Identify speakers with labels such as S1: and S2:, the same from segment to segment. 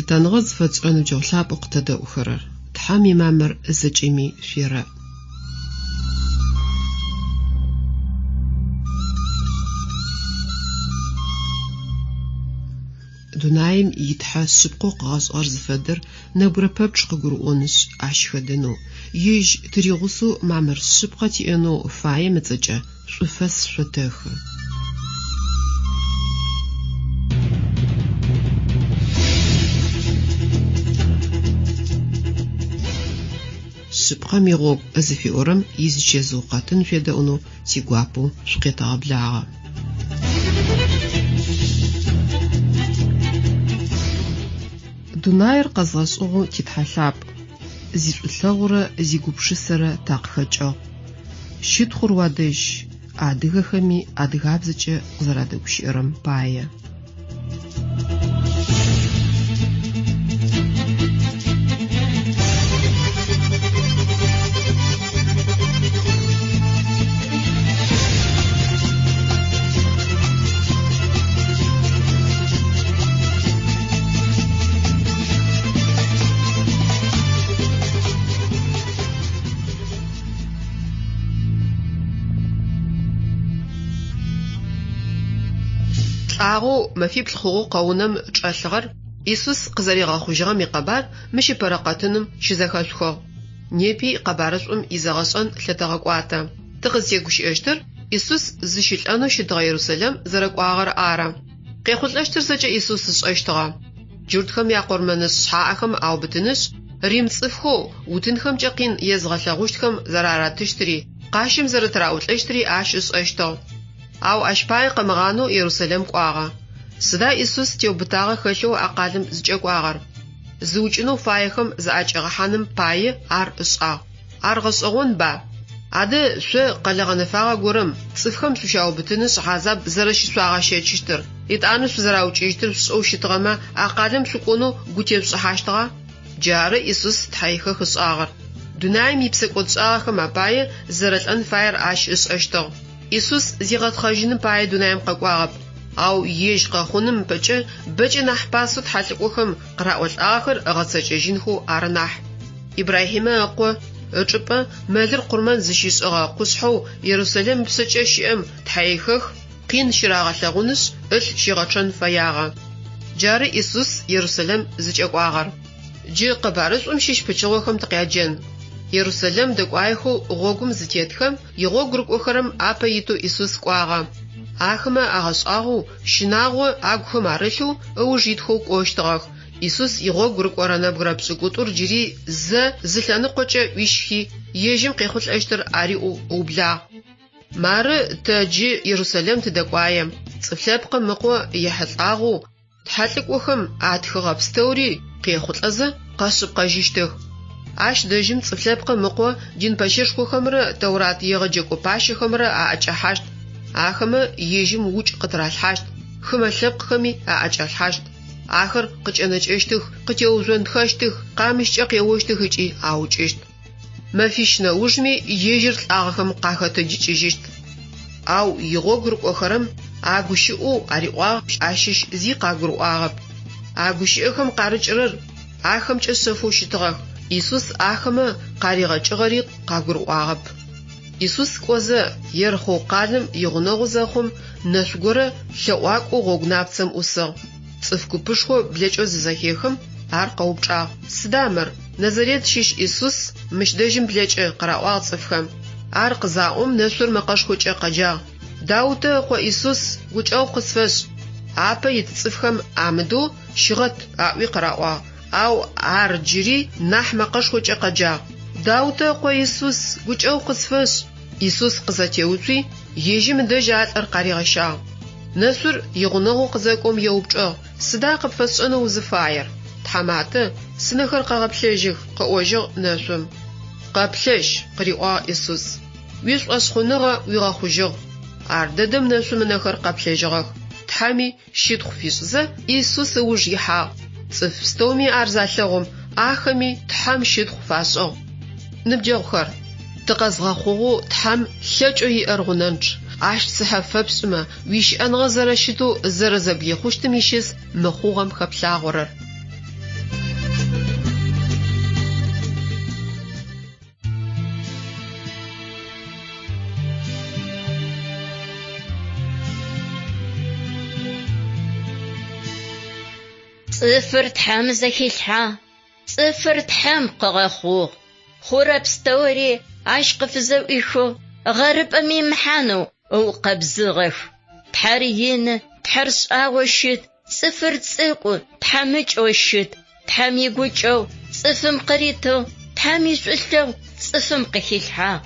S1: Лъытэныгъэ зыфэтшӏырэ ныбджэгъу лъапӏэу къытэдэӏухэрэр, Тхьэм имамыр зэкӏэми шъуерэӏ. Дунаим и Тхьэ шъыпкъэу къыгъэшӏыгъэр зыфэдэр нэбгырэ пэпчъ къыгурыӏонышъ, ащ хэдэнэу, Ежь тыригъусэу мамыр шъыпкъэ тиӏэнэу фаем ыцӏэкӏэ шӏуфэс шъотэхы. Шъыпкъэм игъогу зыфиӏорэм изычэзыу къэтын шъуедэӏунэу тигуапэу шъукъетэгъэблагъэ. Дунаир къэзгъэшӏыгъэу ти Тхьэ лъапӏ, зишӏулъэгъурэ зигупшысэрэ такъыхэкӏыгъ. Щытхъур уадэжь, адыгэхэми адыгабзэкӏэ къызэрадэгущыӏэрэм пае. Лӏагъэу мэфиплӏ хъугъэу къэунэм чӏэлъыгъэр Исус къызэригъэхъужьыгъэм икъэбар мыщ ыпэрэ къэтыным щызэхэшъухыгъ. Непи къэбарышӏум изэгъэшӏэн лъэтэгъэкӏуатэ. Тыкъызтегущыӏэщтыр Исус зыщылӏэнэу щытыгъэ Ерусэлэм зэрэкӏуагъэр ары. Къехъулӏэщтыр зэкӏэ Исус ышӏэщтыгъэ. Джуртхэм якъурмэнышӏ шъхьаӏэхэм аубытынышъ, рим цӏыфхэу утынхэмкӏэ къин езыгъэлъэгъущтхэм зэраратыщтыри, къащым зэрэтыраӏулӏэщтыри ащ ышӏэщтыгъ. Ау ащ пае къымыгъанэу Ерусэлэм кӏуагъэ. Сыда Исус теубытагъэ хэлъэу а къалэм зыкӏэкӏуагъэр? Зыукӏынэу фаехэм заӏэкӏигъэхьаным пае ар ышӏагъ. Ар гъэшӏэгъонба? Адэ шъо къэлэ гъэнэфагъэ горэм цӏыфхэм шъущаубытынышъ хьазаб зэрэщышъуагъэщэчыщтыр, етӏанэ шъузэраукӏыщтыр шъушӏэу щытыгъэмэ, а къалэм шъукӏонэу гу тешъушӏыхьащтыгъа? Джары Исус тхьэихэх ышӏагъэр. Дунаим ипсэкӏодшӏагъэхэм апае зэрэлӏэн фаер ащ ышӏэщтыгъ. Исус зигъэтхъэжьыным пае дунаим къэкӏуагъэп, ау ежь къэхъуным ыпэкӏэ бэкӏэ нахь пасэу тхьэлӏыкӏохэм къыраӏолӏагъэхэр ыгъэцэкӏэжьынхэу ары нахь. Ибрахьимэ ыкъо ычӏыпӏэ мэлыр къурмэн зыщишӏыгъэ къушъхьэу Ерусэлэм ыпшъэкӏэ щыӏэм тхьэихэх къин щырагъэлъэгъунышъ, ылъ щигъэчъэн фэягъэ. Джары Исус Ерусэлэм зыкӏэкӏуагъэр. Джы къэбарышӏум щыщ пычыгъохэм тыкъяджэн. Ерусэлэм дэкӏуаехэу гъогум зытетхэм, игъогу рыкӏохэрэм апэ итэу Исус кӏуагъэ. Ахэмэ агъэшӏагъоу, щынагъо агухэм арылъэу ыуж итхэу кӏощтыгъэх. Исус игъогу рыкӏорэ нэбгырэ пшӏыкӏутӏур джыри зэ зы лъэныкъокӏэ ӏуищхи, ежьым къехъулӏэщтыр ариӏоу ыублагъ. Мары тэ джы Ерусэлэм тыдэкӏуае, Цӏыф Лъэпкъым Ыкъо ехьылӏагъэу Тхьэлӏыкӏохэм атхыгъэ пстэури къехъулӏэзэ къэшъыпкъэжьыщтых. Ащ дэжьым Цӏыф Лъэпкъым Ыкъо дин пэщэшхохэмрэ Тэурат егъэджэкӏо пащэхэмрэ аӏэкӏэхьащт. Ахэмэ ежьым укӏ къытыралъхьащт, хымэ лъэпкъхэми аӏэкӏалъхьащт. Ахэр къыкӏэнэкӏэщтых, къытеужъонтхэщтых, къамыщкӏэ къеощтых ыкӏи аукӏыщт. Мэфищ нэужми ежьыр лӏагъэхэм къахэтэджыкӏыжьыщт. Ау игъогу рыкӏохэрэм а гущыӏэу ариӏуагъ ащыщ зи къагурыӏуагъэп. А гущыӏэхэм къарыкӏырэр ахэмкӏэ шъэфэу щытыгъэх, Исус ахэмэ къаригъэкӏыгъэри къагурыӏуагъэп. Исус кӏозэ, Ерыхъоу къалэм игъунэгъу зэхъум, нэшъу горэ лъэӏуакӏоу гъогу напцэм ӏусыгъ. Цӏыф купышхо блэкӏэу зызэхехым, ар къэупчӏагъ, Сыда мыр? Назарет щыщ Исус мыщ дэжьым блэкӏы, къыраӏуагъ цӏыфхэм. Ар къызаӏом, нэшъур мэкъэшхокӏэ къэджагъ, Даутэ ыкъо Исус, гукӏэгъу къысфэшӏ! Апэ ит цӏыфхэм амыдэу, Щыгъэт! аӏуи къыраӏуагъ. Ау ар джыри нахь мэкъэшхокӏэ къэджагъ, Даутэ ыкъо Исус, гукӏэгъу къысфэшӏ! Исус къызэтеуцуи, ежьым ыдэжь а лӏыр къаригъэщагъ. Нэшъур игъунэгъоу къызэкӏом еупчӏыгъ, Сыда къыпфэсшӏэнэу узыфаер? Тхьаматэ, сынэхэр къэгъэплъэжьых, къыӏожьыгъ нэшъум. Къэплъэжь, къыриӏуагъ Исус. Уишӏошъхъуныгъэ уигъэхъужьыгъ. Ар дэдэм нэшъум ынэхэр къэплъэжьыгъэх. Тхьэми щытхъу фишӏызэ, Исус ыуж ихьагъ. Цӏыф пстэуми ар залъэгъум, ахэми Тхьэм щытхъу фашӏыгъ. Ныбджэгъухэр, тыкъэзгъэхъугъэу Тхьэм лъэкӏэу иӏэр гъунэнчъ. Ащ цыхьэ фэпшӏымэ, уищыӏэныгъэ зэрэщытэу зэрэзэблихъущтым ищыс мы хъугъэм хэплъагъорэр.
S2: Цӏыфыр Тхьэм зэхилъхьагъ, цӏыфыр Тхьэм къыгъэхъугъ. Хъурэ пстэури ащ къыфызэӏуихыгъ, гъэрыпӏэм имыхьанэу ыукъэбзыгъэх. Тхьэр ины, Тхьэр шӏагъоу щыт, цӏыфыр цӏыкӏу, тхьамыкӏэу щыт. Тхьэм игукӏэгъу цӏыфым къыритыгъ, Тхьэм ишӏулъэгъу цӏыфым къыхилъхьагъ.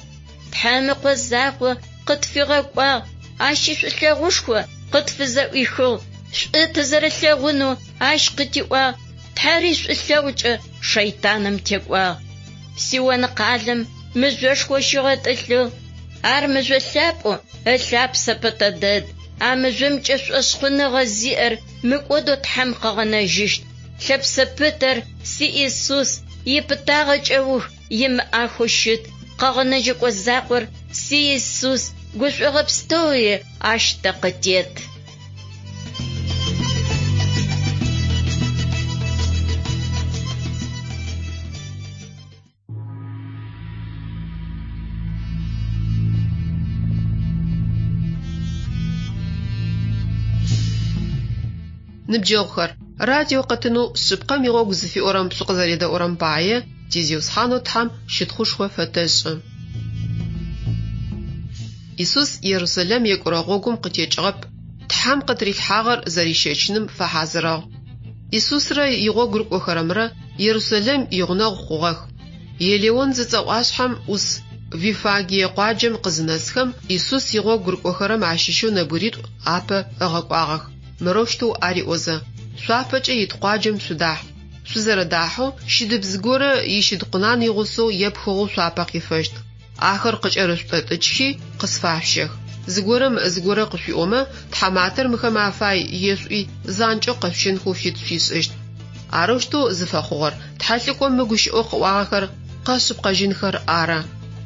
S2: Тхьэм ыкъо закъо къытфигъэкӏуагъ, ащ ишӏулъэгъушхо къытфызэӏуихыгъ, шӏу тызэрэлъэгъунэу ащ къытиӏуагъ, Тхьэр ишӏулъэгъукӏэ шэйтаным текӏуагъ. Сион къалэм мыжъошхо щигъэтӏылъыгъ. Ар мыжъо лъапӏэу ылъапсэ пытэ дэд. А мыжъомкӏэ шӏошъхъуныгъэ зиӏэр мыкӏодэу Тхьэм къыгъэнэжьыщт. Лъэпсэ пытэр си Исус ипытагъэ кӏэух имыӏахэу щыт. Къэгъэнэжьэкӏо закъор си Исус, гушӏогъэ пстэури ащ тэ къытет.
S1: Ныбджэгъухэр, радио къэтынэу Шъыпкъэм игъогу зыфиӏорэм шъукъызэредэӏурэм пае ти Зиусхьанэу Тхьэм щытхъушхо фэтэшӏы. Исус Ерусэлэм екӏурэ гъогум къытекӏыгъэп, Тхьэм къытырилъхьагъэр зэрищэчыным фэхьазырыгъ. Исусрэ игъогу рыкӏохэрэмрэ Ерусэлэм игъунэгъу хъугъэх. Елеон зыцӏэ ӏуашъхьэм ӏус Виффагие къуаджэм къызынэсхэм, Исус игъогу рыкӏохэрэм ащыщэу нэбгыритӏу апэ ыгъэкӏуагъэх, мырэущтэу ариӏозэ, Шъуапэкӏэ ит къуаджэм шъудахь. Шъузэрэдахьэу, щыдыбз горэ ищыд къунан игъусэу епхыгъэу шъуапэ къифэщт. Ахэр къыкӏэрышъутӏэтӏыкӏхи, къысфашъущэх. Зыгорэм зыгорэ къышъуиӏомэ, Тхьаматэр мыхэм афай ешъуӏуи, занкӏэу къэшъущэнхэу фит шъуишӏыщт. Арэущтэу зыфэхъугъэр тхьэлӏыкӏом мы гущыӏэу къыӏуагъэхэр къэшъыпкъэжьынхэр ары,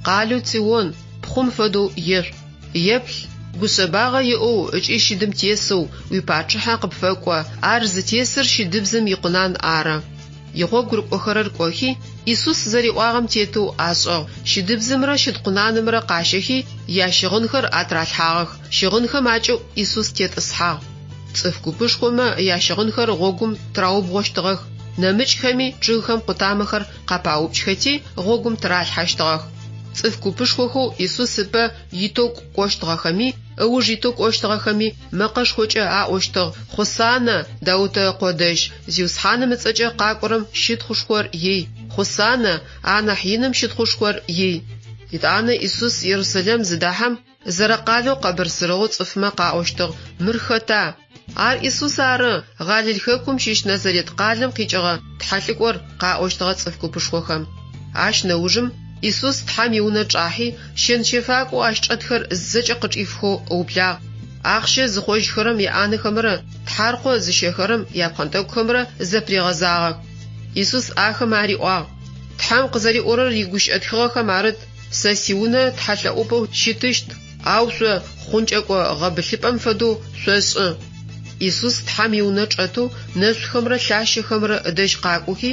S1: Къалэу Цион, пхъум фэдэу ешӏу. Еплъ, гушъэбагъэ иӏэу ыкӏи щыдым тесэу уипачъыхьэ къыпфэкӏо, ар зытесыр щыдыбзым икъунан ары. Игъогу рыкӏохэрэр кӏохи, Исус зэриӏуагъэм тетэу ашӏыгъ, щыдыбзымрэ щыдкъунанымрэ къащэхи, ящыгъынхэр атыралъхьагъэх, щыгъынхэм акӏыӏу Исус тетӏысхьагъ. Цӏыф купышхомэ ящыгъынхэр гъогум тыраубгъощтыгъэх, нэмыкӏхэми чъыгхэм къутамэхэр къапаупкӏхэти, гъогум тыралъхьэщтыгъэх. Цӏыф купышхохэу Исус ыпэ итэу кӏощтыгъэхэми, ыуж итэу кӏощтыгъэхэми мэкъэшхокӏэ аӏощтыгъ, Хъусанэ, Даутэ ыкъо дэжь, Зиусхьаным ыцӏэкӏэ къакӏорэм щытхъушхор ей! Хъусанэ, анахь иным щытхъушхор ей! Етӏанэ Исус Ерусэлэм зыдахьэм, зэрэкъалэу къэбырсырыгъэу цӏыфмэ къаӏощтыгъ, Мыр хэта? Ар Исус ары, Галил хэкум щыщ Назарет къалэм къикӏыгъэ тхьэлӏыкӏор, къаӏощтыгъэ цӏыф купышхохэм. Ащ нэужым Исус Тхьэм иунэ чӏахьи, щэн-щэфакӏоу ащ чӏэтхэр зэкӏэ къычӏифхэу ыублагъ. Ахъщэ зыхъожьхэрэм яӏанэхэмрэ тхьаркъо зыщэхэрэм япхъэнтӏэкӏухэмрэ зэпыригъэзагъэх. Исус ахэм ариӏуагъ, Тхьэм къызэриӏорэр игущыӏэ тхыгъэхэм арыт, Сэ сиунэ тхьэлъэӏупӏэу щытыщт, ау шъо хъункӏэкӏо гъэбылъыпӏэм фэдэу шъошӏы. Исус Тхьэм иунэ чӏэтэу нэшъухэмрэ лъащэхэмрэ ыдэжь къакӏохи,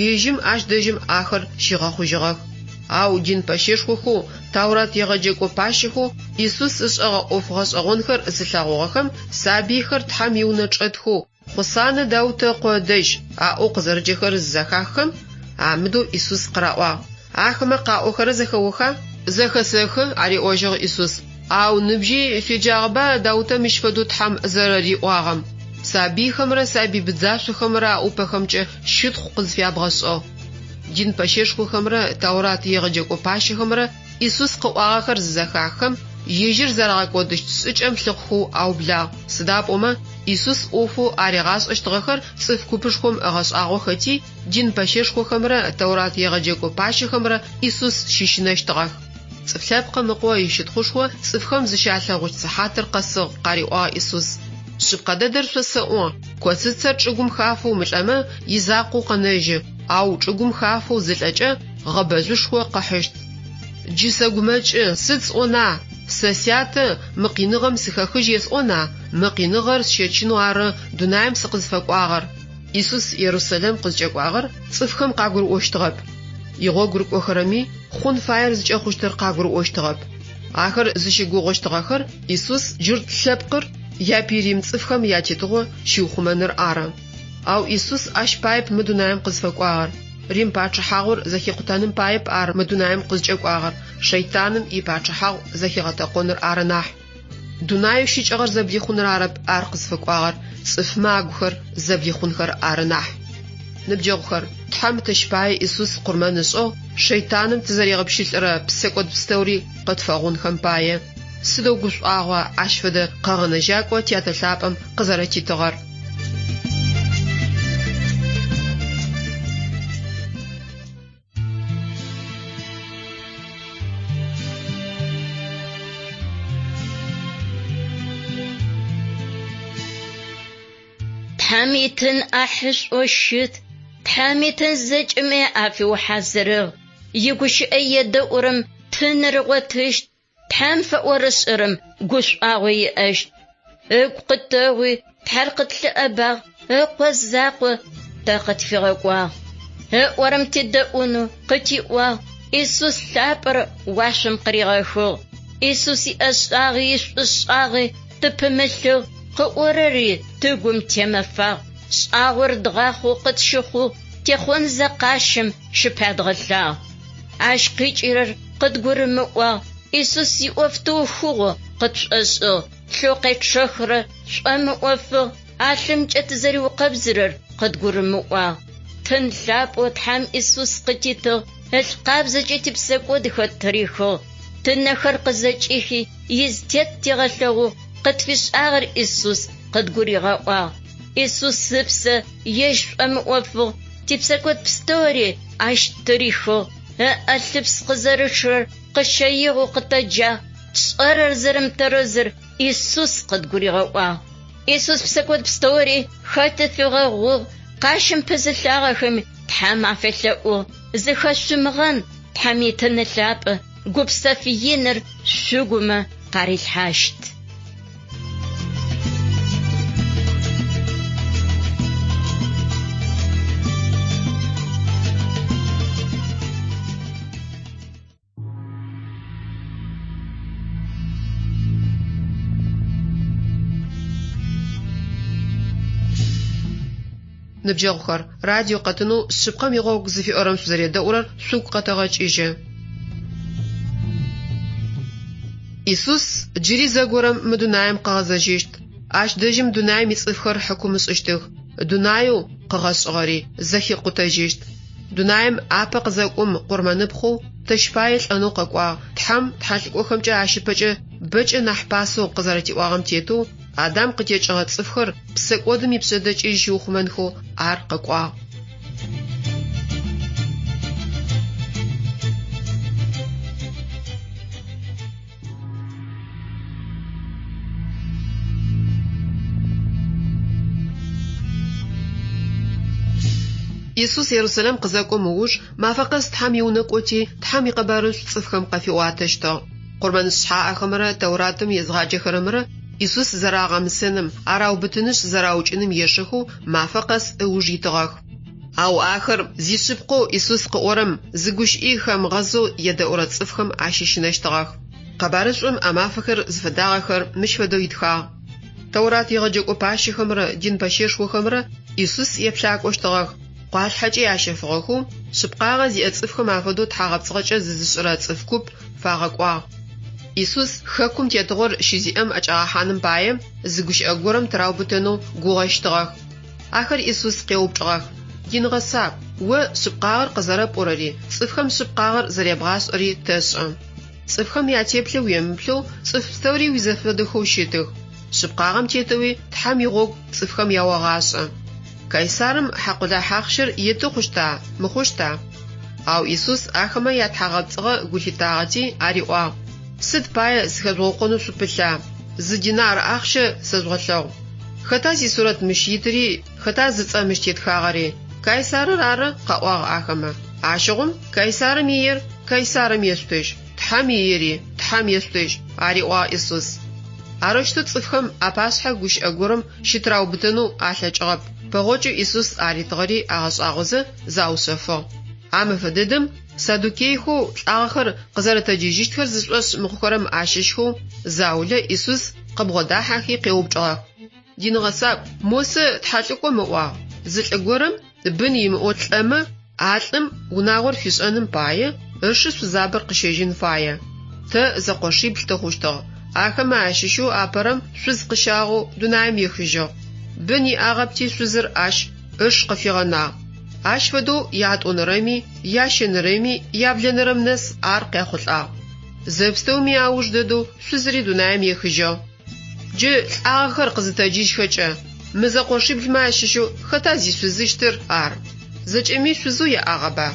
S1: ежьым ащ дэжьым ахэр щигъэхъужьыгъэх. Ау дин пэщэшхохэу, Таурат егъэджэкӏо пащэхэу Исус ышӏэгъэ ӏоф гъэшӏэгъонхэр зылъэгъугъэхэм сабыйхэр Тхьэм иунэ чӏэтхэу Хъусанэ Даутэ ыкъо ыдэжь! аӏоу къызэрыджэхэрэр зызэхаххэм, амыдэу Исус къыраӏуагъ, Ахэмэ къаӏохэрэр зэхэоха? Зэхэсэхы, ариӏожьыгъ Исус, ау ныбжьи шъуеджагъэба Даутэ мыщ фэдэу Тхьэм зэрэриӏуагъэм, Сабыйхэмрэ сабый быдзашъохэмрэ аӏупэхэмкӏэ щытхъу къызфябгъэшӏыгъ. Дин пэщэшхохэмрэ Таурат егъэджэкӏо пащэхэмрэ Исус къыӏуагъэхэр зызэхаххэм, ежьыр зэрагъэкӏодыщт шӏыкӏэм лъыхъухэу аублагъ, сыда пӏомэ Исус ӏофэу аригъашӏэщтыгъэхэр цӏыф купышхом ыгъэшӏагъохэти, дин пэщэшхохэмрэ Тэурат егъэджэкӏо пащэхэмрэ Исус щыщынэщтыгъэх. Цӏыф Лъэпкъым Ыкъо ищытхъушхо цӏыфхэм зыщалъэгъущт сыхьатыр къэсыгъ, къариӏуагъ Исус. Шъыпкъэ дэдэр шъосэӏо, коцыцэр чӏыгум хафэу мылӏэмэ, изакъоу къэнэжьы, ау чӏыгум хафэу зылӏэкӏэ, гъэбэжъушхо къыхьыщт. Джы сэгумэкӏы, сыд сӏона? Сэ сятэ мы къиныгъэм сыхэхыжь есӏона? Мы къиныгъэр сщэчынэу ары дунаим сыкъызфэкӏуагъэр. Исус Ерусэлэм къызкӏэкӏуагъэр цӏыфхэм къагурыӏощтыгъэп. Игъогу рыкӏохэрэми хъун фаер зыкӏэхъущтыр къагурыӏощтыгъэп. Ахэр зыщыгугъыщтыгъэхэр Исус джурт лъэпкъыр япый рим цӏыфхэм ятетыгъо щиухъумэныр ары. Ау Исус ащ паеп мы дунаим къызфэкӏуагъэр. Рим пачъыхьагъур зэхикъутэным паеп ар мы дунаим къызкӏэкӏуагъэр, шэйтаным ипачъыхьагъу зэхигъэтэкъоныр ары нахь. Дунаеу щыкӏыгъэр зэблихъуныр арэп ар къызфэкӏуагъэр, цӏыфмэ агухэр зэблихъунхэр ары нахь. Ныбджэгъухэр, Тхьэм тэщ пае Исус къурмэн ышӏыгъ, шэйтаным тызэригъэпщылӏырэ псэкӏод пстэури къытфэгъунхэм пае. Сыдэу гушӏуагъуа ащ фэдэ Къэгъэнэжьакӏо Тятэ Лъапӏэм къызэрэтитыгъэр!
S2: Тхьэм итын ӏахьышӏоу щыт, Тхьэм итын зэкӏэми афиухьазырыгъ. Игущыӏэ едэӏурэм тыныр ыгъотыщт, Тхьэм фэӏорышӏэрэм гушӏуагъо иӏэщт. Ыгу къытэгъуи, Тхьэр къытлъыӏэбагъ, Ыкъо закъо тэ къытфигъэкӏуагъ. Ыӏорэм тедэӏунэу къытиӏуагъ, Исус лъапӏэр уашъом къыригъэхыгъ. Исус иӏэшӏагъи ишӏушӏагъи тыпымылъыгъ, къыӏорэри тыгум темэфагъ. Шӏагъор дгъахъоу къытщыхъугъ, техъонзэ къащым щыпядгъэлъагъ. Ащ къикӏырэр къыдгурымыӏуагъ, Исус иӏоф тыухыгъэу къытшӏошӏыгъ, лъэу къечъэхырэр тшӏомыӏофыгъ, а лъымкӏэ тызэриукъэбзырэр къыдгурымыӏуагъ. Тын лъапӏэу Тхьэм Исус къытитыгъ, ылъ къабзэкӏэ типсэкӏодхэр ттырихыгъ. Тынэхэр къызэкӏихи, изытет тигъэлъэгъугъ, къытфишӏагъэр Исус къыдгуригъэӏуагъ. Исус ыпсэ ежь шӏомыӏофыгъ, типсэкӏод пстэури ащ ттырихыгъ. Ыӏэ лъыпс къызэрычъырэр къыщэигъэу къытэджагъ, тшӏэрэр зэрэмытэрэзыр Исус къыдгуригъэӏуагъ. Исус псэкӏод пстэури хэти фигъэгъугъ, къащым пызылъагъэхэми Тхьэм афелъэӏугъ, зыхэшъумыгъэн, Тхьэм итын лъапӏэ гупсэф иныр шъугумэ къарилъхьащт.
S1: Ныбджэгъухэр, радио къэтынэу Шъыпкъэм игъогу зыфиӏорэм шъузэредэӏурэр шъугу къэтэгъэкӏыжьы. Исус джыри зэгорэм мы дунаим къыгъэзэжьыщт. Ащ дэжьым дунаим ицӏыфхэр хьыкум ышӏыщтых, дунаеу къыгъэшӏыгъэри зэхикъутэжьыщт. Дунаим апэ къызэкӏом къурмэныпхъэу тэщ пае лӏэнэу къэкӏуагъ, Тхьэм тхьэлӏыкӏохэмкӏэ ащ ыпэкӏэ бэкӏэ нахь пасэу къызэрэтиӏуагъэм тетэу, Адам къытекӏыгъэ цӏыфхэр псэкӏодым ипшъэдэкӏыжь щиухъумэнхэу ар къэкӏуагъ. Исус Ерусалим къызэкӏом ыуж, мафэ къэс Тхьэм иунэ кӏоти, Тхьэм икъэбарышӏу цӏыфхэм къафиӏуатэщтыгъ. Къурмэнышӏ шъхьаӏэхэмрэ Тэуратым езгъаджэхэрэмрэ Исус зэрагъэмысэным, араубытынышъ зэраукӏыным ешэхэу мафэ къэс ыуж итыгъэх. Ау ахэр зишъыпкъэу Исус къыӏорэм зы гущыӏи хамыгъэзэу едэӏурэ цӏыфхэм ащыщынэщтыгъэх. Къэбарышӏум а мафэхэр зыфэдагъэхэр мыщ фэдэу итхагъ. Тэурат егъэджэкӏо пащэхэмрэ дин пэщэшхохэмрэ Исус еплъакӏощтыгъэх, къуалъхьэкӏи ащэфыгъэхэу, шъыпкъагъэ зиӏэ цӏыфхэм афэдэу тхьагъэпцӏыгъэкӏэ зызышӏырэ цӏыф куп фагъэкӏуагъ. Исус хэкум тетыгъор щызиӏэм ӏэкӏагъэхьаным пае, зы гущыӏэ горэм тыраубытэнэу гугъэщтыгъэх. Ахэр Исус къеупчӏыгъэх, Дин гъэсакӏу, о шъыпкъагъэр къызэрэпӏорэри, цӏыфхэм шъыпкъагъэр зэребгъашӏэри тэшӏэ. Цӏыфхэм ятеплъэ уемыплъэу, цӏыф пстэури уизэфэдэхэу щытых. Шъыпкъагъэм тетэуи Тхьэм игъогу цӏыфхэм яогъашӏэ. Кайсарым хьакъулахь ахъщэр еты хъущта, мыхъущта? Ау Исус ахэмэ ятхьагъэпцӏыгъэ гу лъитагъэти, ариӏуагъ, Сыд пае сыхэжъугъэукъонэу шъупылъа? Зы динар ахъщэ сэжъугъэлъэгъу. Хэта зисурэт мыщ итыри, хэта зыцӏэ мыщ тетхагъэри? Кайсарыр ары, къаӏуагъ ахэмэ. Ащыгъум Кайсарым иер Кайсарым ешъутыжь, Тхьэм иери Тхьэм ешъутыжь, ариӏуагъ Исус. Арэущтэу цӏыфхэм апашъхьэ гущыӏэ горэм щытыраубытэнэу алъэкӏыгъэп, пэгъокӏэу Исус аритыгъэри агъэшӏагъозэ заушъэфыгъ. А мэфэ дэдэм саддукейхэу лӏагъэхэр къызэрэтэджыжьыщтхэр зышӏошъ мыхъухэрэм ащыщхэу заулэ Исус къыбгъодахьэхи къеупчӏыгъэх. Дин гъэсакӏу, Мосэ тхьэлӏыкӏом ыӏуагъ. Зы лӏы горэм бын имыӏэу лӏэмэ, а лӏым унагъор фишӏэным пае ышы шъузабэр къыщэжьын фае. Тэ зэкъошибл тыхъущтыгъ. Ахэмэ ащыщэу апэрэм шъуз къыщагъэу дунаим ехыжьыгъ. Бын иӏагъэпти шъузыр ащ ыш къыфигъэнагъ. Ащ фэдэу ятӏонэрэми, ящэнэрэми, яблэнэрэм нэс ар къяхъулӏагъ. Зэпстэуми ауж дэдэу шъузыри дунаим ехыжьыгъ. Джы лӏагъэхэр къызытэджыжьхэкӏэ, мы зэкъошиблмэ ащыщэу хэта зишъузыщтыр ар? Зэкӏэми шъузэу яӏагъэба?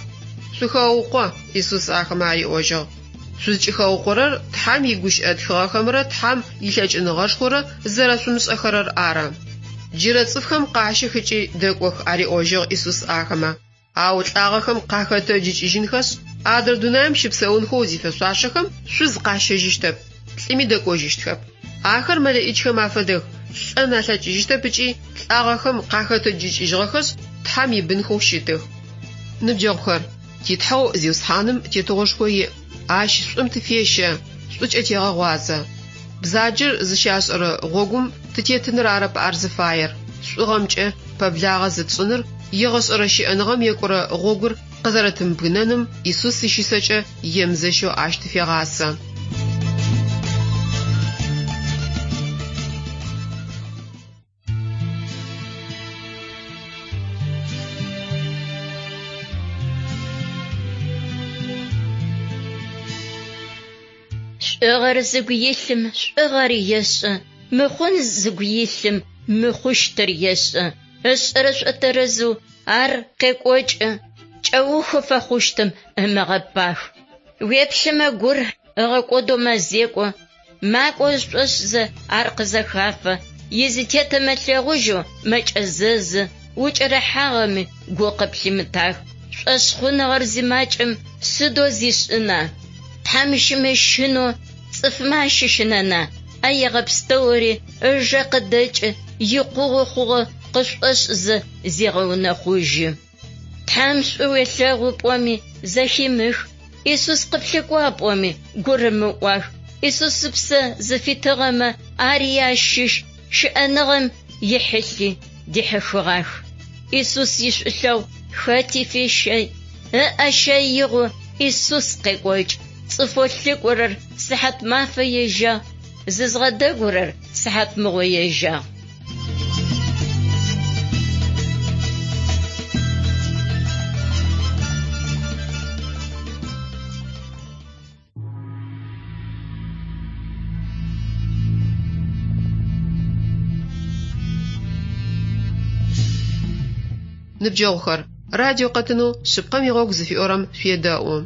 S1: Шъухэукъо, Исус ахэмэ ариӏожьыгъ. Шъузкӏыхэукъорэр Тхьэм игущыӏэ тхыгъэхэмрэ Тхьэм илъэкӏыныгъэшхорэ зэрэшъумышӏэхэрэр ары. Джырэ цӏыфхэм къащэх ыкӏи дэкӏох, ариӏожьыгъ Исус ахэмэ. Ау лӏагъэхэм къахэтэджыкӏыжьынхэшъ, адрэ дунаим щыпсэунхэу зифэшъуашэхэм шъуз къащэжьыщтэп, лӏыми дэкӏожьыщтхэп. Ахэр мэлэӏичхэм афэдэх, лӏэн алъэкӏыжьыщтэп ыкӏи лӏагъэхэм къахэтэджыкӏыжьыгъэхэшъ, Тхьэм ибынхэу щытых. Ныбджэгъухэр, ти Тхьэу Зиусхьаным тетыгъошхо иӏ, Ащ шӏум тыфещэ, шӏукӏэ тегъэгъуазэ. Бзаджэр зыщашӏэрэ гъогум тытетыныр арэп ар зыфаер, шӏугъэмкӏэ пэблагъэ зытшӏыныр, егъэшӏэрэ щыӏэныгъэм екӏурэ гъогур къызэрэтымыбгынэным Исус ищысэкӏэ емызэщэу ащ тыфегъасэ.
S2: Шӏугъэр зыгу илъым шӏугъэр ешӏэ, мыхъун зыгу илъым мыхъущтыр ешӏэ. Ышӏэрэ шӏотэрэзэу ар къекӏокӏы, кӏэухэу фэхъущтым ымыгъэпах. Уеплъымэ гур ыгъэкӏодэу мэзекӏо, Макӏо ышӏошӏзэ ар къызэхафэ, изытет ымылъэгъужьэу мэкӏэзэзы, укӏэрыхьагъэми гу къыплъимытах. Шӏошъхъуныгъэр зимакӏэм сыдэу зишӏына? Тхьэм щымыщынэу цӏыфмэ ащыщынэна? ӏэегъэ пстэури ыжэ къыдэкӏы, икъугъэу хъугъэ къышӏошӏзэ зегъэунэхъужьы. Тхьэм шӏу уелъэгъу пӏоми, зэхимых, Исус къыплъыкӏуагъ пӏоми, гурымыӏуах. Исус ыпсэ зыфитыгъэмэ ари ащыщ, щыӏэныгъэм ихьылъи дихьыхыгъах. Исус ишӏулъэгъу хэти фещэй, ыӏэ щэигъэу Исус къекӏокӏ. Цӏыфэу лъыкӏорэр сыхьат мафэ ежьагъ, зызгъэдэгурэр сыхьат мыгъо ежьагъ.
S1: Ныбджэгъухэр, радио къэтынэу Шъыпкъэм игъогу зыфиӏорэм шъуедэӏу.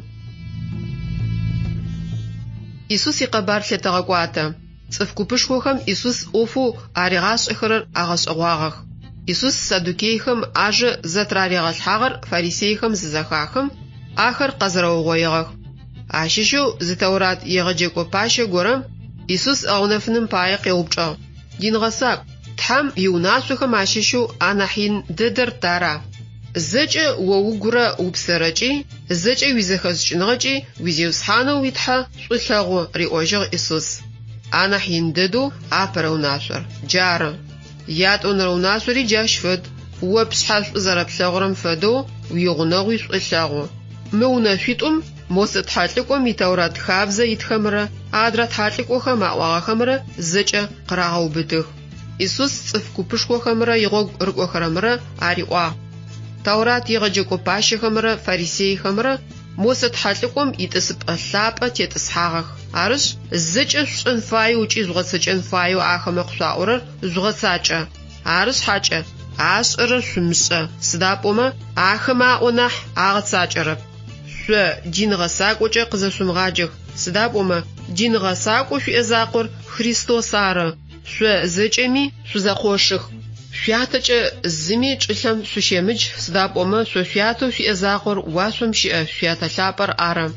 S1: Исус икъэбар лъэтэгъэкӏуатэ. Цӏыф купышхохэм Исус ӏофэу аригъашӏэхэрэр агъэшӏэгъуагъэх. Исус саддукейхэм ажэ зэтыраригъэлъхьагъэр фарисейхэм зызэхахым, ахэр къэзэрэугъоигъэх. Ащыщэу зы Тэурат егъэджэкӏо пащэ горэм Исус ыгъэунэфыным пае къеупчӏыгъ, Дин гъэсакӏу, Тхьэм иунашъохэм ащыщэу анахь ин дэдэр тара? Зэкӏэ о угурэ упсэрэкӏи, зэкӏэ уизэхэшӏыкӏыныгъэкӏи уи Зиусхьанэу уи Тхьэ шӏу лъэгъу, риӏожьыгъ Исус. Анахь ин дэдэу апэрэ унашъор джары. Ятӏонэрэ унашъори джащ фэд, о пшъхьэ шӏу зэрэплъэгъурэм фэдэу уигъунэгъуи шӏу лъэгъу. Мы унэшъуитӏум Мосэ тхьэлӏыкӏом и Тэурат хабзэ итхэмрэ адрэ тхьэлӏыкӏохэм аӏуагъэхэмрэ зэкӏэ къырагъэубытых. Исус цӏыф купышхохэмрэ игъогу рыкӏохэрэмрэ ариӏуагъ, Тэурат егъэджэкӏо пащэхэмрэ фарисейхэмрэ Мосэ тхьэлӏыкӏом итӏысыпӏэ лъапӏэ тетӏысхьагъэх. Арышъ, зэкӏэ шъушӏэн фаеу ыкӏи жъугъэцэкӏэн фаеу ахэмэ къышъуаӏорэр жъугъэцакӏэ. Ары шъхьакӏэ, ашӏэрэр шъумышӏэ, сыда пӏомэ ахэмэ аӏо нахь, агъэцакӏэрэп. Шъо дин гъэсакӏокӏэ къызэшъумыгъаджэх, сыда пӏомэ дин гъэсакӏоу шъуиӏэ закъор Христос ары. Шъо зэкӏэми шъузэкъошых. Шъуятэкӏэ зыми чӏылъэм шъущемыдж, сыда пӏомэ шъо шъуятэу шъуиӏэ закъор уашъом щыӏэ Шъуятэ лъапӏэр ары.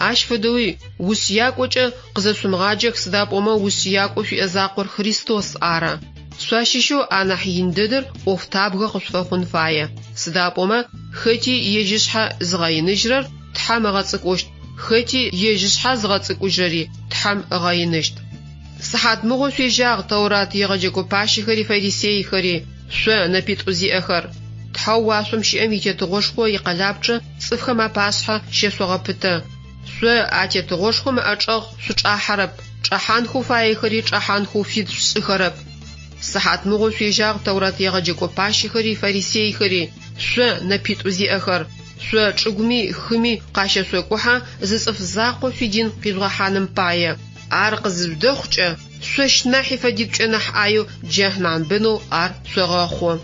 S1: Ащ фэдэуи ушъыякӏокӏэ къызэшъумыгъаджэх, сыда пӏомэ ушъыякӏоу шъуиӏэ закъор Христос ары. Шъуащыщэу анахь ин дэдэр ӏофтабгэ къышъуфэхъун фае, сыда пӏомэ хэти ежь ышъхьэ зыгъэиныжьрэр Тхьэм ыгъэцӏыкӏущт, хэти ежь ышъхьэ зыгъэцӏыкӏужьрэри Тхьэм ыгъэиныщт. Сыхьатмыгъо шъуежьагъ, Тэурат егъэджэкӏо пащэхэри фарисейхэри, шъо, нэпитӏу зиӏэхэр! Тхьэу уашъом щыӏэм и Тетыгъошхо икъэлапчъэ цӏыфхэм апашъхьэ щешъогъэпытэ. Шъо а Тетыгъошхом ыӏэчӏэгъ шъучӏахьэрэп, чӏэхьанхэу фаехэри чӏэхьанхэу фит шъушӏыхэрэп. Сыхьатмыгъо шъуежьагъ Тэурат егъэджэкӏо пащэхэри фарисейхэри, шъо нэпитӏу зиӏэхэр! Шъо чӏыгуми хыми къащэшъокӏухьэ зы цӏыф закъо шъуидин къижъугъэхьаным пае. Ар къызыжъудэхъукӏэ, шъощ нахьи фэдитӏукӏэ нахь ӏаеу джэхьнам бынэу ар шъогъэхъу.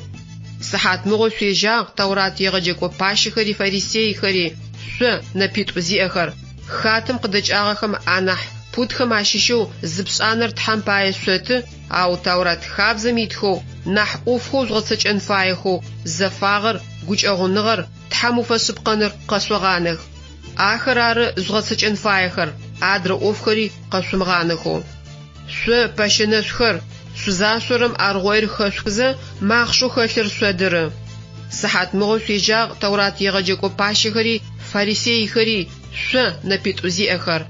S1: Сыхьатмыгъо шъуежьагъ Тэурат егъэджэкӏо пащэхэри фарисейхэри, шъо нэпитӏу зиӏэхэр! Хатэм къыдэкӏагъэхэм анахь путхэм ащыщэу зы пшӏанэр Тхьэм пае шъоты, ау Тэурат хабзэм итхэу, нахь ӏофхэу жъугъэцэкӏэн фаехэу зэфагъэр, гукӏэгъуныгъэр, Тхьэм уфэшъыпкъэныр къэшъогъанэх. Ахэр ары жъугъэцэкӏэн фаехэр, адрэ ӏофхэри къэшъумыгъанэхэу. Шъо, пэщэ нэшъухэр, шъузашъорэм аргъоир хэшъухызэ, махъшэу хэлъыр шъодыры. Сыхьатмыгъо шъуежьагъ Тэурат егъэджэкӏо пащэхэри фарисейхэри, шъо, нэпитӏу зиӏэхэр!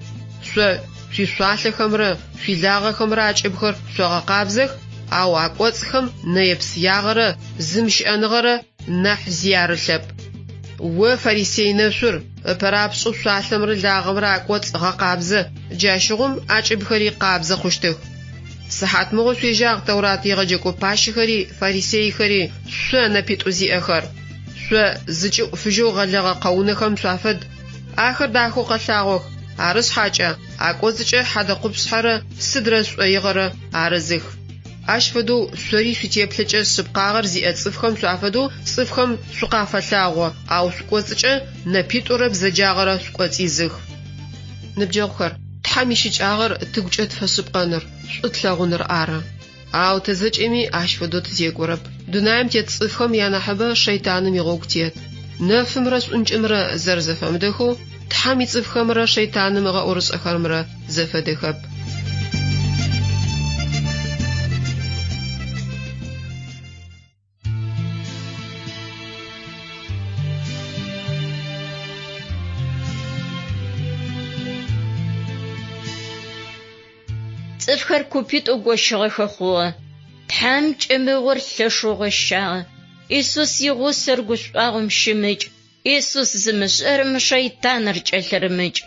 S1: Шъо шъуишъуалъэхэмрэ шъуилагъэхэмрэ акӏыбхэр шъогъэкъабзэх, ау акӏоцӏхэм нэе-псыягъэрэ зымыщыӏэныгъэрэ нахь зи арылъэп. О, фарисей нэшъур, ыпэрапшӏэу шъуалъэмрэ лагъэмрэ акӏоцӏ гъэкъабзэ, джащыгъум акӏыбхэри къабзэ хъущтых. Сыхьатмыгъо шъуежьагъ Тэурат егъэджэкӏо пащэхэри фарисейхэри, шъо, нэпитӏу зиӏэхэр! Шъо зыкӏыӏу фыжьэу гъэлэгъэ къэунэхэм шъуафэд. Ахэр дахэу къэлъагъох, ары шъхьакӏэ, акӏоцӏыкӏэ хьадэкъупшъхьэрэ сыдрэ шӏоигъэрэ арызых. Ащ фэдэу шъори шъуитеплъэкӏэ шъыпкъагъэр зиӏэ цӏыфхэм шъуафэдэу цӏыфхэм шъукъафэлъагъо, ау шъукӏоцӏыкӏэ нэпитӏурэ бзэджагъэрэ шъукӏоцӏизых. Ныбджэгъухэр, Тхьэм ищыкӏагъэр тыгукӏэ тыфэшъыпкъэныр, шӏу тлъэгъуныр ары. Ау тэ зэкӏэми ащ фэдэу тызекӏорэп. Дунаим тет цӏыфхэм янахьыбэ шэйтаным игъогу тет. Нэфымрэ шӏункӏымрэ зэрэзэфэмыдэхэу, Тхьэм ицӏыфхэмрэ шэйтаным ыгъэӏорышӏэхэрэмрэ зэфэдэхэп.
S2: Цӏыфхэр купитӏу гощыгъэхэ хъугъэ. Тхьамыкӏэ-мыгъор лъэшэу гъощагъэ. Исус игъусэр гушӏуагъом щымыкӏ. Исус зымышӏэрэм шэйтаныр кӏэлъырымыкӏ.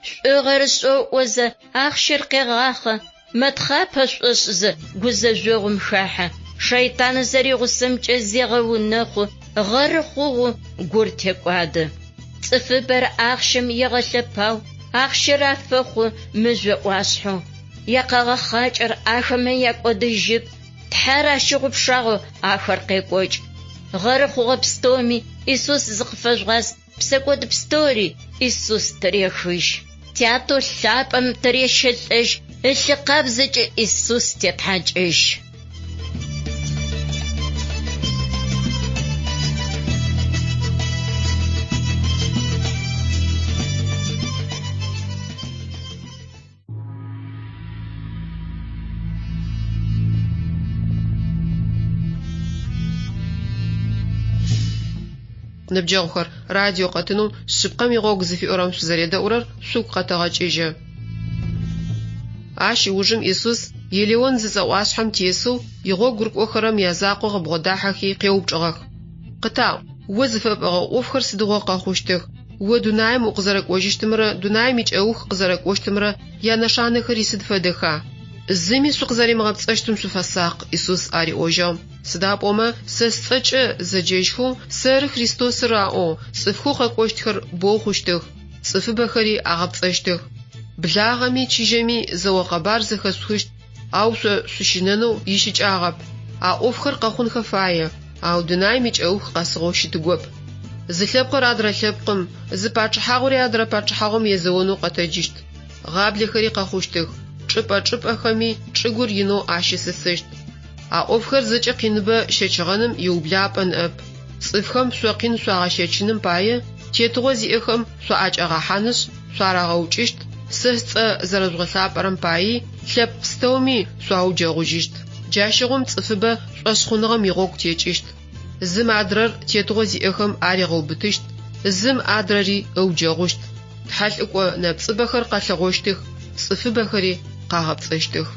S2: Шӏугъэр ышӏэу ыӏозэ, ахъщэр къегъахъэ, мэтхъапэ шӏошӏызэ, гузэжъогъум хахьэ. Шэйтаныр зэригъусэмкӏэ зегъэунэхъу, гъэры хъугъэу гур текӏуадэ. Цӏыфыбэр ахъщэм егъэлъэпау, ахъщэр афэхъу мыжъо ӏуашъхьэу. Якъэгъэхъакӏэр ахэмэ якӏодыжьыпӏ, Тхьэр ащыгъупшагъэу ахэр къекӏокӏ. Гъэры хъугъэ пстэуми Исус зыкъыфэжъугъаз, псэкӏод пстэури Исус тырехыжь. Тятэу лъапӏэм тырещэлӏэжь, ылъы къабзэкӏэ Исус тетхьакӏыжь.
S1: Ныбджэгъухэр, радио къэтынэу Шъыпкъэм игъогу зыфиӏорэм шъузэредэӏурэр шъугу къэтэгъэкӏыжьы. Ащ ыужым Исус Елеон зыцӏэ ӏуашъхьэм тесэу игъогу рыкӏохэрэм язакъоу къыбгъодахьэхи къеупчӏыгъэх, Къытаӏу, о зыфэпӏогъэ ӏофхэр сыдигъо къэхъущтых? О дунаим укъызэрэкӏожьыщтымрэ дунаим икӏэух къызэрэкӏощтымрэ янэшанэхэри сыд фэдэха? Зыми шъукъызэримыгъэпцӏэщтым шъуфэсакъ, Исус ариӏожьыгъ. Сыда пӏомэ сэ сцӏэкӏэ зэджэжьхэу, Сэры Христосыр аӏоу, цӏыфхэу къэкӏощтхэр боу хъущтых, цӏыфыбэхэри агъэпцӏэщтых. Благъэми чыжьэми зэо къэбар зэхэшъухыщт, ау шъо шъущынэнэу ищыкӏагъэп. А ӏофхэр къэхъунхэ фае, ау дунаим икӏэух къэсыгъэу щытыгоп. Зы лъэпкъыр адрэ лъэпкъым, зы пачъыхьагъури адрэ пачъыхьагъум езэонэу къэтэджыщт. Гъаблэхэри къэхъущтых, чӏыпӏэ-чӏыпӏэхэми чӏыгур инэу ащысысыщт. А ӏофхэр зэкӏэ къиныбэ щэчыгъэным иублапӏэ ныӏэп. Цӏыфхэм шъо къин шъуагъэщэчыным пае тетыгъо зиӏэхэм шъуаӏэкӏагъэхьанышъ, шъуарагъэукӏыщт, сэ сцӏэ зэрэжъугъэлъапӏэрэм паий лъэпкъ пстэуми шъуауджэгъужьыщт. Джащыгъум цӏыфыбэ шӏошъхъуныгъэм игъогу текӏыщт. Зым адрэр тетыгъо зиӏэхэм аригъэубытыщт, зым адрэри ыуджэгъущт. Тхьэлӏыкӏо нэпцӏыбэхэр къэлъэгъощтых, цӏыфыбэхэри къагъэпцӏэщтых.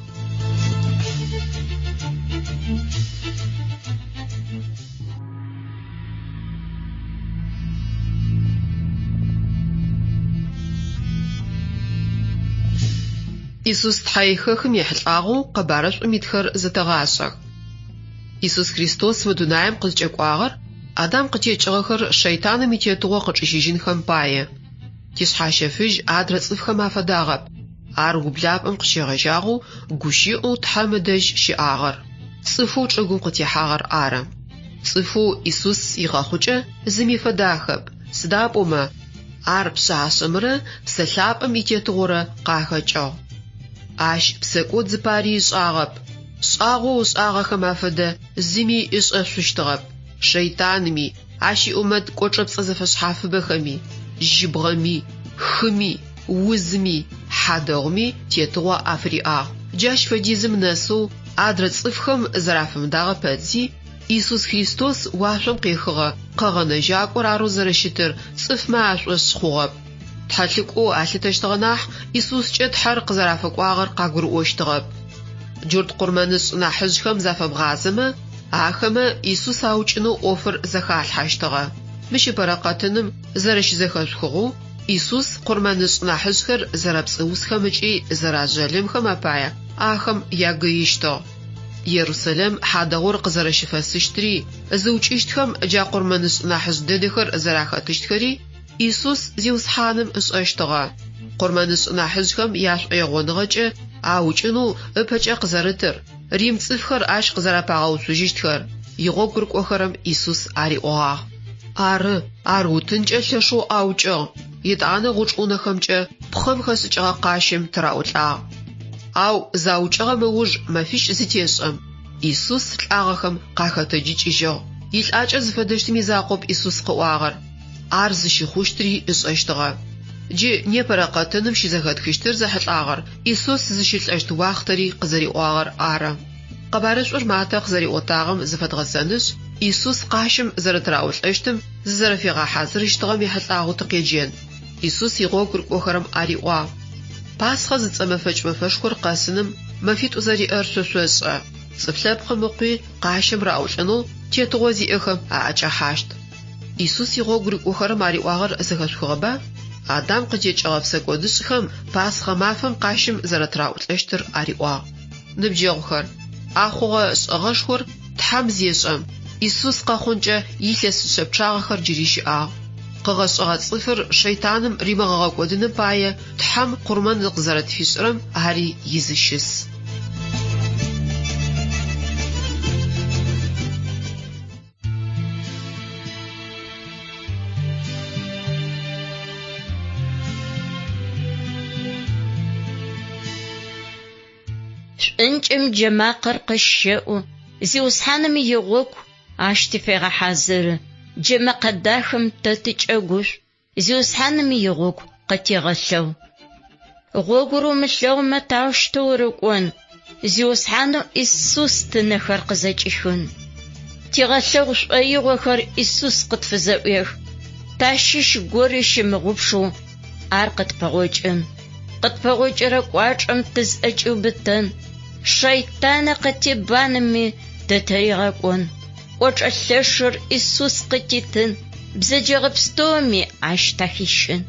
S1: Исус Тхьэихэхым ехьылӏагъэу къэбарышӏум итхэр зэтэгъашӏэх. Исус Христос мы дунаим къызкӏэкӏуагъэр Адам къытекӏыгъэхэр шэйтаным итетыгъо къычӏищыжьынхэм пае. Тишъхьащэфыжь адрэ цӏыфхэм афэдагъэп. Ар ублапӏэм къыщегъэжьагъэу гущыӏэу Тхьэм ыдэжь щыӏагъэр, цӏыфэу чӏыгум къытехьагъэр ары. Цӏыфэу Исус игъэхъукӏэ зыми фэдахэп, сыда пӏомэ ар пшъашъэмрэ Псэ Лъапӏэм итетыгъорэ къахэкӏыгъ. Ащ псэкӏод зыпари ышӏагъэп, шӏагъоу ышӏагъэхэм афэдэ зыми ышӏэшъущтыгъэп, шэйтанми, ащ иӏумэт кӏочӏэпцӏэ зэфэшъхьафыбэхэми, жьыбгъэми, хыми, узми, хьадэгъуми тетыгъо афыриӏагъ. Джащ фэдизым нэсэу адрэ цӏыфхэм зэрафэмыдагъэ пэтзи, Исус Христос уашъом къехыгъэ Къэгъэнэжьакӏор арэу зэрэщытыр цӏыфмэ ашӏошъ хъугъэп. Тхьэлӏыкӏоу алъытэщтыгъэ нахь, Исускӏэ Тхьэр къызэрафэкӏуагъэр къагурыӏощтыгъэп. Джурт къурмэнышӏ нахьыжъхэм зафэбгъазэмэ, ахэмэ Исус аукӏынэу ӏофыр зэхалъхьэщтыгъэ. Мыщ ыпэрэ къэтыным зэрэщызэхэшъухыгъэу, Исус къурмэнышӏ нахьыжъхэр зэрэпцӏыусхэм ыкӏи зэражъалымхэм апае ахэм ягыищтыгъ. Ерусэлэм хьадэгъур къызэрэщыфэсыщтри, зыукӏыщтхэм джа къурмэнышӏ нахьыжъ дэдэхэр зэрахэтыщтхэри Исус Зиусхьаным ышӏэщтыгъэ. Къурмэнышӏ нахьыжъхэм яшӏоигъоныгъэкӏэ аукӏынэу ыпэкӏэ къызэрытыр, рим цӏыфхэр ащ къызэрапагъэуцужьыщтхэр игъогу рыкӏохэрэм Исус ариӏогъагъ. Ары, ар утынкӏэ лъэшэу аукӏыгъ, етӏанэ гъучӏ ӏунэхэмкӏэ пхъэм хэшӏыкӏыгъэ къащым тыраӏулӏагъ. Ау заукӏыгъэм ыуж мэфищ зытешӏэм, Исус лӏагъэхэм къахэтэджыкӏыжьыгъ. Илӏакӏэ зыфэдэщтым изакъоп Исус къыӏуагъэр, ар зыщыхъущтри ышӏэщтыгъэ. Джы непэрэ къэтыным щызэхэтхыщтыр зэхьылӏагъэр Исус зыщылӏэщт уахътэри къызэриӏуагъэр ары. Къэбарышӏур Матэ къызэриӏотагъэм зыфэдгъэсэнышъ, Исус къащым зэрэтыраӏулӏэщтым зызэрэфигъэхьазырыщтыгъэм ехьылӏагъэу тыкъеджэн. Исус игъогу рыкӏохэрэм ариӏуагъ, Пасхъэ зыцӏэ мэфэкӏ мэфэшхор къэсыным мэфитӏу зэриӏэр шъо шъошӏэ. Цӏыф Лъэпкъым Ыкъуи къащым раӏулӏынэу тетыгъо зиӏэхэм аӏэкӏэхьащт. Исус игъогу рыкӏохэрэм ариӏуагъэр зэхэшъухыгъэба? Адам къытекӏыгъэ псэкӏодышӏхэм Пасхъэ мафэм къащым зэрэтыраӏулӏэщтыр ариӏуагъ. Ныбджэгъухэр, а хъугъэ-шӏэгъэшхор Тхьэм зешӏэм, Исус къэхъункӏэ илъэс шъэ пчъагъэхэр джыри щыӏагъ. Къыгъэшӏыгъэ цӏыфыр шэйтаным римыгъэгъэкӏодыным пае Тхьэм къурмэн зыкъызэрэтфишӏырэм ари изы щыс.
S2: Шӏункӏым джэмакъэр къыщэӏу, Зиусхьаным игъогу ащ тыфегъэхьазыры. Джэмэкъэ дахэм тэ тыкӏэгушӏу, Зиусхьаным игъогу къытегъэлъэгъу. Гъогур умылъэгъумэ таущтэу урыкӏон, Зиусхьанэу Исус тынэхэр къызэкӏихын. Тигъэлъэгъу шӏоигъохэр Исус къытфызэӏуех, тащыщ гори щымыгъупшэу ар къытпэгъокӏын. Къытпэгъокӏырэ кӏуачӏэм тызӏэкӏиубытэн, шэйтанэ къытебанэми тытыригъэкӏон. Кӏочӏэ лъэшыр Исус къытитын, бзэджэгъэ пстэуми ащ тахищын.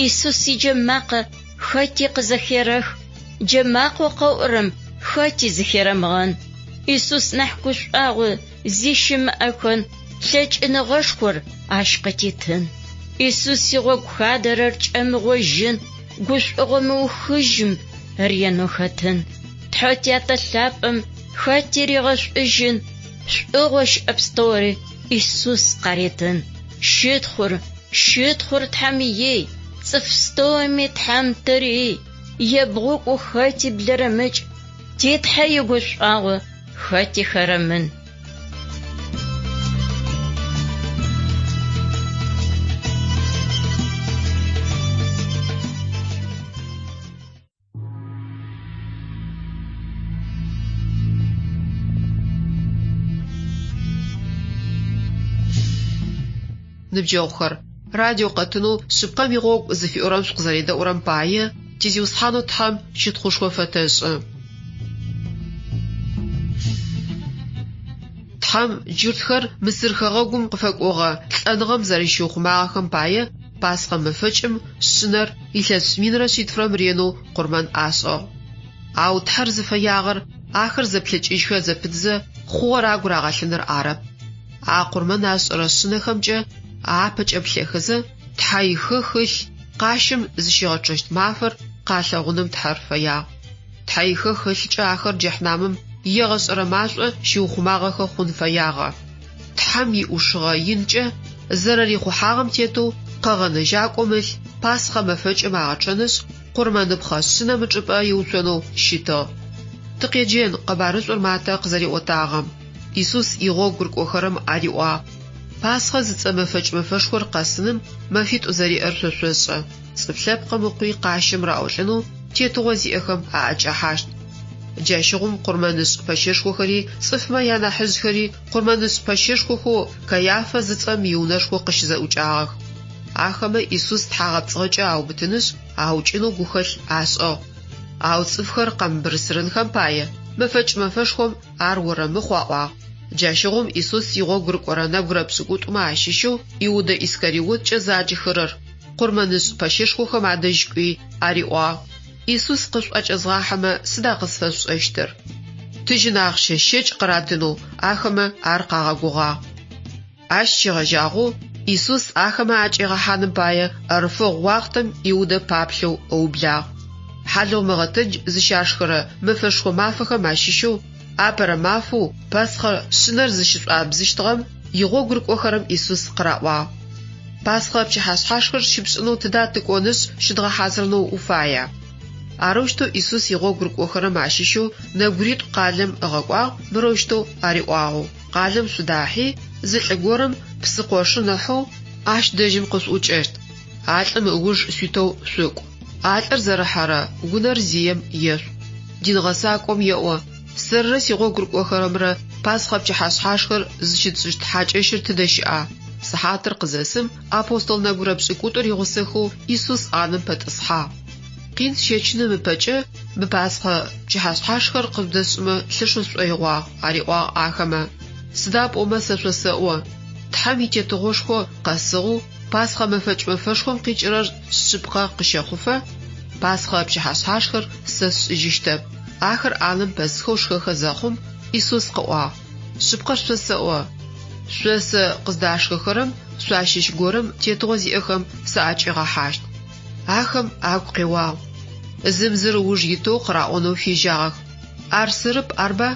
S2: Исус иджэмакъэ хэти къызэхерэх, джэмакъэу къэӏурэм хэти зыхерэмыгъэн. Исус нахь гушӏуагъо зи щымыӏэхэн, лъэкӏыныгъэшхор ащ къытитын. Исус игъогу хадэрэр кӏэмыгъожьын, гушӏогъо мыухыжьым ренэу хэтын. Тхьэ Тятэ лъапӏэм хэти ригъэшӏужьын, шӏугъэу щыӏэ пстэури Исус къаритын. Щытхъур, щытхъур Тхьэм ей, цӏыф пстэуми Тхьэм тырей, ебгъукӏоу хэти блэрэмыкӏ, ти Тхьэ игушӏуагъо хэти хэрэмын.
S1: Ныбджэгъухэр, радио къэтынэу Шъыпкъэм игъогу зыфиӏорэм шъукъызэредэӏурэм пае ти Зиусхьанэу Тхьэм щытхъушхо фэтэшӏы. Тхьэм джуртхэр Мысыр хэгъэгум къыфэкӏогъэ лӏэныгъэм зэрэщиухъумагъэхэм пае Пасхъэ мэфэкӏым шъынэр илъэс минрэ шъитфырэм ренэу къурмэн ашӏыгъ. Ау Тхьэр зыфэягъэр ахэр зэплъэкӏыжьхэ зэпытзэ хъугъэр агу рагъэлъыныр арэп. А къурмэн ашӏырэ шъынэхэмкӏэ апэкӏэ плъэхэзэ, Тхьэихэх ылъ къащым зыщигъэчъэщт мафэр къалъэгъуным Тхьэр фэягъ. Тхьэихэх ылъкӏэ ахэр джэхьнамым егъэшӏэрэ машӏо щыухъумагъэхэ хъун фэягъэ. Тхьэм иӏушыгъэ инкӏэ зэрэрихъухьагъэм тетэу Къэгъэнэжьакӏом ылъ Пасхъэ мэфэкӏым агъэчъэнышъ, къурмэныпхъэ шъынэм ычӏыпӏэ иуцонэу щытыгъ. Тыкъеджэн къэбарышӏур Матэ къызэриӏотагъэм. Исус игъогу рыкӏохэрэм ариӏуагъ, Пасхъэ зыцӏэ мэфэкӏ мэфэшхор къэсыным мэфитӏу зэриӏэр шъо шъошӏэ. Цӏыф Лъэпкъым Ыкъуи къащым раӏолӏынэу тетыгъо зиӏэхэм аӏэкӏэхьащт. Джащыгъум къурмэнышӏ пэщэшхохэри, цӏыфмэ янахьыжъхэри къурмэнышӏ пэщэшхохэу Кайафэ зыцӏэм иунэшхо къыщызэӏукӏагъэх. Ахэмэ Исус тхьагъэпцӏыгъэкӏэ аубытынышъ, аукӏынэу гухэлъ ашӏыгъ. Ау цӏыфхэр къэмыбырысырынхэм пае, мэфэкӏ мэфэшхом ар орэмыхъу аӏуагъ. Джащыгъум Исус игъогу рыкӏорэ нэбгырэ пшӏыкӏутӏумэ ащыщэу Иудэ Искариоткӏэ заджэхэрэр къурмэнышӏ пэщэшхохэм адэжь кӏуи, ариӏуагъ, Исус къышъуӏэкӏэзгъахьэмэ, сыда къысфэшъушӏэщтыр? Тыжьын ахъщэ щэкӏ къыратынэу ахэмэ ар къагъэгугъагъ. Ащ щегъэжьагъэу Исус ахэмэ аӏэкӏигъэхьаным пае ӏэрыфэгъу уахътэм Иудэ паплъэу ыублагъ. Хьалыгъу мыгъэтэдж зыщашхырэ мэфэшхо мафэхэм ащыщэу апэрэ мафэу Пасхъэ шъынэр зыщышӏуабзыщтыгъэм игъогу рыкӏохэрэм Исус къыраӏуагъ, Пасхъэ пчыхьэшъхьашхэр щыпшӏынэу тыда тыкӏонышъ щыдгъэхьазырынэу уфая? Арэущтэу Исус игъогу рыкӏохэрэм ащыщэу нэбгыритӏу къалэм ыгъэкӏуагъ, мырэущтэу ариӏуагъэу, Къалэм шъудахьи, зы лӏы горэм псы къошын ыхьэу ащ дэжьым къышъуӏукӏэщт. А лӏым ыуж шъуитэу шъукӏу. А лӏыр зэрыхьэрэ унэр зием ешъуӏу. Дин гъэсакӏом еӏо, Сэррэ сигъогу рыкӏохэрэмрэ Пасхъэ пчыхьэшъхьашхэр зыщытшӏыщт хьакӏэщыр тыдэ щыӏа? Сыхьатыр къызэсым, апостол нэбгырэ пшӏыкӏутӏур игъусэхэу Исус ӏанэм пэтӏысхьагъ. Къин сщэчыным ыпэкӏэ мы Пасхъэ пчыхьэшъхьашхэр къыжъудэсшӏымэ лъэшэу сшӏоигъуагъ, ариӏуагъ ахэмэ. Сыда пӏомэ сэ шъосэӏо, Тхьэм и Тетыгъошхо къэсыгъэу Пасхъэ мэфэкӏ мэфэшхом къикӏырэр шъыпкъэ къыщэхъуфэ, Пасхъэ пчыхьэшъхьашхэр сэ сшӏыжьыщтэп. Ахэр ӏанэм пэсхэу шхэхэ зэхъум, Исус къыӏуагъ, Шъыпкъэр шъосэӏо, шъо сэ къыздашхэхэрэм шъуащыщ горэм тетыгъо зиӏэхэм саӏэкӏигъэхьащт. Ахэм агу къеуагъ. Зым зыр ыуж итэу къыраӏонэу фежьагъэх, Ар сэрэп, арба?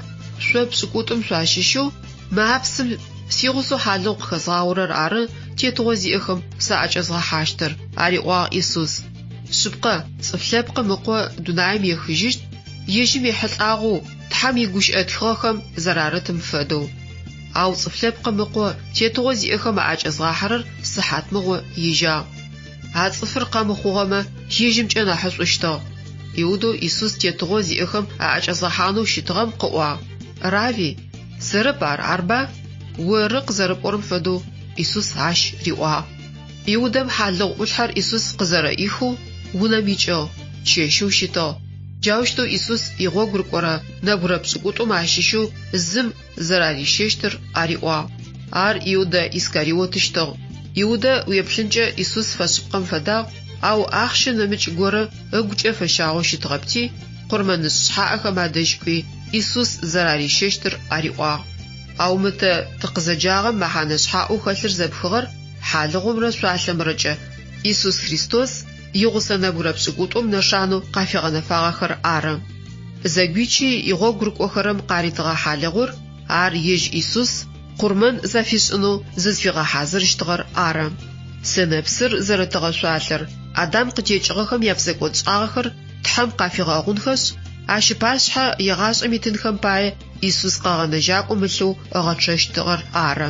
S1: Шъо пшӏыкӏутӏум шъуащыщэу мы апсым сигъусэу хьалыгъу къыхэзгъаорэр ары тетыгъо зиӏэхэм саӏэкӏэзгъэхьащтыр, ариӏуагъ Исус. Шъыпкъэ, Цӏыф Лъэпкъым Ыкъо дунаим ехыжьыщт, ежьым ехьылӏагъэу Тхьэм игущыӏэ тхыгъэхэм зэрарытым фэдэу. Ау Цӏыф Лъэпкъым Ыкъо тетыгъо зиӏэхэм аӏэкӏэзгъахьэрэр сыхьатмыгъо ежьагъ. А цӏыфыр къэмыхъугъэмэ, ежьымкӏэ нахьышӏущтыгъ. Иудэу Исус тетыгъо зиӏэхэм аӏэкӏэзгъэхьанэу щытыгъэм къыӏуагъ, Рави, сэрэп ар, арба? Оры къызэрэпӏорэм фэдэу, Исус ащ риӏуагъ. Иудэм хьалыгъу ӏулъхьэр Исус къызэрэӏихэу унэм икӏыгъ, чэщэу щытыгъ. Джаущтэу Исус игъогу рыкӏорэ нэбгырэ пшӏыкӏутӏум ащыщэу зым зэрарищэщтыр ариӏуагъ. Ар Иудэ Искариотыщтыгъ. Иудэ уеплъынкӏэ Исус фэшъыпкъэм фэдагъ, ау ахъщэ нэмыкӏ горэ ыгукӏэ фэщагъэу щытыгъэпти, къурмэнышӏ шъхьаӏэхэм адэжь кӏуи, Исус зэрарищэщтыр ариӏуагъ. Ау мы тэ тыкъызэджагъэм мэхьанэ шъхьаӏэу хэлъыр зэпхыгъэр хьалыгъумрэ шъуалъэмрэкӏэ Исус Христос игъусэ нэбгырэ пшӏыкӏутӏум нэшанэу къафигъэнэфагъэхэр ары. Зэгуичи игъогу рыкӏохэрэм къаритыгъэ хьалыгъур, ар ежь Исус къурмэн зафишӏынэу зызфигъэхьазырыщтыгъэр ары. Сэнэпсыр зэрытыгъэ шъуалъэр Адам къытекӏыгъэхэм япсэкӏодшӏагъэхэр Тхьэм къафигъэгъунхэшъ, ащ ыпашъхьэ егъашӏэм итынхэм пае Исус Къэгъэнэжьакӏом ылъэу ыгъэчъэщтыгъэр ары.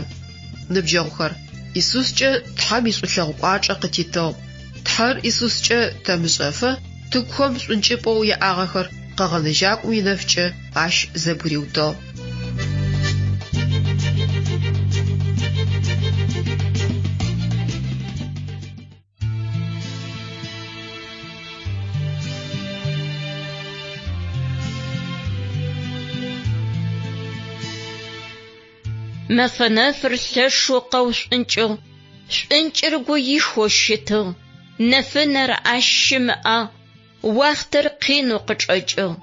S1: Ныбджэгъухэр, Исускӏэ Тхьэм ишӏулъэгъу кӏуачӏэ къытитыгъ. Тхьэр Исускӏэ тэмышӏэфэ, тыгухэм шӏункӏыпӏэу яӏагъэхэр Къэгъэнэжьакӏом инэфкӏэ ащ зэбгыриутыгъ.
S2: Мэфэ нэфыр лъэшэу къэушӏункӏыгъ, шӏункӏыр гуихэу щытыгъ, нэфынэр ащ щымыӏагъ, уахътэр къинэу къычӏэкӏыгъ.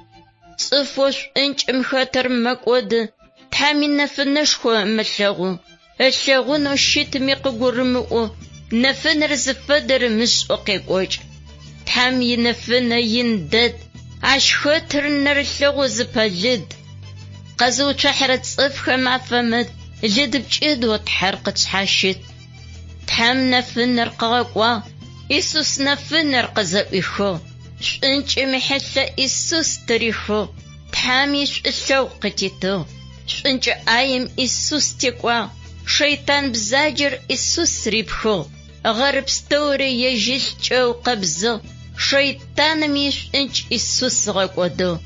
S2: Цӏыфэу шӏункӏым хэтыр мэкӏоды, Тхьэм инэфынэшхо ымылъэгъоу, ылъэгъунэу щытми къыгурымыӏоу, нэфынэр зыфэдэр ымышӏэу къекӏокӏы. Тхьэм инэфынэ ин дэд, ащ хэтыр нэрылъэгъоу зыпэлыд. Къэзыуцухьэрэ цӏыфхэм афэмыд, лыд-пкӏыдэу Тхьэр къытшъхьащыт. Тхьэм нэфынэр къыгъэкӏуагъ, Исус нэфынэр къызэӏуихыгъ, шӏункӏым ихьылъэ Исус тырихыгъ, Тхьэм ишӏулъэгъу къытитыгъ. Шӏункӏэ ӏаем Исус текӏуагъ, шэйтан бзаджэр Исус рипхыгъ, гъэр пстэури ежь ылъкӏэ ыукъэбзыгъ, шэйтаным ишӏункӏ Исус ыгъэкӏодыгъ.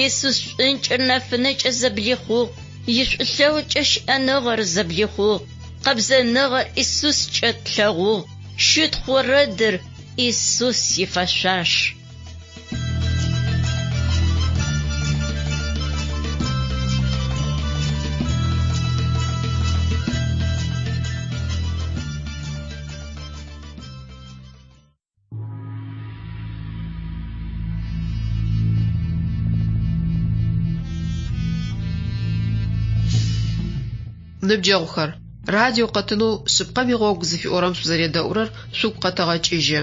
S2: Исус шӏункӏыр нэфынэкӏэ зэблихъугъ, ишӏулъэгъукӏэ щыӏэныгъэр зэблихъугъ, къэбзэныгъэр Исускӏэ тлъэгъугъ, щытхъу орэдыр Исус ифэшъуаш.
S1: Ныбджэгъухэр, радио къэтынэу Шъыпкъэм игъогу зыфиӏорэм шъузэредэӏурэр шъугу къэтэгъэкӏыжьы.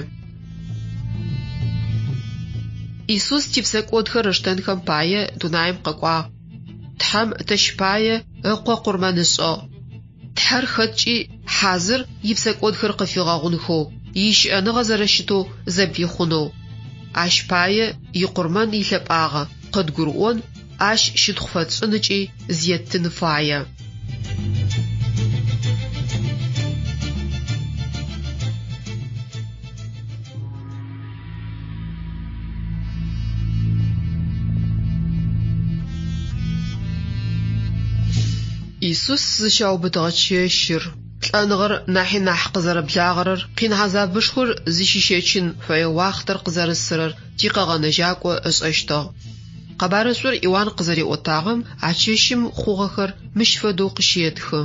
S1: Исус типсэкӏодхэр ыштэнхэм пае дунаим къэкӏуагъ. Тхьэм тэщ пае Ыкъо къурмэн ышӏыгъ. Тхьэр хэткӏи хьазыр ипсэкӏодхэр къыфигъэгъунхэу, ищыӏэныгъэ зэрэщытэу зэблихъунэу. Ащ пае икъурмэн илъэпӏагъэ къыдгурыӏон, ащ щытхъу фэтшӏын ыкӏи зеттын фае. Исус зыщаубытыгъэ чэщыр, лӏэныгъэр нахьи нахь къызэрэблагъэрэр, къин-хьазабышхор зыщищэчын фэе уахътэр къызэрысырэр ти Къэгъэнэжьакӏо ышӏэщтыгъ. Къэбарышӏур Иуан къызэриӏотагъэм а чэщым хъугъэхэр мыщ фэдэу къыщетхы,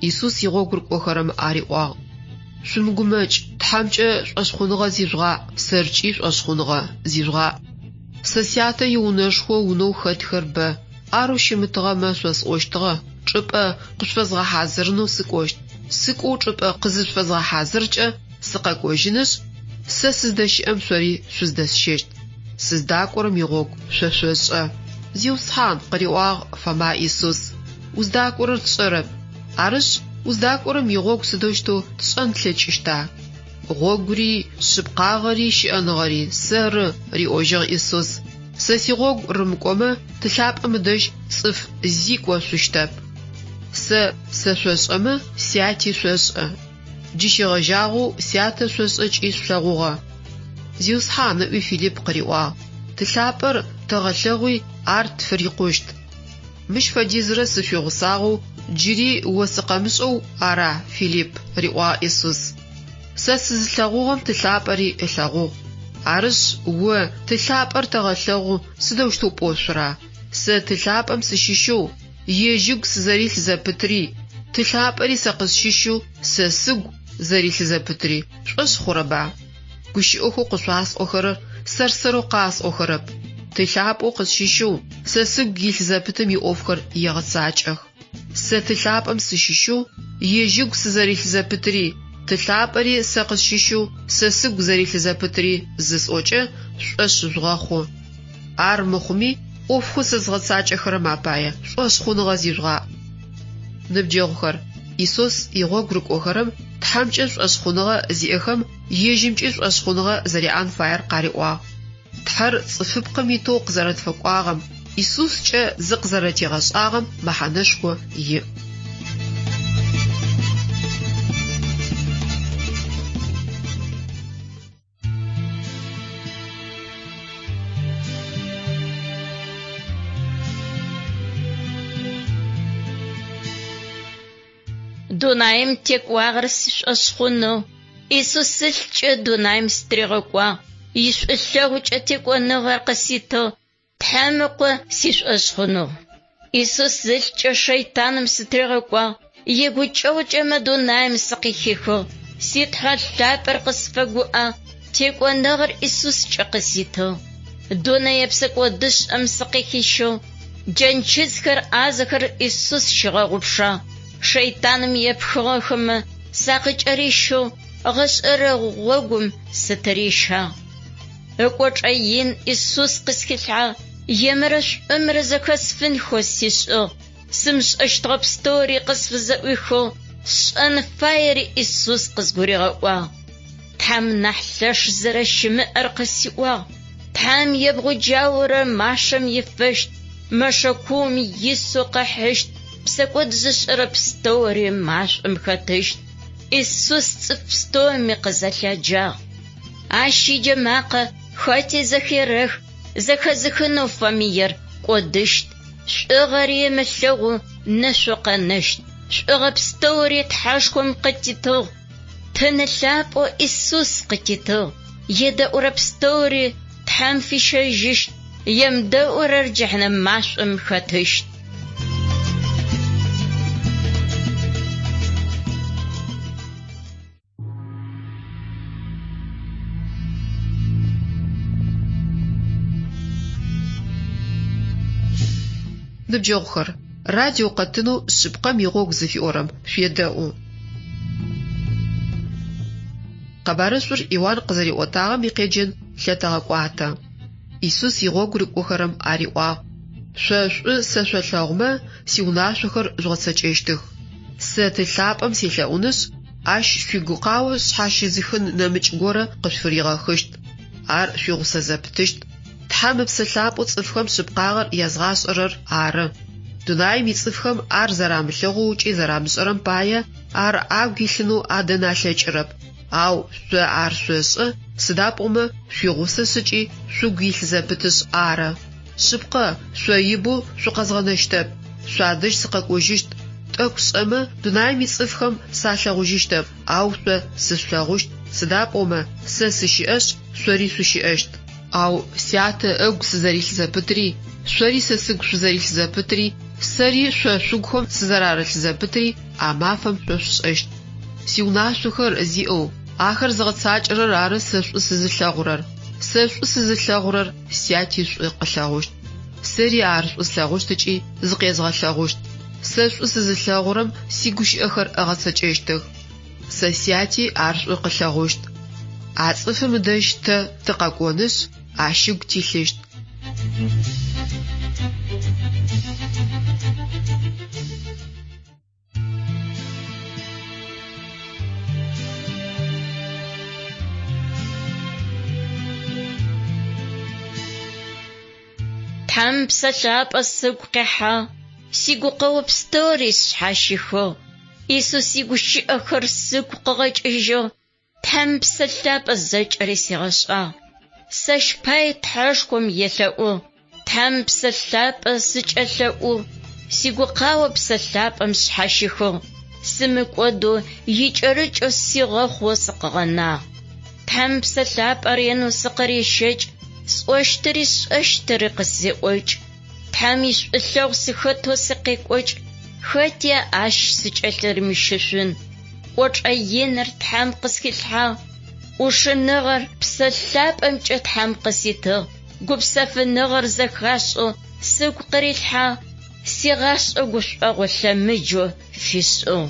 S1: Исус игъогу рыкӏохэрэм ариӏуагъ, Шъумыгумэкӏ, Тхьэмкӏэ шӏошъхъуныгъэ зижъугъаӏ, сэркӏи шӏошъхъуныгъэ зижъугъаӏ. Сэ Сятэ иунэшхо унэу хэтхэр бэ, арэу щымытыгъэмэ шъосӏощтыгъэ, чӏыпӏэ къышъуфэзгъэхьазырынэу сыкӏощт. Сыкӏоу чӏыпӏэ къызышъуфэзгъэхьазыркӏэ, сыкъэкӏожьынышъ, сэ сыздэщыӏэм шъори шъуздэсщэщт. Сыздакӏорэм игъогу шъо шъошӏэ. Зиусхьан, къыриӏуагъ Фома Исус, уздакӏорэр тшӏэрэп. Арышъ, уздакӏорэм игъогу сыдэущтэу тшӏэн тлъэкӏыщта? Гъогури, шъыпкъагъэри, щыӏэныгъэри сэры, риӏожьыгъ Исус. Сэ сигъогу рымыкӏомэ, Ты лъапӏэм ыдэжь цӏыф зи кӏошъущтэп. Сэ сэшъошӏэмэ, Сяти шъошӏэ. Джы щегъэжьагъэу Сятэ шъошӏэ ыкӏи шъулъэгъугъэ. Зиусхьан, ыӏуи Филипп къыриӏуагъ, Ты лъапӏэр тэгъэлъэгъуи, ар тфырикъущт. Мыщ фэдизрэ сышъуигъусагъэу джыри о сыкъэмышӏэу ара, Филипп? риӏуагъ Исус. Сэ сызылъэгъугъэм Ты лъапӏэри ылъэгъугъ. Арышъ, о Ты лъапӏэр тэгъэлъэгъу сыдэущтэу пӏошъура? Сэ Ты лъапӏэм сыщыщэу, ежь ыгу сызэрилъ зэпытри, Ты лъапӏэри сэ къысщыщэу сэ сыгу зэрилъ зэпытри пшӏошъ хъурэба? Гущыӏэхэу къышъуасӏохэрэр сэр-сэрэу къасӏохэрэп. Ты лъапӏэу къысщыщэу сэ сыгу илъ зэпытым иӏофхэр егъэцакӏэх. Сэ Ты лъапӏэм сыщыщэу ежь ыгу сызэрилъ зэпытри, Ты лъапӏэри сэ къысщыщэу сэ сыгу зэрилъ зэпытри зысӏокӏэ, шъушӏошъ жъугъэхъу. Ар мыхъуми, ӏофхэу сэ згъэцакӏэхэрэм апае шӏошъхъуныгъэ зижъугъаӏ. Ныбджэгъухэр, Исус игъогу рыкӏохэрэм Тхьэмкӏэ шӏошъхъуныгъэ зиӏэхэм ежьымкӏи шӏошъхъуныгъэ зэряӏэн фаер къариӏуагъ. Тхьэр цӏыфыпкъым итэу къызэрэтфэкӏуагъэм, Исускӏэ зыкъызэрэтигъэшӏагъэм мэхьанэшхо иӏ.
S2: Дунаим текӏуагъэр сшӏошъ хъунэу Исус ылъкӏэ дунаим сытыригъэкӏуагъ, ишӏулъэгъукӏэ текӏоныгъэр къыситыгъ, Тхьэм Ыкъо сишӏошъ хъунэу. Исус ылъкӏэ шэйтаным сытыригъэкӏуагъ, игукӏэгъукӏэ мы дунаим сыкъыхихыгъ, си Тхьэ лъапӏэр къысфэгуӏэ, текӏоныгъэр Исускӏэ къыситыгъ. Дунэе псэкӏодышӏэм сыкъыхищыгъ. Джэнчызхэр, ӏазэхэр Исус щигъэгъупшагъ. Шэйтаным епхыгъэхэмэ сакъыкӏэрищыгъ, гъэшӏэрэ гъогум сытырищагъ. Ыкӏочӏэ ин Исус къысхилъхьагъ, емрэ шӏумрэ зэхэсфынхэу сишӏыгъ. Сымышӏэщтыгъэ пстэури къысфызэӏуихыгъ, сшӏэн фаери Исус къызгуригъэӏуагъ. Тхьэм нахь лъэш зэрэщымыӏэр къысиӏуагъ. Тхьэм ебгъуджаурэ машэм ифэщт, мэшэ куум исэу къыхьыщт, псэкӏод зышӏэрэ пстэури машӏом хэтыщт. Исус цӏыф пстэуми къызэлъяджагъ. Ащ иджэмакъэ хэти зэхерэх, зэхэзыхынэу фэмыер кӏодыщт. Шӏугъэри ымылъэгъоу нэшъу къэнэщт. Шӏугъэ пстэури Тхьэшхом къытитыгъ. Тыны лъапӏэу Исус къытитыгъ. Едэӏурэ пстэури Тхьэм фищэжьыщт, емыдэӏурэр джэхьнэм машӏом хэтыщт.
S1: Ныбджэгъухэр, радио къэтынэу Шъыпкъэм игъогу зыфиӏорэм шъуедэӏу. Къэбарышӏур Иуан къызэриӏотагъэм икъеджэн лъэтэгъэкӏуатэ. Исус игъогу рыкӏохэрэм ариӏуагъ, Шъо шӏу сэ шъолъэгъумэ, сиунашъохэр жъугъэцэкӏэщтых. Сэ Ты лъапӏэм селъэӏунышъ, ащ шъуигукъао шъхьащызыхын нэмыкӏ горэ къышъуфыригъэхыщт. Ар шъуигъусэ зэпытыщт. Тхьэм Ыпсэ Лъапӏэу цӏыфхэм шъыпкъагъэр язгъашӏэрэр ары. Дунаим ицӏыфхэм ар зэрамылъэгъоу ыкӏи зэрамышӏэрэм пае ар агу илъынэу адэн алъэкӏырэп. Ау шъо ар шъошӏэ, сыда пӏомэ шъуигъусэшъ ыкӏи шъугу илъ зэпытышъ ары. Шъыпкъэ, шъо ибэу шъукъэзгъэнэщтэп, шъуадэжь сыкъэкӏожьыщт. Тӏэкӏу шӏэмэ, дунаим ицӏыфхэм салъэгъужьыщтэп, ау шъо сышъулъэгъущт, сыда пӏомэ сэ сыщыӏэшъ, шъори шъущыӏэщт. Ау Сятэ ыгу сызэрилъ зэпытри, шъори сэ сыгу шъузэрилъ зэпытри, сэри шъо шъугухэм сызэрарылъ зэпытри а мафэм шъо шъушӏэщт. Сиунашъохэр зиӏэу, ахэр зыгъэцакӏэрэр ары сэ шӏу сызылъэгъурэр. Сэ шӏу сызылъэгъурэр Сяти шӏу къылъэгъущт. Сэри ар шӏу слъэгъущт ыкӏи зыкъезгъэлъэгъущт. Сэ шӏу сызылъэгъурэм сигущыӏэхэр ыгъэцэкӏэщтых. Сэ Сяти ар шӏу къылъэгъущт. А цӏыфым ыдэжь тэ тыкъэкӏонышъ, ащ ыгу тилъыщт.
S2: Тхьэм Псэ Лъапӏэ сыгу къихьагъ, сигукъэо пстэури сшъхьащихыгъ. Исус игущыӏэхэр сыгу къыгъэкӏыжьыгъ. Тхьэм Псэ Лъапӏэ зэкӏэри сигъэшӏагъ. Сэщ пае Тхьэшхом елъэӏугъ. Тхьэм Псэ Лъапӏэ сыкӏэлъэӏугъ. Сигукъао Псэ Лъапӏэм сшъхьащихыгъ. Сымыкӏодэу икӏэрыкӏэу сигъэхъоу сыкъыгъэнагъ. Тхьэм Псэ Лъапӏэ ренэу сыкъырещэкӏ, сӏощтыри сшӏэщтыри къысеӏокӏ. Тхьэм ишӏулъэгъу сыхэтэу сыкъекӏокӏ, хэти ащ сыкӏэлъырымыщышъун. Кӏочӏэ иныр Тхьэм къысхилъхьагъ, ӏушыныгъэр Псэ Лъапӏэмкӏэ Тхьэм къыситыгъ, гупсэфыныгъэр зэхашӏэу сыгу къырилъхьагъ, сигъашӏэ гушӏогъо лъэмыджэу фишӏыгъ.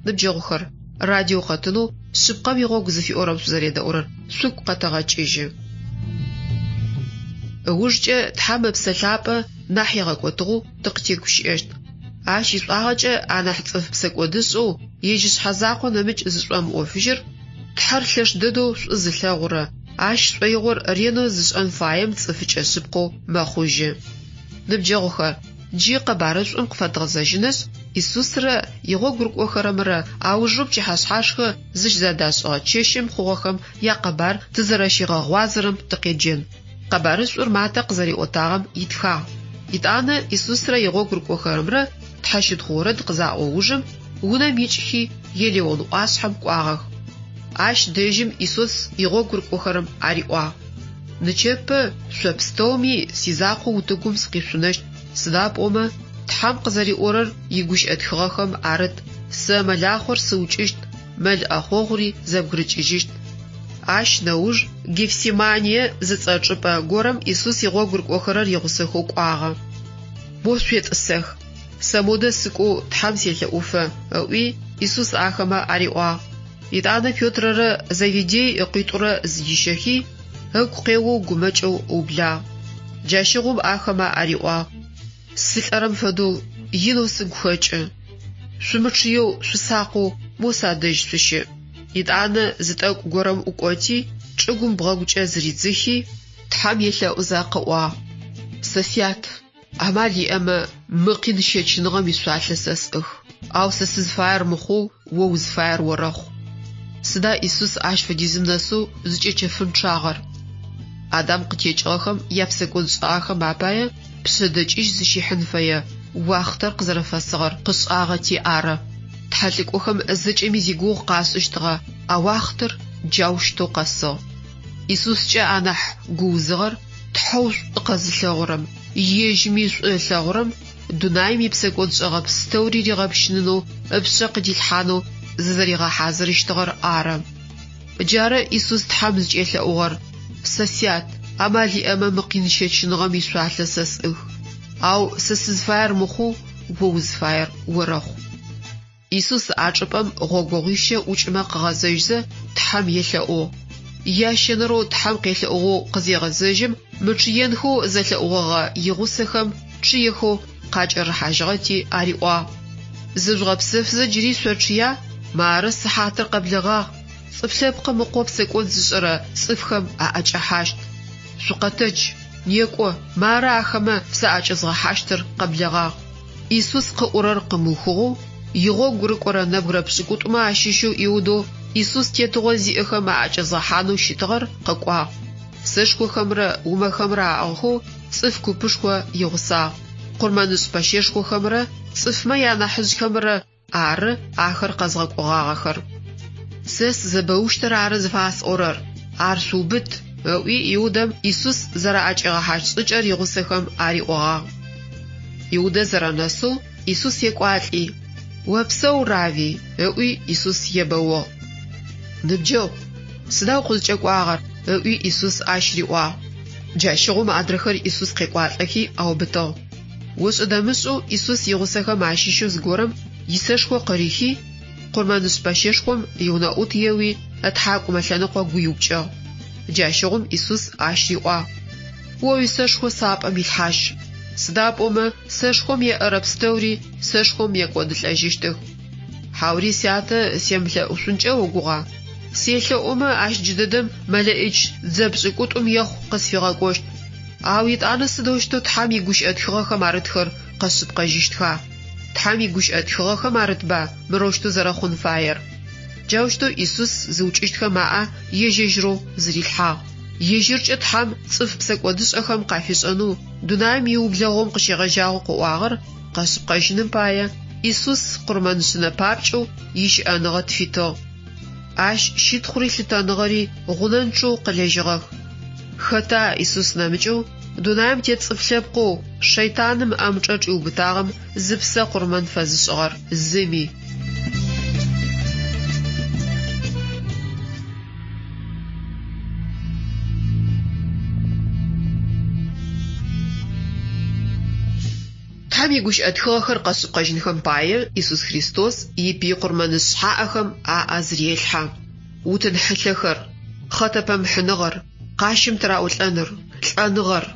S1: Ныбджэгъухэр, радио къэтынэу Шъыпкъэм игъогу зыфиӏорэм шъузэредэӏурэр шъугу къэтэгъэкӏыжьы. Ыужкӏэ Тхьэм Ыпсэ Лъапӏэ нахь игъэкӏотыгъэу тыкъытегущыӏэщт. Ащ ишӏуагъэкӏэ анахь цӏыф псэкӏодышӏэу ежь ышъхьэ закъо нэмыкӏ зышӏомыӏофыжьыр Тхьэр лъэш дэдэу шӏу зылъэгъурэ, ащ шӏоигъор ренэу зышӏэн фаем цӏыфыкӏэ шъыпкъэу мэхъужьы. Ныбджэгъухэр, джы къэбарышӏум къыфэдгъэзэжьынышъ, Исусрэ игъогу рыкӏохэрэмрэ аужэу пчыхьэшъхьашхэ зыщызэдашӏыгъэ чэщым хъугъэхэм якъэбар тызэрэщигъэгъуазэрэм тыкъеджэн. Къэбарышӏур Матэ къызэриӏотагъэм итхагъ. Етӏанэ Исусрэ игъогу рыкӏохэрэмрэ тхьэщытхъу орэд къызаӏо ужым унэм икӏхи Елеон ӏуашъхьэм кӏуагъэх. Ащ дэжьым Исус игъогу рыкӏохэрэм ариӏуагъ. Нычэпэ шъо пстэуми сизакъоу утыгум сыкъишъунэщт, сыда пӏомэ Тхьэм къызэриӏорэр игущыӏэ тхыгъэхэм арыт: Сэ мэлахъор сыукӏыщт, мэл ӏэхъогъури зэбгырыкӏыжьыщт. Ащ нэуж Гефсимание зыцӏэ чӏыпӏэ горэм Исус игъогу рыкӏохэрэр игъусэхэу кӏуагъэ. Мо шъуетӏысэх, сэ модэ сыкӏоу Тхьэм селъэӏуфэ, ыӏуи, Исус ахэмэ ариӏуагъ. Етӏанэ Петрэрэ Зеведей ыкъуитӏурэ зыдищэхи, ыгу къеоу гумэкӏэу ыублагъ. Джащыгъум ахэмэ ариӏуагъ, Сылӏэрэм фэдэу инэу сыгу хэкӏы. Шъумычъыеу шъусакъэу мо садэжь шъущыӏ. Етӏанэ зы тӏэкӏу горэм ӏукӏоти, чӏыгум бгъэгукӏэ зыридзыхи, Тхьэм елъэӏузэ къыӏуагъ, Сэ сят, амал иӏэмэ, мы къин щэчыныгъэм ишъуалъэ сэ сӏых, ау сэ сызфаер мыхъоу о узфаер орэхъу. Сыда Исус ащ фэдизым нэсэу зыкӏэчэфынчъагъэр? Адам къытекӏыгъэхэм япсэкӏодшӏагъэхэм апае пшъэдэкӏыжь зыщихьын фэе уахътэр къызэрэфэсыгъэр къышӏагъэти ары. Тхьэлӏыкӏохэм зэкӏэми зигугъу къашӏыщтыгъэ а уахътэр джаущтэу къэсыгъ. Исускӏэ анахь гуузыгъэр Тхьэу шӏу къэзылъэгъурэм, ежьми шӏу ылъэгъурэм дунаим ипсэкӏодшӏэгъэ пстэури ригъэпщынынэу ыпшъэ къыдилъхьанэу зызэригъэхьазырыщтыгъэр ары. Джары Исус Тхьэм зыкӏелъэӏугъэр, Сэ сят, амал иӏэмэ мы къин щэчыныгъэм ишъуалъэ сэ сӏых, ау сэ сызфаер мыхъоу о узфаер орэхъу. Исус а чӏыпӏэм гъогогъуищэ ӏукӏымэ къыгъэзэжьзэ, Тхьэм елъэӏугъ. Ящэнэрэу Тхьэм къелъэӏугъэу къызегъэзэжьым, мычъыенхэу зэлъэӏугъэгъэ игъусэхэм чъыехэу къакӏэрыхьажьыгъэти, ариӏуагъ, Зыжъугъэпсэфзэ джыри шъочъыя? Мары сыхьатыр къэблэгъагъ, Цӏыф Лъэпкъым Ыкъо псэкӏод зышӏэрэ цӏыфхэм аӏэкӏэхьащт. Шъукъэтэдж, некӏо, мары ахэмэ саӏэкӏэзгъэхьащтыр къэблэгъагъ. Исус къыӏорэр къымыухыгъэу, игъогу рыкӏорэ нэбгырэ пшӏыкӏутӏумэ ащыщэу Иудэу Исус тетыгъо зиӏэхэм аӏэкӏэзгъэхьанэу щытыгъэр къэкӏуагъ. Сэшхохэмрэ умэхэмрэ аӏыгъхэу цӏыф купышхо игъусагъ. Къурмэнышӏ пэщэшхохэмрэ цӏыфмэ янахьыжъхэмрэ ары ахэр къэзгъэкӏогъагъэхэр. Сэ сызэбэущтыр ары зыфасӏорэр, ар шъуубыт, ыӏуи Иудэм Исус зэраӏэкӏигъэхьащт шӏыкӏэр игъусэхэм ариӏогъагъ. Иудэ зэрэнэсэу Исус екӏуалӏи, Опсэу, Равви, ыӏуи Исус ебэугъ. Ныбджэгъу, сыда укъызкӏэкӏуагъэр? ыӏуи Исус ащ риӏуагъ. Джащыгъум адрэхэр Исус къекӏуалӏэхи аубытыгъ. Ошӏэ-дэмышӏэу Исус игъусэхэм ащыщэу зыгорэм исэшхо къырихи, къурмэнышӏ пэщэшхом иунэӏут еуи, ытхьакӏумэ лъэныкъо гуиупкӏыгъ. Джащыгъум Исус ащ риӏуагъ, О уисэшхо сапӏэм илъхьажь, сыда пӏомэ сэшхом еӏэрэ пстэури сэшхом екӏодылӏэжьыщтых. Хьаури Сятэ семылъэӏушъункӏэ огугъа? Селъэӏумэ, ащ джыдэдэм мэлэӏич дзэ пшӏыкӏутӏум ехъу къысфигъэкӏощт. Ау етӏанэ сыдэущтэу Тхьэм игущыӏэ тхыгъэхэм арытхэр къэшъыпкъэжьыщтха? Тхьэм игущыӏэ тхыгъэхэм арытба мырэущтэу зэрэхъун фаер? Джаущтэу Исус зыукӏыщтхэм аӏэ ежь-ежьырэу зырилъхьагъ. Ежьыркӏэ Тхьэм цӏыф псэкӏодышӏэхэм къафишӏэнэу дунаим иублэгъум къыщегъэжьагъэу къыӏуагъэр къэшъыпкъэжьыным пае, Исус къурмэншъынэ папкӏэу ищыӏэныгъэ тфитыгъ. Ащ щытхъури лъытэныгъэри гъунэнчъэу къылэжьыгъэх. Хэта Исус нэмыкӏэу дунаим тет цӏыф лъэпкъэу шэйтаным ыӏэмычӏэ чӏиубытагъэм зыпсэ къурмэн фэзышӏыгъэр? Зыми. Тхьэм игущыӏэ тхыгъэхэр къэшъыпкъэжьынхэм пае Исус Христос ипый къурмэнышӏ шъхьаӏэхэм аӏэ зырелъхьэ. Утын хьылъэхэр, хъэтэпэмыхьыныгъэр, къащым тыраӏулӏэныр, лӏэныгъэр,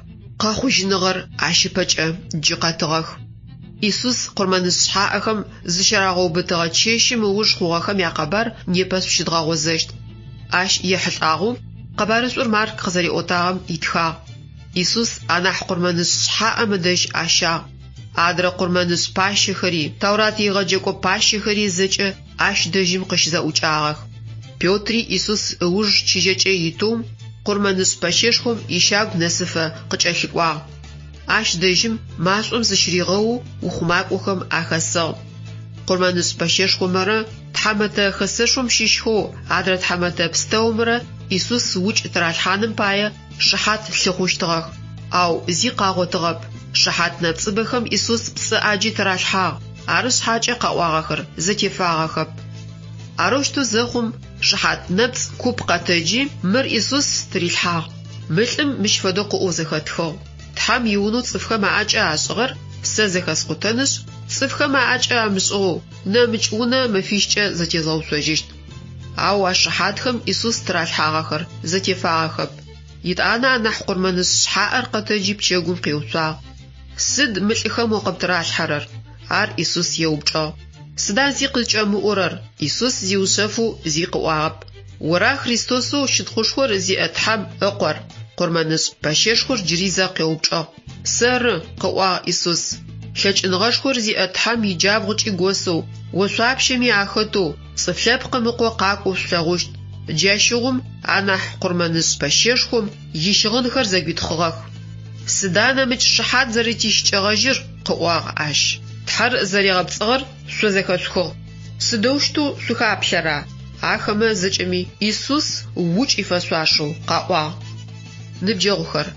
S1: къэхъужьыныгъэр ащ ыпэкӏэ джы къэтыгъэх. Исус къурмэнышӏ шъхьаӏэхэм зыщарагъэубытыгъэ чэщым ыуж хъугъэхэм якъэбар непэ шъущыдгъэгъозэщт. Ащ ехьылӏагъэу къэбарышӏур Марк къызэриӏотагъэм итхагъ. Исус анахь къурмэнышӏ шъхьаӏэм ыдэжь ащагъ. Адрэ къурмэнышӏ пащэхэри, Тэурат егъэджэкӏо пащэхэри зэкӏэ ащ дэжьым къыщызэӏукӏагъэх. Петри Исус ыуж чыжьэкӏэ итэу къурмэнышӏ пэщэшхом ищагу нэсыфэ къыкӏэлъыкӏуагъ. Ащ дэжьым машӏом зыщыригъэоу ухъумакӏохэм ахэсыгъ. Къурмэнышӏ пэщэшхомрэ Тхьамэтэ Хэсэшхом щыщхэу адрэ тхьамэтэ пстэумрэ Исус укӏ тыралъхьаным пае шыхьат лъыхъущтыгъэх, ау зи къагъотыгъэп. Шыхьат нэпцӏыбэхэм Исус пцӏы ӏаджи тыралъхьагъ, ары шъхьакӏэ къаӏуагъэхэр зэтефагъэхэп. Арэущтэу зэхъум, шыхьат нэпцӏ куп къэтэджи, мыр Исус тырилъхьагъ. Мы лӏым мыщ фэдэу къыӏоу зэхэтхыгъ, Тхьэм иунэу цӏыфхэм аӏэкӏэ ашӏыгъэр сэ зэхэскъутэнышъ, цӏыфхэм аӏэкӏэ амышӏыгъэу, нэмыкӏ унэ мэфищкӏэ зэтезгъэуцожьыщт. Ау а шыхьатхэм Исус тыралъхьагъэхэр зэтефагъэхэп. Етӏанэ анахь къурмэнышӏ шъхьаӏэр къэтэджи пчэгум къиуцуагъ. Сыд мы лӏыхэм о къыптыралъхьэрэр? Ар Исус еупчӏыгъ. Сыда зи къызкӏэмыӏорэр? Исус зиушъэфэу зи къыӏуагъэп. Ора Христосэу щытхъушхор зиӏэ Тхьэм Ыкъор? Къурмэнышӏ пэщэшхор джыри зэ къеупчӏыгъ. Сэры, къыӏуагъ Исус. Лъэкӏыныгъэшхор зиӏэ Тхьэм иджабгъукӏи госэу, ошъуапщэми ахэтэу, Цӏыф Лъэпкъым Ыкъо къакӏоу шъулъэгъущт. Джащыгъум анахь къурмэнышӏ пэщэшхом ищыгъынхэр зэгуитхъыгъэх. Сыда нэмыкӏ шыхьат зэрэтищыкӏэгъэжьыр? къыӏуагъ ащ. Тхьэр зэригъэпцӏыгъэр шъо зэхэшъухыгъ. Сыдэущтэу шъухаплъэра? Ахэмэ зэкӏэми Исус укӏ ифэшъуашэу къаӏуагъ. Ныбджэгъухэр,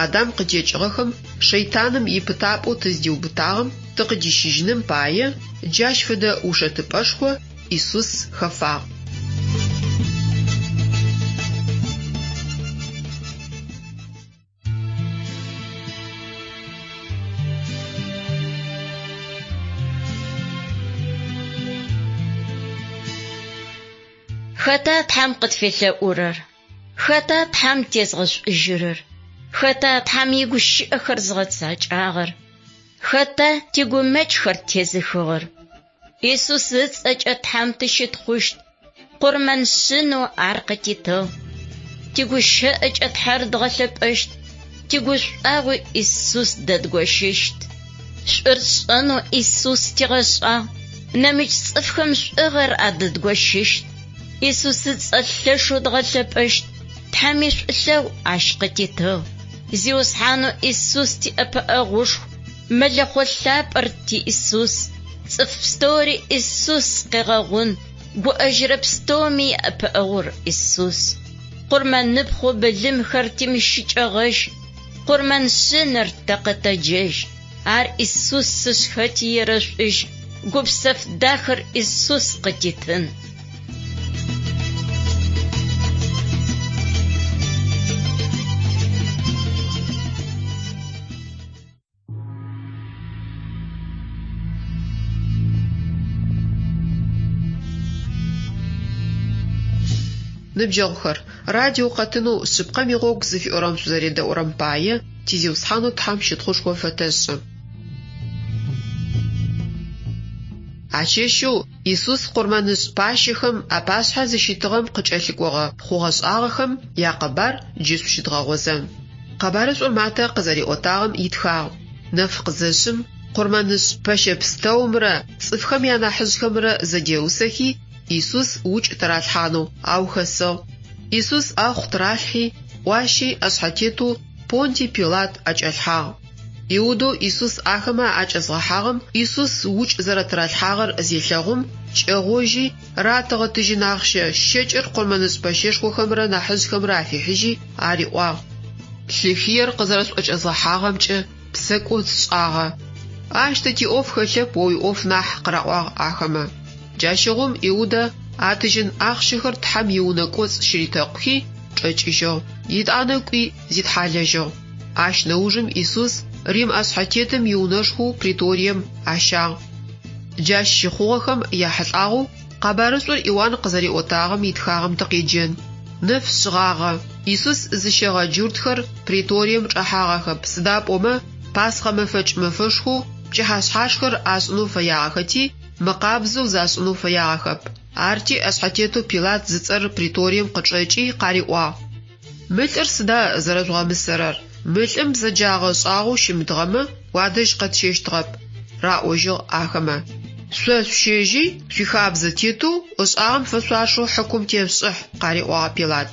S1: Адам къытекӏыгъэхэм шэйтаным ипытапӏэу тыздиубытагъэм тыкъыдищыжьыным пае, джащ фэдэ ушэтыпӏэшхо Исус хэфагъ.
S2: Хэта Тхьэм къытфелъэӏурэр? Хэта Тхьэм тезгъэшӏужьырэр? Хэта Тхьэм игущыӏэхэр зыгъэцакӏагъэр? Хэта тигумэкӏхэр тезыхыгъэр? Исус ыцӏэкӏэ Тхьэм тыщытхъущт, къурмэн шъынэу ар къытитыгъ. Тигущыӏэкӏэ Тхьэр дгъэлъэпӏэщт, тигушӏуагъуи Исус дэдгощыщт. Шӏур тшӏэнэу Исус тигъэшӏагъ, нэмыкӏ цӏыфхэм шӏугъэр адэдгощыщт. Исус ыцӏэ лъэшэу дгъэлъэпӏэщт, Тхьэми шӏулъэгъу ащ къытитыгъ. Зиусхьанэу Исус тиӏэпыӏэгъушху, Мэлэхъо лъапӏэр ти Исус, цӏыф пстэури Исус къегъэгъун, гуӏэжьырэ пстэуми яӏэпыӏэгъур Исус. Къурмэныпхъэу былымхэр тимыщыкӏэгъэжь, къурмэн шъынэр тэ къэтэджэжь. Ар Исус ышъхэти ерэшӏужь, гупсэф дахэр Исус къытитын.
S1: Ныбджэгъухэр, радио къэтынэу Шъыпкъэм игъогу зыфиӏорэм шъузэредэӏурэм пае ти Зиусхьанэу Тхьэм щытхъушхо фэтэшӏы. А чэщэу Исус къурмэнышӏ пащэхэм апашъхьэ зыщитыгъэм къыкӏэлъыкӏогъэ хъугъэ-шӏагъэхэм якъэбар джы шъущыдгъэгъозэн. Къэбарышӏур Матэ къызэриӏотагъэм итхагъ, Нэф къызэшъым, къурмэнышӏ пэщэ пстэумрэ цӏыфхэм янахьыжъхэмрэ зэдеусэхи, Исус укӏ тыралъхьанэу аухэсыгъ. Исус ӏэхъу тыралъхьи, ӏуащи ӏэшъхьэтетэу Понтий Пилат ӏэкӏалъхьагъ. Иудэу Исус ахэмэ аӏэкӏэзгъэхьагъэм Исус укӏ зэрэтыралъхьагъэр зелъэгъум, кӏэгъожьи, ратыгъэ тыжьын ахъщэ щэкӏыр къурмэнышӏ пэщэшхохэмрэ нахьыжъхэмрэ афихьыжьи, ариӏуагъ. Лъы хыер къызэрэшъуӏэкӏэзгъэхьагъэмкӏэ псэкӏод сшӏагъэ. Ащ тэ тиӏоф хэлъэп, о уиӏоф нахь, къыраӏуагъ ахэмэ. Джащыгъум Иудэ а тыжьын ахъщэхэр Тхьэм иунэ кӏоцӏ щыритэкъухи, чӏэкӏыжьыгъ. Етӏанэ кӏуи, зитхьалэжьыгъ. Ащ нэужым Исус Рим ӏэшъхьэтетым иунэшхоу преторием ащагъ. Джащ щыхъугъэхэм яхьылӏагъэу къэбарышӏур Иуан къызэриӏотагъэм итхагъэм тыкъеджэн. Нэф шъыгъагъэ. Исус зыщэгъэ джуртхэр преторием чӏэхьагъэхэп, сыда пӏомэ Пасхъэ мэфэкӏ мэфэшхоу пчыхьэшъхьашхэр ашӏынэу фэягъэхэти, мыкъабзэу зашӏынэу фэягъэхэп. Арти ӏэшъхьэтетэу Пилат зыцӏэр преторием къычӏэкӏи къариӏуагъ. Мы лӏыр сыда зэрэжъугъэмысэрэр? Мы лӏым бзэджагъэ ышӏагъэу щымытыгъэмэ, уадэжь къэтщэщтыгъэп, раӏожьыгъ ахэмэ. Шъо шъущэжьи, шъуихабзэ тетэу, ышӏагъэм фэшъуашэу хьыкум тешъушӏыхь, къариӏуагъ Пилат.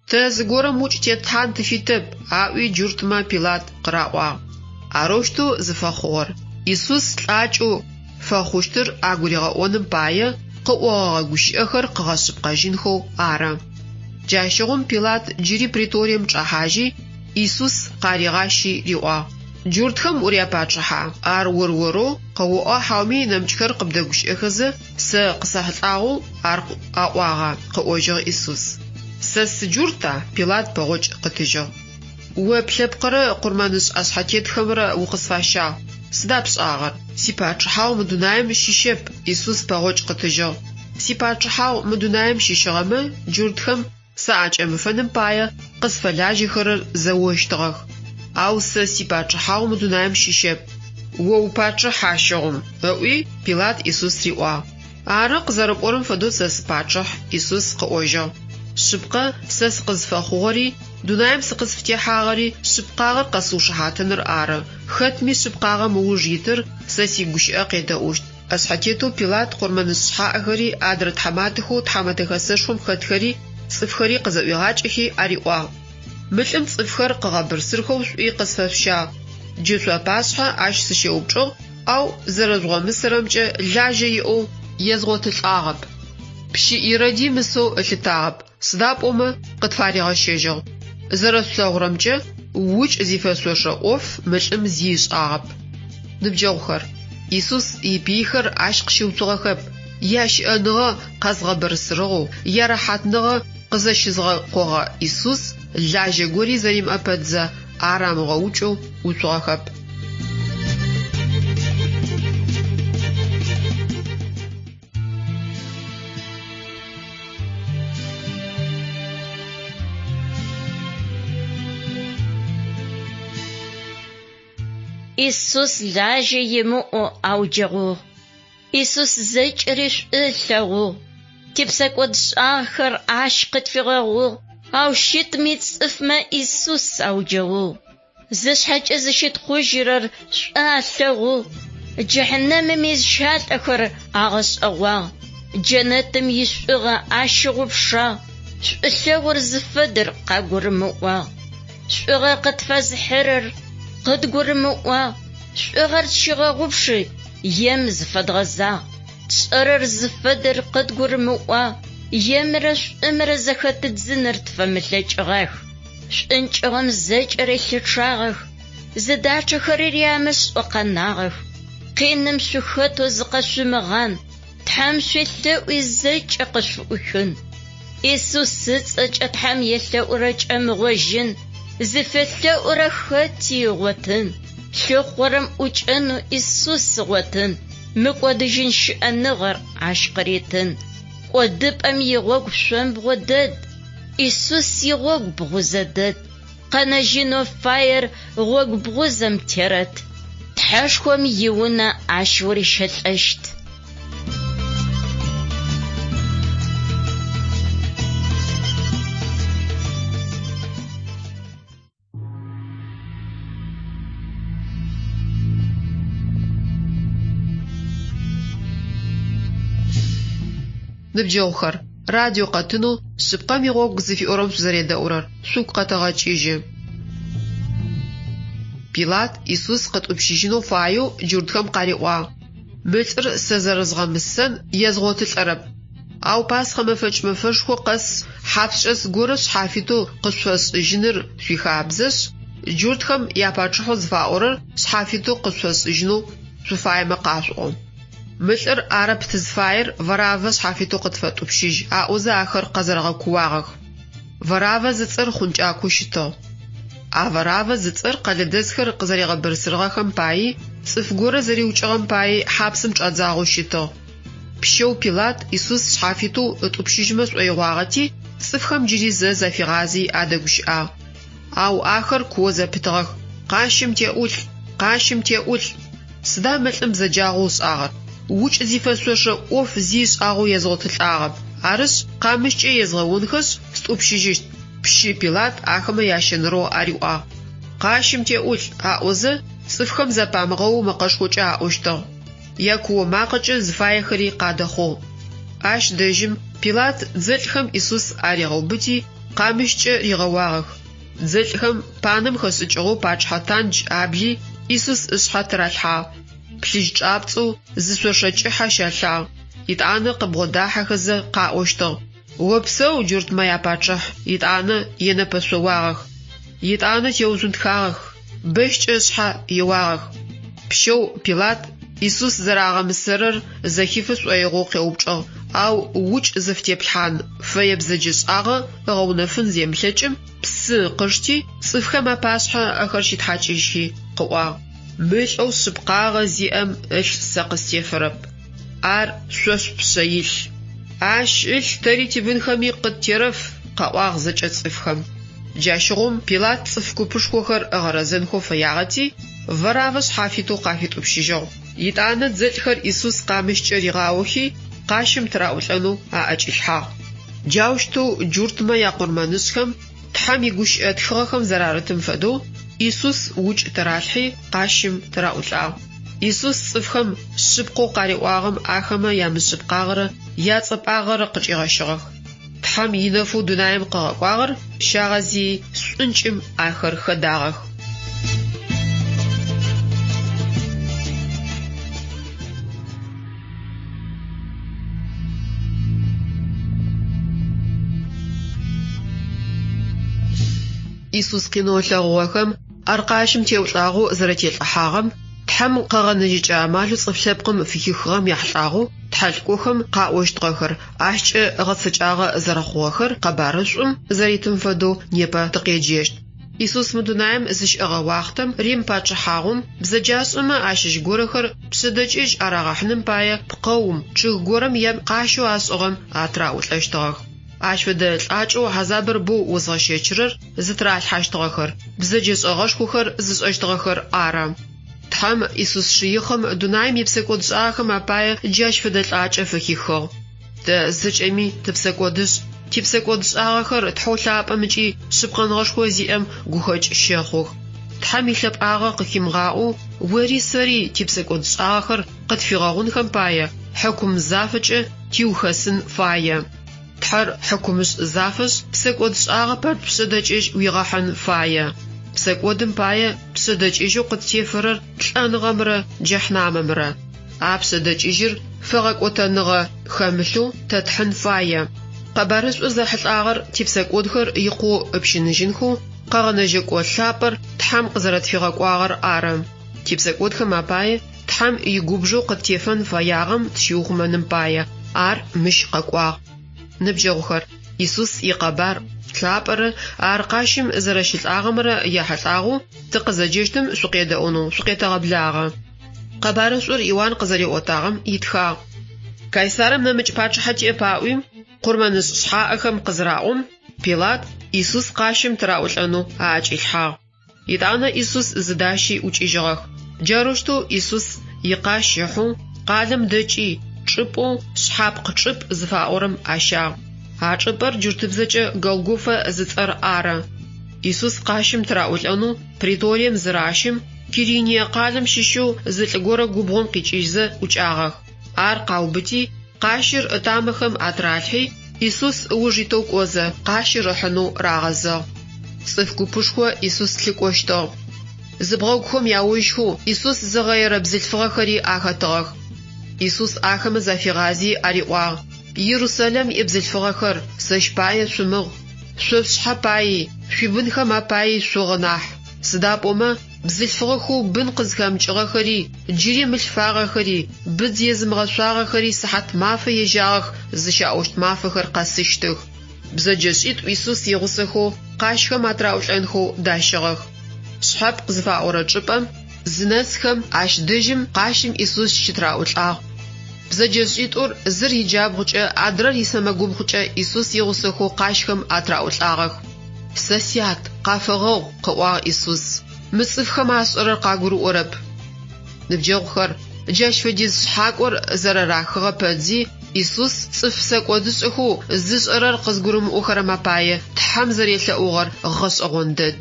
S1: Тэ зыгорэм укӏ тетхьан тыфитэп, аӏуи джуртмэ Пилат къыраӏуагъ. Арэущтэу зыфэхъугъэр, Исус лӏакӏэу фэхъущтыр агуригъэӏоным пае, къыӏогъэгъэ гущыӏэхэр къыгъэшъыпкъэжьынхэу ары. Джащыгъум Пилат джыри преторием чӏэхьажьи, Исус къаригъащи риӏуагъ, Джуртхэм уряпачъыхьа? Ар ор-орэу къэоӏуа хьауми нэмыкӏхэр къыбдэгущыӏэхэзэ, сэ къысэхьылӏагъэу ар аӏуагъа? къыӏожьыгъ Исус. Сэ сыджурта? Пилат пэгъокӏ къытыжьыгъ. О плъэпкъырэ къурмэнышӏ ӏэшъхьэтетхэмрэ укъысфащагъ. Сыда пшӏагъэр? Сипачъыхьагъу мы дунаим щыщэп, Исус пэгъокӏ къытыжьыгъ. Сипачъыхьагъу мы дунаим щыщыгъэмэ, джуртхэм саӏэкӏэмыфэным пае къысфэлажьэхэрэр зэощтыгъэх. Ау сэ сипачъыхьагъу мы дунаим щыщэп. О упачъыхь ащыгъум, ыӏуи, Пилат Исус риӏуагъ. Ары, къызэрэпӏорэм фэдэу сэ сыпачъыхь, Исус къыӏожьыгъ. Шъыпкъэ, сэ сыкъызфэхъугъэри, дунаим сыкъызфытехьагъэри шъыпкъагъэр къэсыушыхьатыныр ары. Хэтми шъыпкъагъэм ыуж итыр сэ сигущыӏэ къедэӏущт. ӏэшъхьэтетэу Пилат къурмэнышӏ шъхьаӏэхэри, адрэ тхьаматэхэу Тхьамэтэ Хэсэшхом хэтхэри, цӏыфхэри къызэӏуигъакӏэхи ариӏуагъ, Мы лӏым цӏыфхэр къыгъэбырсырхэу шъуӏуи къысфэшъущагъ. Джы шъуапашъхьэ ащ сыщеупчӏыгъ, ау зэрэжъугъэмысэрэмкӏэ лажьэ иӏэу езгъотылӏагъэп. Пщы Ироди мысэу ылъытагъэп, сыда пӏомэ къытфаригъэщэжьыгъ. Зэрэшъулъэгъурэмкӏэ, укӏ зифэшъошэ ӏоф мы лӏым зи ышӏагъэп. Ныбджэгъухэр, Исус ипыйхэр ащ къыщыуцугъэхэп, ящыӏэныгъэ къэзгъэбырсырыгъэу, ярэхьатныгъэ къызэщызгъэкъогъэ Исус лажьэ гори зэримыӏэ пэтзэ, ар амыгъэукӏэу уцугъэхэп.
S2: Исус лажьэ имыӏэу ауджэгъугъ. Исус зэкӏэри шӏу ылъэгъугъ. Типсэкӏодшӏагъэхэр Ащ къытфигъэгъугъ, ау щытми цӏыфмэ Исус ауджэгъугъ. Зышъхьэкӏэ зыщытхъужьырэр шӏу алъэгъугъ. Джыхьнэмым изыщалӏэхэр агъэшӏэгъуагъ. Джэнэтым ишӏугъэ ащыгъупшагъ. Шӏулъэгъур зыфэдэр къагурымыӏуагъ. Шӏугъэ къытфэзыхьырэр къыдгурымыӏуагъ. Шӏугъэр тщигъэгъупши, ем зыфэдгъэзагъ. Тшӏэрэр зыфэдэр къыдгурымыӏуагъ. Емрэ шӏумрэ зэхэтыдзыныр тфэмылъэкӏыгъэх. Шӏункӏыгъэм зэкӏэри лъычъагъэх, зыдачъэхэрэри амышӏэу къэнагъэх. Къиным шъухэтэу зыкъэшъумыгъан, Тхьэм шъуелъэӏуи зэкӏэ къышъуфыӏухын. Исус ыцӏэкӏэ Тхьэм елъэӏурэ кӏэмыгъожьын, зыфелъэӏурэ хэти ыгъотын. Лъыхъурэм ӏукӏэнэу Исус ыгъотын, мыкӏодыжьын щыӏэныгъэр ащ къыритын. Кӏодыпӏэм игъогу шъомбгъо дэд, Исус игъогу бгъузэ дэд, къэнэжьынэу фаер гъогу бгъузэм терэт. Тхьэшхом иунэ ащ урищэлӏэщт.
S1: Ныбджэгъухэр, радио къэтынэу Шъыпкъэм игъогу зыфиӏорэм шъузэредэӏурэр шъугу къэтэгъэкӏыжьы. Пилат Исус къытӏупщыжьынэу фаеу джуртхэм къариӏуагъ, Мы лӏыр сэ зэрэзгъэмысэн езгъотылӏэрэп. Ау Пасхъэ мэфэкӏ мэфэшхо къэс хьапсчӏэс горэ шъхьафитэу къышъуфэсшӏыжьыныр шъуихабзэшъ, джуртхэм япачъыхьэу зыфаӏорэр шъхьафитэу къышъуфэсшӏыжьынэу шъуфаемэ къашъуӏо. Мы лӏыр арэп тызфаер, Вараввэ шъхьафитэу къытфэтӏупщыжь, аӏозэ ахэр къэзэрэгъэкууагъэх. Вараввэ зыцӏэр хъункӏакоу щытыгъ. А Вараввэ зыцӏэр къэлэдэсхэр къызэригъэбырсырыгъэхэм паи, цӏыф горэ зэриукӏыгъэм паи хьапсым чӏадзагъэу щытыгъ. Пщэу Пилат Исус шъхьафитэу ытӏупщыжьмэ шӏоигъуагъэти, цӏыфхэм джыри зэ зафигъази адэгущыӏагъ. Ау ахэр куо зэпытыгъэх, Къащым теӏулӏ! Къащым теӏулӏ! Сыда мы лӏым бзэджагъэу ышӏагъэр? Укӏ зифэшъошэ ӏоф зи ышӏагъэу езгъотылӏагъэп. Арышъ, къамыщкӏэ езгъэонхэшъ, стӏупщыжьыщт. Пщы Пилат ахэмэ ящэнэрэу ариӏуагъ. Къащым теӏулӏ! аӏозэ, цӏыфхэм зэпамыгъэоу мэкъэшхокӏэ аӏощтыгъ. Якуо макъэкӏэ зыфаехэри къадэхъугъ. Ащ дэжьым Пилат дзэлӏхэм Исус аригъэубыти, къамыщкӏэ ригъэуагъэх. Дзэлӏхэм панэм хэшӏыкӏыгъэу пачъыхьэ тандж абли, Исус ышъхьэ тыралъхьагъ. Плъыжь чӏапцӏэу зы шъошэ кӏыхьэ щалъагъ. Етӏанэ къыбгъодахьэхэзэ къаӏощтыгъ. Опсэу, джуртмэ япачъыхь! Етӏанэ енэпэшъоуагъэх. Етӏанэ теужъунтхагъэх, бэщкӏэ ышъхьэ еуагъэх. Пщэу Пилат Исус зэрагъэмысэрэр зэхифы шӏоигъоу къеупчӏыгъ, ау укӏ зыфытеплъхьан фэе бзэджэшӏагъэ ыгъэунэфын земылъэкӏым, псы къышти, цӏыфхэм апашъхьэ ыӏэхэр щитхьакӏыжьхи, къыӏуагъ, Мы лӏэу шъыпкъагъэ зиӏэм ылъ сэ къыстефэрэп. Ар шъо шъупшъэ илъ. Ащ ылъ тэри тибынхэми къыттерэф, къаӏуагъ зэкӏэ цӏыфхэм. Джащыгъум Пилат цӏыф купышхохэр ыгъэрэзэнхэу фэягъэти, Вараввэ шъхьафитэу къафитӏупщыжьыгъ. Етӏанэ дзэлӏхэр Исус къамыщкӏэ ригъаохи, къащым тыраӏулӏэнэу аӏэкӏилъхьагъ. Джаущтэу джуртмэ якъурмэнышӏхэм Тхьэм игущыӏэ тхыгъэхэм зэрарытым фэдэу, Исус укӏ тыралъхьи, къащым тыраӏулӏагъ. Исус цӏыфхэм шъыпкъэу къариӏуагъэм ахэмэ ямышъыпкъагъэрэ яцӏэпӏагъэрэ къычӏигъэщыгъэх. Тхьэм инэфэу дунаим къыгъэкӏуагъэр щагъэзыий, шӏункӏым ахэр хэдагъэх. Исус къинэу ылъэгъугъэхэм ар къащым теӏулӏагъэу зэрэтелӏыхьагъэм, Тхьэм къэгъэнэжьыкӏэ амалэу цӏыф лъэпкъым фыхихыгъэм яхьылӏагъэу тхьэлӏыкӏохэм къаӏощтыгъэхэр ащкӏэ гъэцэкӏагъэ зэрэхъугъэхэр къэбарышӏум зэритым фэдэу непэ тыкъеджэщт. Исус мы дунаим зыщыӏэгъэ уахътэм Рим пачъыхьагъум бзэджашӏэмэ ащыщ горэхэр пшъэдэкӏыжь арагъэхьыным пае пкъэум, чъыг горэм е къащэу ашӏыгъэм атыраӏулӏэщтыгъэх. Ащ фэдэ лӏакӏэу хьазабыр боу озгъэщэчырэр зытыралъхьащтыгъэхэр, бзэджэшӏэгъэшхохэр зышӏэщтыгъэхэр ары. Тхьэм Исус Шыихъым дунаим ипсэкӏодшӏагъэхэм апае джащ фэдэ лӏакӏэ фыхихыгъ. Тэ зэкӏэми тыпсэкӏодышӏ, типсэкӏодшӏагъэхэр Тхьэу лъапӏэм ыкӏи шъыпкъэныгъэшхо зиӏэм гухэкӏ щэхъух. Тхьэм илъэпӏагъэ къыхимыгъаӏоу ори сэри типсэкӏодшӏагъэхэр къытфигъэгъунхэм пае хьыкум зафэкӏэ тиухэсын фае. Тхьэр хьыкумышӏ зафэшъ, псэкӏодшӏагъэ пэпчъ пшъэдэкӏыжь уигъэхьын фае. Псэкӏодым пае пшъэдэкӏыжьэу къыттефэрэр лӏэныгъэмрэ джэхьнамэмрэ. А пшъэдэкӏыжьыр фэгъэкӏотэныгъэ хэмылъэу тэ тхьын фае. Къэбарышӏур зэхьылӏагъэр типсэкӏодхэр икъоу ыпщыныжьынхэу Къэгъэнэжьэкӏо лъапӏэр Тхьэм къызэрэтфигъэкӏуагъэр ары. Типсэкӏодхэм апае Тхьэм игубжэу къыттефэн фэягъэм тыщиухъумэным пае ар мыщ къэкӏуагъ. Ныбджэгъухэр, Исус икъэбар лъапӏэрэ ар къащым зэрэщылӏагъэмрэ яхьылӏагъэу тыкъызэджэщтым шъукъедэӏунэу шъукъетэгъэблагъэ. Къэбарышӏур Иуан къызэриӏотагъэм итхагъ. Кайсарым нэмыкӏ пачъыхьэ тиӏэп аӏуи, къурмэнышӏ шъхьаӏэхэм къызыраӏом, Пилат Исус къащым тыраӏулӏэнэу аӏэкӏилъхьагъ. Етӏанэ Исус зыдащи ӏукӏыжьыгъэх. Джарэущтэу Исус икъащ ыхьэу къалэм дэкӏи, чӏыпӏэу Шъхьапкъ чӏыпӏ зыфаӏорэм ащагъ. А чӏыпӏэр джуртыбзэкӏэ Голгофэ зыцӏэр ары. Исус къащым тыраӏулӏэнэу преторием зыращым, Кириние къалэм щыщэу зы лӏы горэ губгъом къикӏыжьзэ ӏукӏагъэх. Ар къаубыти, къащыр ытамэхэм атыралъхьи, Исус ыуж итэу кӏозэ, къащыр ыхьынэу рагъэзыгъ. Цӏыф купышхо Исус лъыкӏощтыгъ. Зыбгъэгухэм яожьхэу Исус зыгъэерэ бзылъфыгъэхэри ахэтыгъэх. Исус ахэмэ зафигъази ариӏуагъ, Ерусэлэм ибзылъфыгъэхэр, сэщ пае шъумыгъ, шъо шъушъхьэ паи, шъуибынхэм апаи шъугъы нахь. Сыда пӏомэ, бзылъфыгъэхэу бын къызхэмыкӏыгъэхэри, джыри мылъфагъэхэри, быдз езымыгъэшъуагъэхэри сыхьат мафэ ежьагъэх зыщаӏощт мафэхэр къэсыщтых. Бзэджэшӏитӏу Исус игъусэхэу къащхэм атыраӏулӏэнхэу дащыгъэх. Шъхьэпкъ зыфаӏорэ чӏыпӏэм зынэсхэм, ащ дэжьым къащым Исус щытыраӏулӏагъ. Бзэджэшӏитӏур зыр иджабгъукӏэ, адрэр исэмэгубгъукӏэ Исус игъусэхэу къащхэм атыраӏулӏагъэх. Сэ сят, къафэгъэгъу, къыӏуагъ Исус. Мы цӏыфхэм ашӏэрэр къагурыӏорэп. Ныбджэгъухэр, джащ фэдиз шъхьакӏор зэрэрахыгъэ пэтзи, Исус цӏыф псэкӏодышӏэхэу зышӏэрэр къызгурымыӏохэрэм апае Тхьэм зэрелъэӏугъэр гъэшӏэгъон дэд.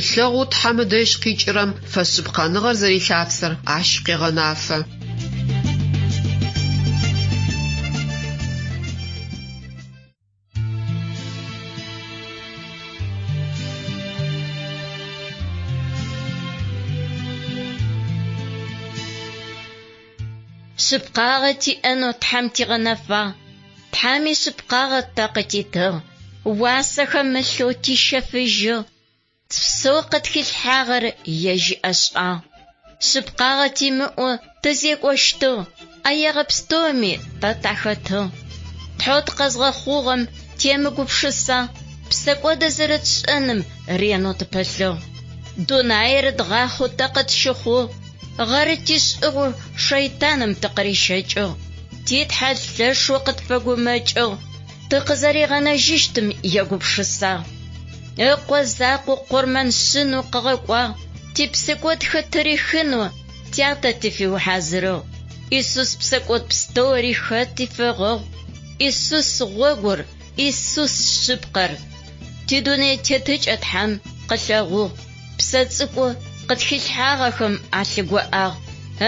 S1: Шӏулъэгъоу Тхьэм ыдэжь къикӏырэм фэшъыпкъэныгъэр зэрилъапсэр ащ къегъэнафэ.
S2: Шъыпкъагъэ тиӏэнэу Тхьэм тигъэнэфагъ. Тхьэм ишъыпкъагъэ тэ къытитыгъ, уасэ хэмылъэу тищэфыжьыгъ. Псэу къытхилъхьагъэр ежь иӏэшӏагъ. Шъыпкъагъэ тимыӏэу тызекӏощтыгъ, ӏэегъэ пстэуми тэ тахэтыгъ. Тхьэу тыкъэзгъэхъугъэм темыгупшыса, псэкӏодэ зэрэтшӏэным ренэу тыпылъыгъ. Дунаир дгъахъэу тэ къытщыхъугъ, гъэры тишӏыгъэу шэйтаным тыкъырищэкӏыгъ. Ти Тхьэ лъэшэу къытфэгумэкӏыгъ, тыкъызэригъэнэжьыщтым егупшысагъ. Ыкъо закъо къурмэн шъынэу къыгъэкӏуагъ, типсэкӏодхэр тырихынэу тятэ тыфиухьазырыгъ. Исус псэкӏод пстэури хэти фегъэгъу. Исус гъогур, Исус шъыпкъэр. Тидунэе тетыкӏэ Тхьэм къылъэгъугъ, псэ цӏыкӏу къытхилъхьагъэхэм алъыгоӏагъ.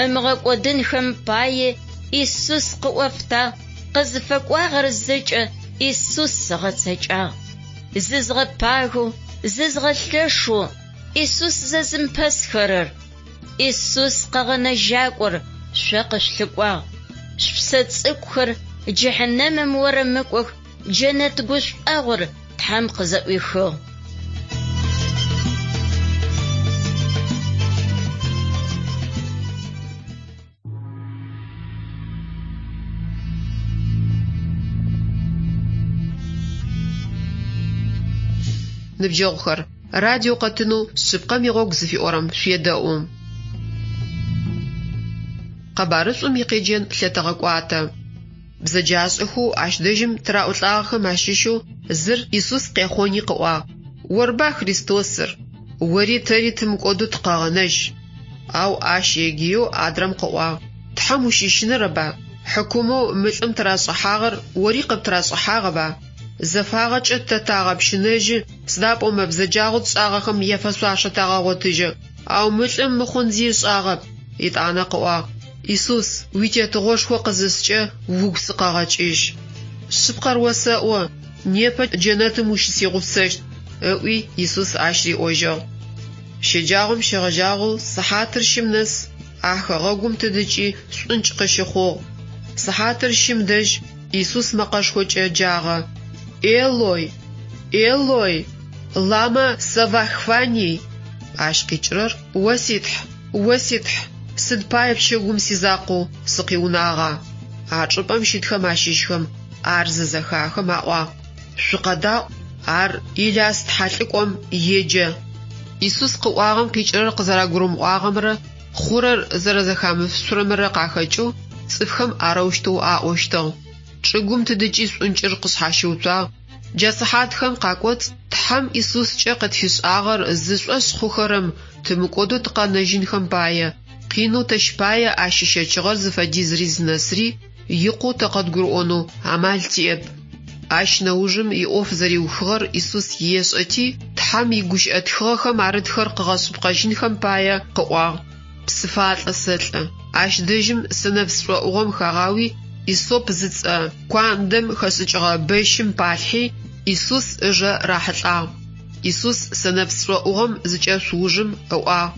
S2: Ымыгъэкӏодынхэм пае Исус къыӏофтагъ, къызыфэкӏуагъэр зэкӏэ Исус ыгъэцэкӏагъ. Зызгъэпагэу, зызгъэлъэшэу Исус зэзымпэсхэрэр, Исус къэгъэнэжьакӏор шъо къышъулъыкӏуагъ. Шъупсэ цӏыкӏухэр джыхьнэмым орэмыкӏох, джэнэт гушӏуагъор Тхьэм къызэӏуихыгъ.
S1: Ныбджэгъухэр, радио къэтынэу Шъыпкъэм игъогу зыфиӏорэм шъуедэӏу. Къэбарышӏум икъеджэн лъэтэгъэкӏуатэ. Бзэджашӏэхэу ащ дэжьым тыраӏулӏагъэхэм ащыщэу зыр Исус къехъони къыӏуагъ: Орба Христосыр? Ори тэри тымыкӏодэу тыкъэгъэнэжь. Ау ащ егыеу адрэм къыӏуагъ: Тхьэм ущыщынэрэба? Хьыкумэу мы лӏым тырашӏыхьагъэр ори къыптырашӏыхьагъэба? Зэфагъэкӏэ тэ тагъэпщынэжьы, сыда пӏомэ бзэджагъэу тшӏагъэхэм яфэшъуашэ тагъэгъотыжьы. Ау мы лӏым мыхъун зи ышӏагъэп. Етӏанэ къыӏуагъ: Исус, уитетыгъошхо къызыскӏэ угу сыкъэгъэкӏыжь. Шъыпкъэр осэӏо, непэ джэнэтым ущысигъусэщт, ыӏуи Исус ащ риӏожьыгъ. Щэджагъом щегъэжьагъэу сыхьатыр щым нэс а хэгъэгум тыдыкӏи шӏункӏ къыщыхъугъ. Сыхьатыр щым дэжь Исус мэкъэшхокӏэ джагъэ: Элой! Элой! Лама савахфани? Ащ къикӏырэр, О си Тхь! О си Тхь! Сыд пае пчэгум сизакъоу сыкъиунагъа? А чӏыпӏэм щытхэм ащыщхэм ар зызэхахым аӏуагъ: Шъукъэдаӏу, ар Иляс тхьэлӏыкӏом еджэ. Исус къыӏуагъэм къикӏырэр къызэрагурымыӏуагъэмрэ хъурэр зэрэзэхамышъурэмрэ къахэкӏэу цӏыфхэм арэущтэу аӏощтыгъ. Чӏыгум тыдыкӏи шӏункӏыр къышъхьащыуцуагъ. Джа сыхьатхэм къакӏоцӏ Тхьэм Исускӏэ къытфишӏагъэр зышӏошъ хъухэрэм тымыкӏодэу тыкъэнэжьынхэм пае, къинэу тэщ пае ащ ыщэчыгъэр зыфэдизри зынэсри икъоу тэ къэдгурыӏонэу амал тиӏэп. Ащ нэужым иӏоф зэриухыгъэр Исус ешӏэти, Тхьэм игущыӏэ тхыгъэхэм арытхэр къыгъэшъыпкъэжьынхэм пае къыӏуагъ, Псыфалӏэ сэлӏэ. Ащ дэжьым сэнэпс шӏоӏугъэм хагъауи, Иссоп зыцӏэ куандэм хэшӏыкӏыгъэ бэщым палъхьи, Исус ыжэ рахьылӏагъ. Исус сэнэпс шӏоӏугъэм зыкӏешъу ужым ыӏуагъ,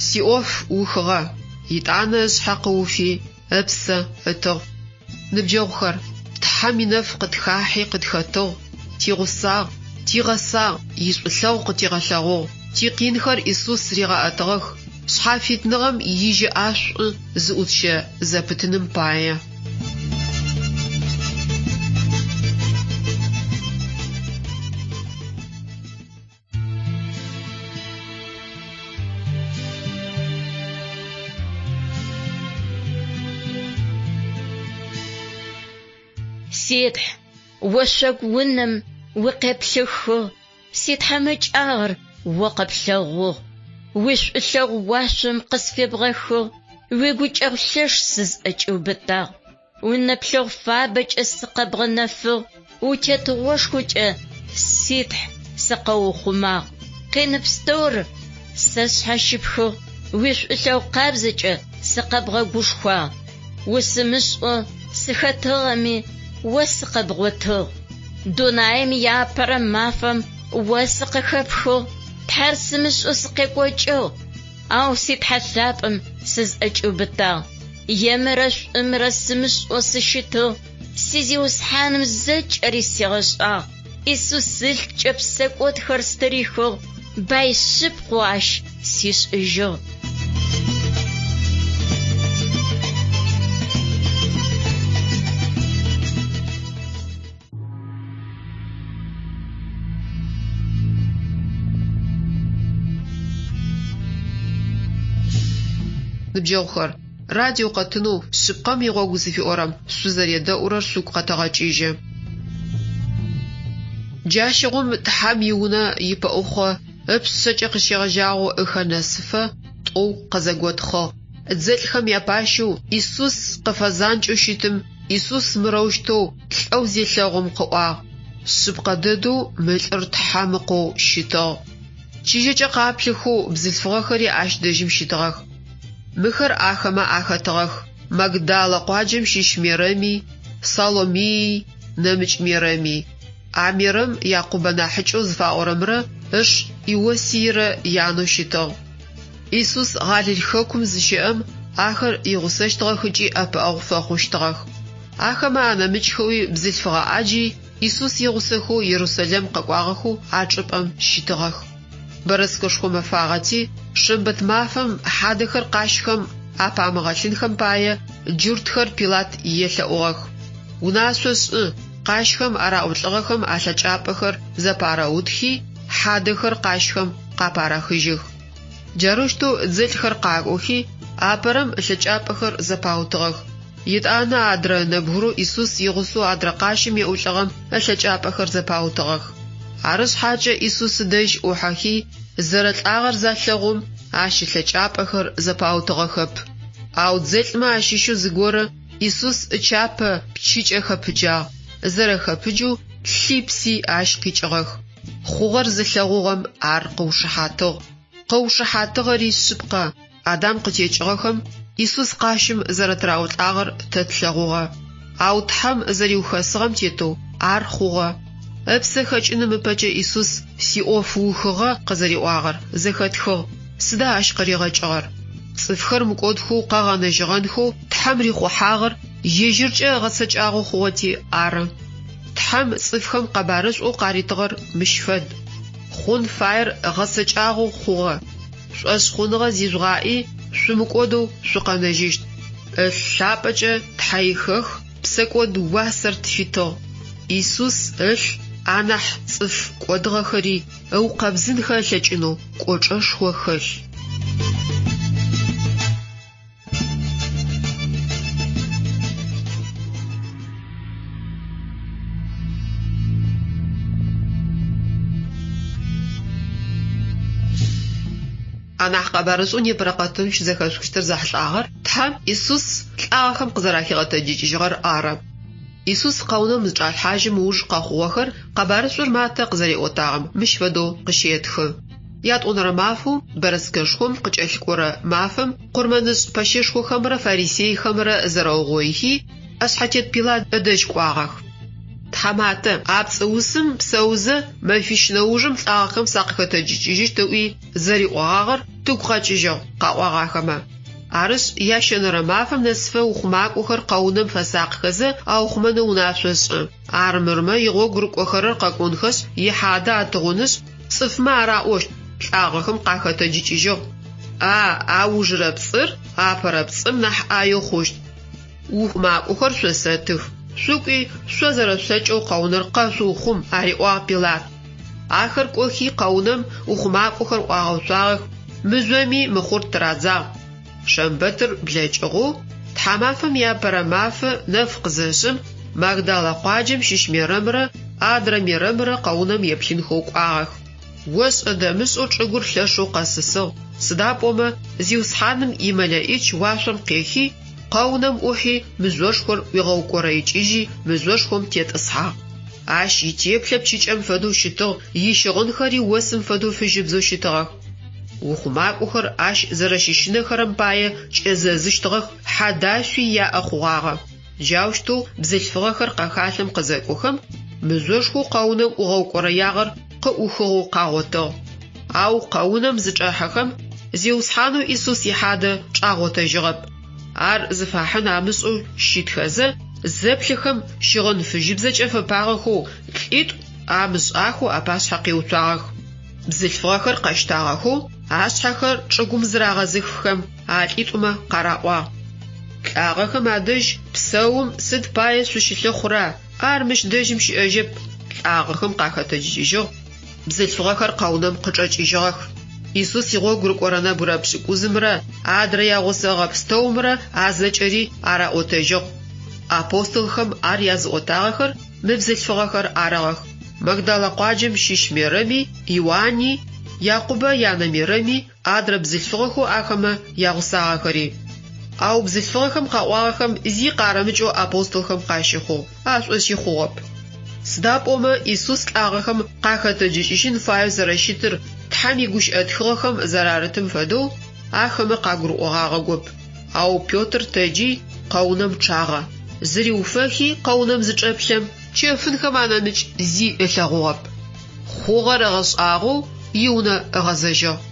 S1: Сиӏоф ухыгъэ. Етӏанэ ышъхьэ къыуфи, ыпсэ ытыгъ. Ныбджэгъухэр, Тхьэм инэф къытхахьи къытхэтыгъ, тигъусагъ, тигъэсагъ, ишӏулъэгъу къытигъэлъэгъугъ, тикъинхэр Исус ригъэӏэтыгъэх, шъхьафитныгъэм ижьы ӏашӏу зыӏутщэ зэпытыным пае.
S2: Си Тхь, ошъогу унэм укъеплъыхыгъ, ситхьамыкӏагъэр о къэплъэгъугъ. Уишӏулъэгъу уашъом къысфебгъэхыгъ, уигукӏэгъу лъэш сызӏэкӏиубытагъ. Унэплъэгъу фабэкӏэ сыкъэбгъэнэфыгъ, утетыгъошхокӏэ си Тхь сыкъэухъумагъ. Къин пстэур сэ сшъхьащыпхыгъ, уишӏулъэгъу къабзэкӏэ сыкъэбгъэгушхуагъ. Усымышӏэу сыхэтыгъэми, о сыкъэбгъотыгъ. Дунаим иапэрэ мафэм о сыкъыхэпхыгъ, Тхьэр сымышӏэу сыкъекӏокӏыгъ, ау си Тхьэ лъапӏэм сызӏэкӏиубытагъ. Емрэ шӏумрэ сымышӏэу сыщытыгъ. Си Зиусхьаным зэкӏэри сигъэшӏагъ. Исус ылъкӏэ псэкӏодхэр стырихыгъ, бай шъыпкъэу ащ сишӏыжьыгъ.
S1: Ныбджэгъухэр, радио къэтынэу Шъыпкъэм игъогу зыфиӏорэм шъузэредэӏурэр шъугу къэтэгъэкӏыжьы. Джащыгъум Тхьэм и Унэ ипэӏухъо ыпшъэкӏэ къыщегъэжьагъэу ыхэ нэсыфэ тӏоу къызэготхъыгъ. Дзэлӏхэм япащэу Исус къыфэзанкӏэу щытым Исус мырэущтэу лӏэу зелъэгъум къыӏуагъ, Шъыпкъэ дэдэу мы лӏыр Тхьэм Ыкъоу щытыгъ. Чыжьэкӏэ къаплъэхэу бзылъфыгъэхэри ащ дэжьым щытыгъэх. Мыхэр ахэмэ ахэтыгъэх, Магдалэ къуаджэм щыщ Мерэми, Саломии, нэмыкӏ Мерэми. А Мерэм Якъубэ нахьыкӏэу зыфаӏорэмрэ ыш Иосийрэ янэу щытыгъ. Исус Гъалил хэкум зыщэӏэм ахэр игъусэщтыгъэх ыкӏи ӏэпыӏэгъу фэхъущтыгъэх. Ахэмэ анэмыкӏхэуи бзылъфыгъэ ӏаджи Исус игъусэхэу Ерусэлэм къэкӏуагъэхэу а чӏыпӏэм щытыгъэх. Бэрэскэшхо мэфагъэти, шэмбэт мафэм хьадэхэр къащхэм апамыгъэлъынхэм пае джуртхэр Пилат елъэӏугъэх. Унашъо шӏы, къащхэм араӏулӏыгъэхэм алъэкӏапӏэхэр зэпарэутхи, хьадэхэр къащхэм къапарэхыжьых. Джарэущтэу дзэлӏхэр къакӏохи, апэрэм ылъэкӏапӏэхэр зэпаутыгъэх. Етӏанэ адрэ нэбгырэу Исус игъусэу адрэ къащым еӏулӏыгъэм ылъэкӏапӏэхэр зэпаутыгъэх. Ары шъхьакӏэ Исус ыдэжь ӏухьэхи, зэрэлӏагъэр залъэгъум, ащ ылъэкӏапӏэхэр зэпаутыгъэхэп. Ау дзэлӏмэ ащыщэу зыгорэ Исус ычапэ пчыкӏэ хэпыджагъ, зэрэхэпыджэу лъи пси ащ къикӏыгъэх. Хъугъэр зылъэгъугъэм ар къыушыхьатыгъ. Къыушыхьатыгъэри шъыпкъэ, Адам къытекӏыгъэхэм Исус къащым зэрэтыраулӏагъэр тэ тлъэгъугъэ. Ау Тхьэм зэриухэсыгъэм тетэу ар хъугъэ. Ыпсэ хэкӏыным ыпэкӏэ Исус Сиӏоф ухыгъэ къызэриӏуагъэр зэхэтхыгъ. Сыда ащ къыригъэкӏыгъэр? Цӏыфхэр мыкӏодхэу къэгъэнэжьыгъэнхэу Тхьэм рихъухьагъэр ежьыркӏэ ыгъэцэкӏагъэу хъугъэти ары. Тхьэм цӏыфхэм къэбарышӏоу къаритыгъэр мыщ фэд. Хъун фаер гъэцэкӏагъэу хъугъэ. Шӏошъхъуныгъэ зижъугъаӏи, шъумыкӏодэу шъукъэнэжьыщт. Ылъ лъапӏэкӏэ Тхьэихэх псэкӏод уасэр тфитыгъ. Исус ылъ анахь цӏыф кӏодыгъэхэри ыукъэбзынхэ ылъэкӏынэу кӏочӏэшхо хэлъ. Анахь къэбарышӏоу непэрэ къэтыным щызэхэшъухыщтыр зэхьылӏагъэр Тхьэм Исус лӏагъэхэм къызэрахигъэтэджыкӏыжьыгъэр ары. Исус къэунэм зычӏалъхьажьым ыуж къэхъугъэхэр къэбарышӏур Матэ къызэриӏотагъэм мыщ фэдэу къыщетхы. Ятӏонэрэ мафэу бэрэскэшхом къыкӏэлъыкӏорэ мафэм къурмэнышӏ пэщэшхохэмрэ фарисейхэмрэ зэрэугъоихи, ӏэшъхьэтет Пилат ыдэжь кӏуагъэх. Тхьаматэ, а пцӏыусым псэузэ, мэфищ нэужым лӏагъэхэм сакъыхэтэджыкӏыжьыщт ыӏуи зэриӏогъагъэр тыгу къэкӏыжьыгъ, къаӏуагъ ахэмэ. Арышъ, ящэнэрэ мафэм нэсыфэ ухъумакӏохэр къэунэм фэсакъхэзэ аухъумэнэу унашъо шӏы. Армырмэ, игъогу рыкӏохэрэр къэкӏонхэшъ, ихьадэ атыгъунышъ, цӏыфмэ араӏощт, Лӏагъэхэм къахэтэджыкӏыжьыгъ. А аужырэ пцӏыр апэрэ пцӏым нахь ӏаеу хъущт. Ухъумакӏохэр шъосэтых. Шъукӏуи, шъо зэрэшъулъэкӏэу къэунэр къэшъуухъум, ариӏуагъ Пилат. Ахэр кӏохи, къэунэм ухъумакӏохэр ӏуагъэуцуагъэх, мыжъоми мыхъур тырадзагъ. Шэмбэтыр блэкӏыгъэу, тхьамафэм иапэрэ мафэ нэф къызэшъым, Магдалэ къуаджэм щыщ Мерэмрэ адрэ Мерэмрэ къэунэм еплъынхэу кӏуагъэх. Ошӏэ-дэмышӏэу чӏыгур лъэшэу къэсысыгъ, сыда пӏомэ Зиусхьаным имэлэӏич уашъом къехи, къэунэм ӏухьи, мыжъошхор ӏуигъэукӏорэикӏыжьи, мыжъошхом тетӏысхьагъ. Ащ итеплъэ пчыкӏэм фэдэу щытыгъ, ищыгъынхэри осым фэдэу фыжьыбзэу щытыгъэх. Ухъумакӏохэр ащ зэрэщыщынэхэрэм пае кӏэзэзыщтыгъэх, хьадашъуи яӏэ хъугъагъэ. Джаущтэу бзылъфыгъэхэр къэхалъэм къызэкӏохэм, мыжъошхоу къэунэм ӏугъэукӏорэягъэр къыӏухыгъэу къагъотыгъ. Ау къэунэм зычӏэхьэхэм, Зиусхьанэу Исус ихьадэ чӏагъотэжьыгъэп. Ар зыфахьын амышӏэу щытхэзэ, Зэплъэхэм, щыгъын фыжьыбзэкӏэ фэпагъэхэу лӏитӏу амышӏахэу апашъхьэ къиуцуагъэх. Бзылъфыгъэхэр къэщтагъэхэу, ашъхьэхэр чӏыгум зырагъэзыххэм, а лӏитӏумэ къараӏуагъ. Лӏагъэхэм адэжь псэум сыд пае шъущылъыхъура? Ар мыщ дэжьым щыӏэжьэп, лӏагъэхэм къахэтэджыкӏыжьыгъ. Бзылъфыгъэхэр къэунэм къычӏэкӏыжьыгъэх. Исус игъогу рыкӏорэ нэбгырэ пшӏыкӏузымрэ адрэ ягъусэгъэ пстэумрэ а зэкӏэри араӏотэжьыгъ. Апостолхэм ар языӏотагъэхэр мы бзылъфыгъэхэр арыгъэх, Магдалэ къуаджэм щыщ Мерэми, Иуани, Якъубэ янэ Мерэми, адрэ бзылъфыгъэхэу ахэмэ ягъусагъэхэри. Ау бзылъфыгъэхэм къаӏуагъэхэм зи къарымыкӏэу апостолхэм къащыхъугъ, ашӏошъи хъугъэп. Сыда пӏомэ Исус лӏагъэхэм къахэтэджыкӏыжьын фаеу зэрэщытыр Тхьэм игущыӏэ тхыгъэхэм зэрарытым фэдэу ахэмэ къагурыӏогъагъэгоп. Ау Петр тэджи, къэунэм чъагъэ. Зыриуфэхи, къэунэм зычӏэплъэм, чэфынхэм анэмыкӏ зи ылъэгъугъэп. Хъугъэр ыгъэшӏагъоу иунэ ыгъэзэжьыгъ.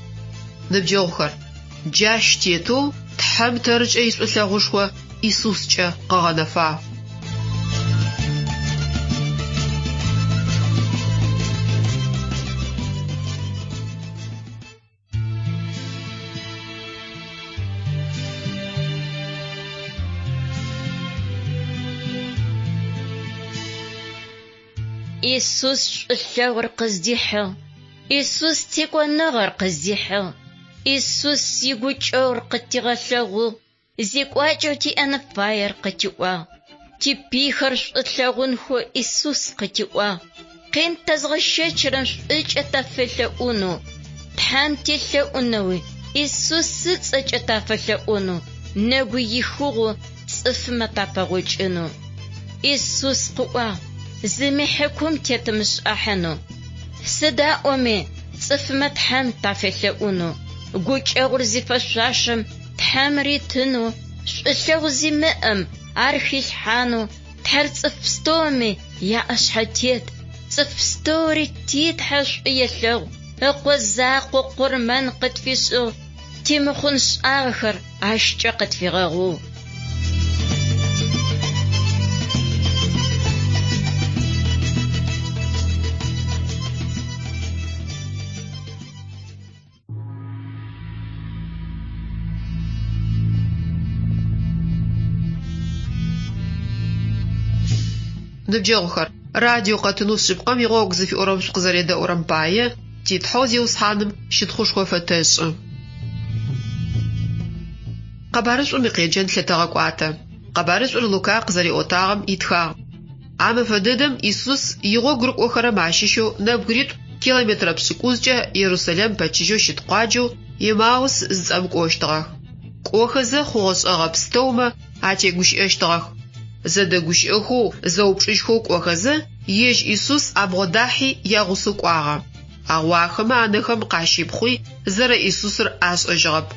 S1: Ныбджэгъухэр, джащ тетэу Тхьэм тэркӏэ ишӏулъэгъушхо Исускӏэ къыгъэнэфагъ.
S2: Исус шӏулъэгъур къыздихьыгъ. Исус текӏоныгъэр къыздихьыгъ. Исус игукӏэгъур къытигъэлъэгъугъ. Зекӏуакӏэу тиӏэн фаер къытиӏуагъ. Типыйхэр шӏу тлъэгъунхэу Исус къытиӏуагъ. Къин тэзгъэщэчырэм шӏукӏэ тафелъэӏунэу, Тхьэм телъэӏунэуи Исус ыцӏэкӏэ тафэлъэӏонэу, нэгу ихыгъэу цӏыфмэ тапэгъокӏынэу. Исус къыӏуагъ, зыми хьыкум тетымышӏахьынэу. Сыда ӏоми, цӏыфмэ Тхьэм тафелъэӏунэу, гукӏэгъур зифэшъуашэм Тхьэм ритынэу, шӏулъэгъу зимыӏэм ар хилъхьанэу, Тхьэр цӏыф пстэуми яӏэшъхьэтет, цӏыф пстэури ти Тхьэ шӏу елъэгъу, Ыкъо закъо къурмэн къытфишӏыгъ, тимыхъун-шӏагъэхэр ащкӏэ къытфигъэгъугъ.
S1: Ныбджэгъухэр, радио къэтынэу Шъыпкъэм игъогу зыфиӏорэм шъукъызэредэӏурэм пае ти Тхьэу Зиусхьаным щытхъушхо фэтэшӏы. Къэбарышӏум икъеджэн лъытэгъэкӏуатэ. Къэбарышӏур Лука къызэриӏотагъэм итхагъ. А мэфэ дэдэм Исус игъогу рыкӏохэрэм ащыщэу нэбгыритӏу километрэ пшӏыкӏузкӏэ Ерусэлэм пэчыжьэу щыт къуаджэу Емаус зыцӏэм кӏощтыгъэх. Кӏохэзэ хъугъэ-шӏэгъэ пстэумэ атегущыӏэщтыгъэх. Зэдэгущыӏэхэу, зэупчӏыжьхэу кӏохэзэ, ежь Исус абгъодахьи ягъусэу кӏуагъэ. Ау ахэмэ анэхэм къащипхъуи, зэрэ Исусыр ашӏэжьыгъэп.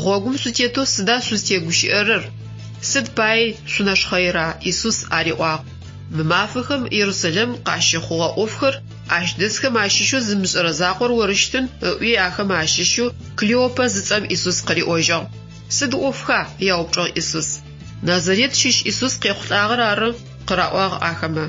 S1: Гъогум шъутетэу сыда шъузтегущыӏэрэр? Сыд пае шъунэшхъэира? Исус ариӏуагъ. Мы мафэхэм Ерусэлэм къащыхъугъэ ӏофхэр ащ дэсхэм ащыщэу зымышӏэрэ закъор орыщтын, ыӏуи ахэмэ ащыщэу Клеопэ зыцӏэм Исус къыриӏожьыгъ. Сыд ӏофха? яупчӏыгъ Исус. Назарет щыщ Исус къехъулӏагъэр ары, къыраӏуагъ ахэмэ.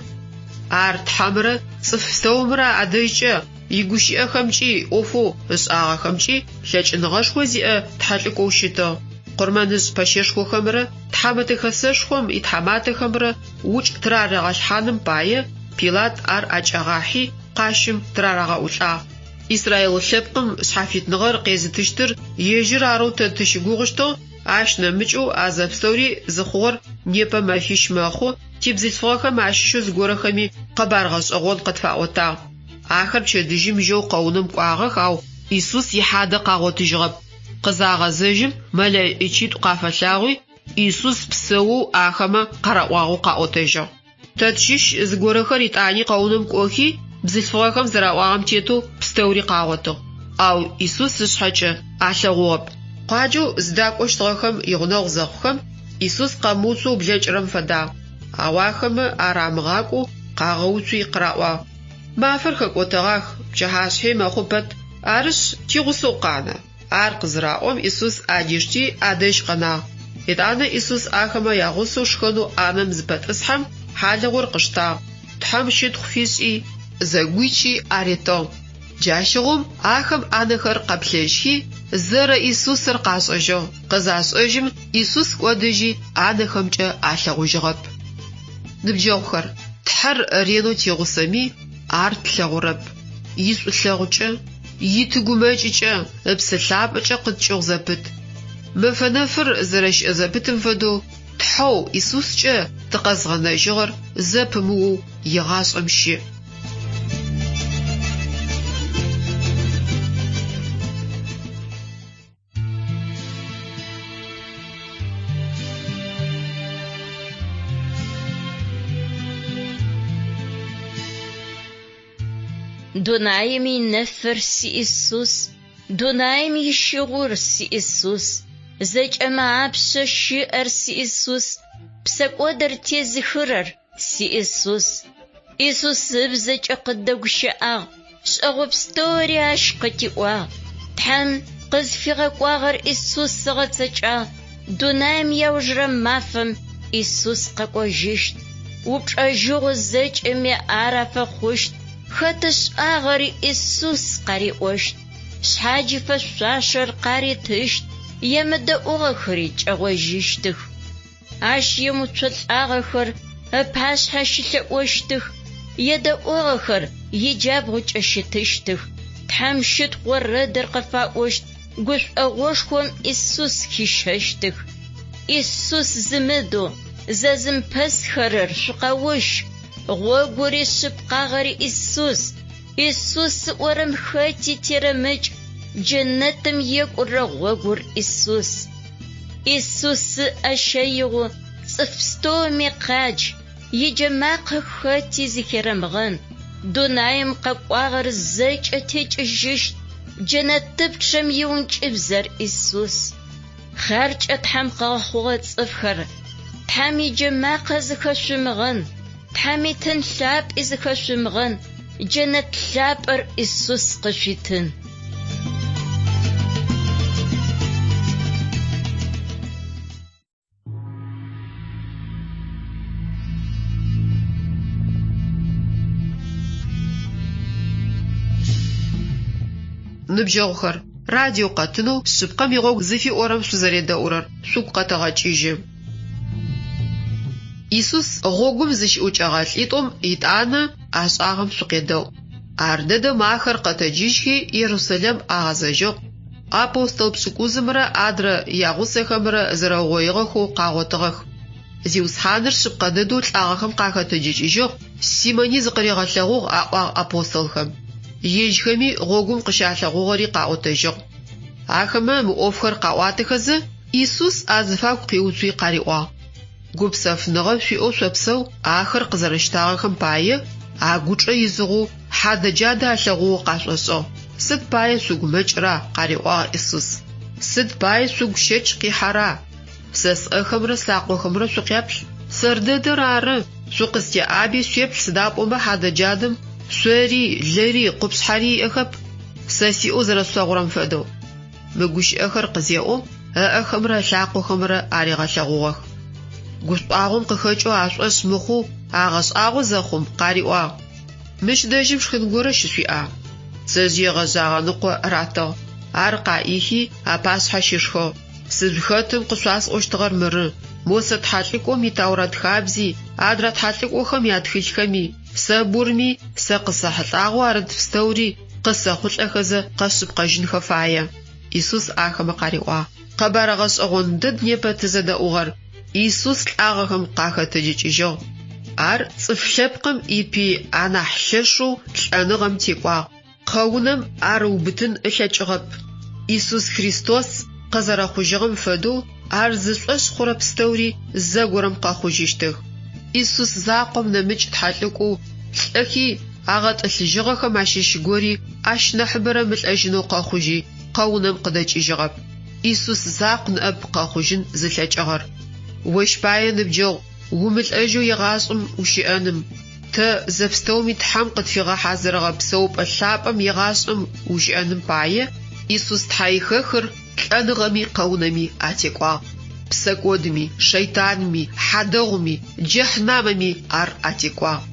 S1: Ар Тхьэмрэ цӏыф пстэумрэ адэжькӏэ Игущыӏэхэмкӏи ӏофэу ышӏагъэхэмкӏи лъэкӏыныгъэшхо зиӏэ тхьэлӏыкӏоу щытыгъ. Къурмэнышӏ пэщэшхохэмрэ Тхьэмэтэ Хэсэшхом итхьаматэхэмрэ укӏ тырарагъэлъхьаным пае Пилат ар ӏэкӏагъахьи, къащым тырарагъэӏулӏагъ. Израил лъэпкъым шъхьафитныгъэр къезытыщтыр ежьыр арэу тэ тыщыгугъыщтыгъ, ащ нэмыкӏэу а зэпстэури зыхъугъэр непэ мэфищ мэхъу, тибзылъфыгъэхэм ащыщэу зыгорэхэми къэбар гъэшӏэгъон къытфаӏотагъ. Ахэр пчэдыжьым жьэу къэунэм кӏуагъэх, ау Исус ихьадэ къагъотыжьыгъэп. Къызагъэзэжьым, мэлэӏичитӏу къафэлъагъуи, Исус псэоу ахэмэ къараӏуагъэу къаӏотэжьыгъ. Тэ тщыщ зыгорэхэр етӏани къэунэм кӏохи, бзылъфыгъэхэм зэраӏуагъэм тетэу пстэури къагъотыгъ. Ау Исус ышъхьэкӏэ алъэгъугъэп. Къуаджэу зыдакӏощтыгъэхэм игъунэгъу зэхъухэм, Исус къэмыуцоу блэкӏырэм фэдагъ. Ау ахэмэ ар амыгъакӏоу къагъэуцуи къыраӏуагъ. Мафэр хэкӏотэгъах, пчыхьашъхьи мэхъу пэт, арышъ, тигъусэу къанэ. Ар къызыраӏом, Исус адишти, адэжь къэнагъ. Етӏанэ Исус ахэмэ ягъусэу шхэнэу ӏанэм зыпэтӏысхьэм, хьалыгъур къыштагъ, Тхьэм щытхъу фишӏи, зэгуичи аритыгъ. Джащыгъум ахэм анэхэр къэплъэжьхи, зэрэ Исусыр къашӏэжьыгъ. Къызашӏэжьым, Исус кӏодыжьи, анэхэмкӏэ алъэгъужьыгъэп. Ныбджэгъухэр, Тхьэр ренэу тигъусэми, ар тлъэгъурэп. Ишӏулъэгъукӏэ, итыгумэкӏыкӏэ, Ыпсэ Лъапӏэкӏэ къыткӏыгъу зэпыт. Мэфэ нэфыр зэрэщыӏэ зэпытым фэдэу, Тхьэу Исускӏэ тыкъэзгъэнэжьыгъэр зэпымыоу егъашӏэм щыӏ.
S2: Дунаим инэфыр си Исус, дунаим ищыгъур си Исус, зэкӏэмэ апшъэ щыӏэр си Исус, псэкӏодыр тезыхырэр си Исус. Исус ыбзэкӏэ къыддэгущыӏагъ, шӏэгъо пстэури ащ къытиӏуагъ. Тхьэм къызфигъэкӏуагъэр Исус ыгъэцэкӏагъ, дунаим иаужырэ мафэм Исус къэкӏожьыщт. Упчӏэжьыгъу зэкӏэми ар афэхъущт, хэт ышӏагъэри Исус къариӏощт. Шъхьадж ифэшъуашэр къаритыщт, емыдэӏугъэхэри кӏэгъожьыщтых. Ащ емыуцолӏагъэхэр ыпашъхьэ щылъэӏощтых, едэӏугъэхэр иджабгъукӏэ щытыщтых. Тхьэм щытхъу орэдыр къыфаӏощт, гушӏогъошхом Исус хищэщтых. Исус зымыдэу зэзымыпэсхэрэр шъукъэущ, гъогури шъыпкъагъэри Исус. Исус ыӏорэм хэти терэмыкӏ, джэнэтым екӏурэ гъогур Исус. Исус ыӏэ щэигъэу цӏыф пстэуми къядж, иджэмакъэ хэти зыхерэмыгъэн. Дунаим къэкӏуагъэр зэкӏэ текӏыжьыщт, джэнэтыпчъэм иӏункӏыбзэр Исус. Хъяркӏэ Тхьэм къыгъэхъугъэ цӏыфхэр, Тхьэм иджэмакъэ зыхэшъумыгъэн, Тхьэм итын лъапӏи зыхэшъумыгъэн, джэнэт лъапӏэр Исус къышъуитын.
S1: Ныбджэгъухэр, радио къэтынэу Шъыпкъэм игъогу зыфиӏорэм шъузэредэӏурэр шъугу къэтэгъэкӏыжьы. Исус гъогум зыщыӏукӏэгъэ лӏитӏум етӏанэ ашӏагъэм шъукъедэӏу. Ардэдэм ахэр къэтэджыжьхи Ерусэлэм агъэзэжьыгъ, апостол пшӏыкӏузымрэ адрэ ягъусэхэмрэ зэрэугъоигъэхэу къагъотыгъэх. Зиусхьаныр шъыпкъэ дэдэу лӏагъэхэм къахэтэджыкӏыжьыгъ, Симони зыкъыригъэлъэгъугъ, аӏуагъ апостолхэм. Ежьхэми гъогум къыщалъэгъугъэри къаӏотэжьыгъ. Ахэмэ мы ӏофхэр къаӏуатэхэзэ, Исус азыфагу къиуцуи къариӏуагъ, Гупсэфыныгъэ шъуиӏэу шъопсэу, ахэр къызэрэщтагъэхэм пае, агучӏэ изыгъэу хьадэ-джадэ алъэгъугъэу къашӏошӏыгъ. Сыд пае шъугумэкӏыра? къариӏуагъ Исус. Сыд пае шъугу щэч къихьэра? Сэ сӏэхэмрэ слъакъохэмрэ шъукъяплъ. Сэр дэдэр ары. Шъукъыстеӏаби шъуеплъ, сыда пӏомэ хьадэ-джадэм шъори, лыри, къупшъхьэри иӏэхэп, сэ сиӏэу зэрэшъулъэгъурэм фэдэу. Мы гущыӏэхэр къызеӏом, ыӏэхэмрэ ылъакъохэмрэ аригъэлъэгъугъэх. Гушӏуагъом къыхэкӏэу ашӏошъ мыхъоу агъэшӏагъо зэхъум, къариӏуагъ, Мыщ дэжьым шхын горэ щышъуиӏа? Пцэжъые гъэжъагъэ ныкъо ратыгъ. Ар къаӏихи, апашъхьэ щишхыгъ. Сызыхэтым къышъуасӏощтыгъэр мыры, Мосэ тхьэлӏыкӏом и Таурэт хабзи, адрэ тхьэлӏыкӏохэм ятхылъхэми, Сэбурми сэ къысэхьылӏагъэу арыт пстэури къысэхъулӏэхэзэ къэшъыпкъэжьынхэ фае. Исус ахэмэ къариӏуагъ, Къэбар гъэшӏэгъон дэд непэ тызэдэӏугъэр, Исус лӏагъэхэм къахэтэджыкӏыжьыгъ. Ар цӏыф лъэпкъым ипый анахь лъэшэу лӏэныгъэм текӏуагъ. Къэунэм ар ыубытын ылъэкӏыгъэп. Исус Христос къызэрэхъужьыгъэм фэдэу ар зышӏошъ хъурэ пстэури зэгорэм къэхъужьыщтых. Исус закъом нэмыкӏ тхьэлӏыкӏоу лӏэхи агъэтӏылъыжьыгъэхэм ащыщ гори ащ нахьыбэрэ мылӏэжьынэу къэхъужьи къэунэм къыдэкӏыжьыгъэп. Исус закъу ныӏэп къэхъужьын зылъэкӏыгъэр. Ощ пае, ныбджэгъу, умылӏэжьэу егъашӏэм ущыӏэным, тэ зэпстэуми Тхьэм къытфигъэхьазырыгъэ псэупӏэ лъапӏэм егъашӏэм ущыӏэным пае, Исус Тхьэихэхыр лӏэныгъэми къэунэми атекӏуагъ. Псэкӏодми, шэйтанми, хьадэгъуми, джэхьнамэми ар атекӏуагъ.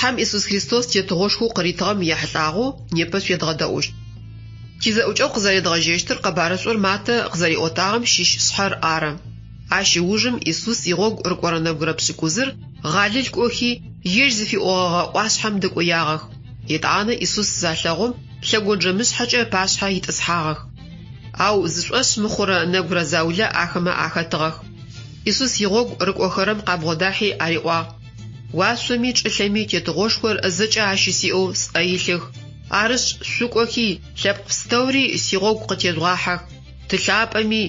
S1: Тхьэм Исус Христос тетыгъошхоу къыритыгъэм ехьылӏагъэу непэ шъуедгъэдэӏущт. Тизэӏукӏэгъу къызэредгъэжьэщтыр къэбарышӏур Матэ къызэриӏотагъэм щыщ шъхьэр ары. Ащ ыужым Исус игъогу рыкӏорэ нэбгырэ пшӏыкӏузыр Гъалил кӏохи, ежь зыфиӏогъэгъэ ӏуашъхьэм дэкӏоягъэх. Етӏанэ Исус залъэгъум, лъэгонджэмышъхьэкӏэ ыпашъхьэ итӏысхьагъэх. Ау зышӏошъ мыхъурэ нэбгырэ заулэ ахэмэ ахэтыгъэх. Исус игъогу рыкӏохэрэм къабгъодахьи ариӏуагъ, Уашъоми чӏылъэми тетыгъошхор зэкӏэ ащысиӏэу сӏэ илъых. Арышъ, шъукӏохи, лъэпкъ пстэури сигъогу къытежъугъахьэх. Ты лъапӏэми,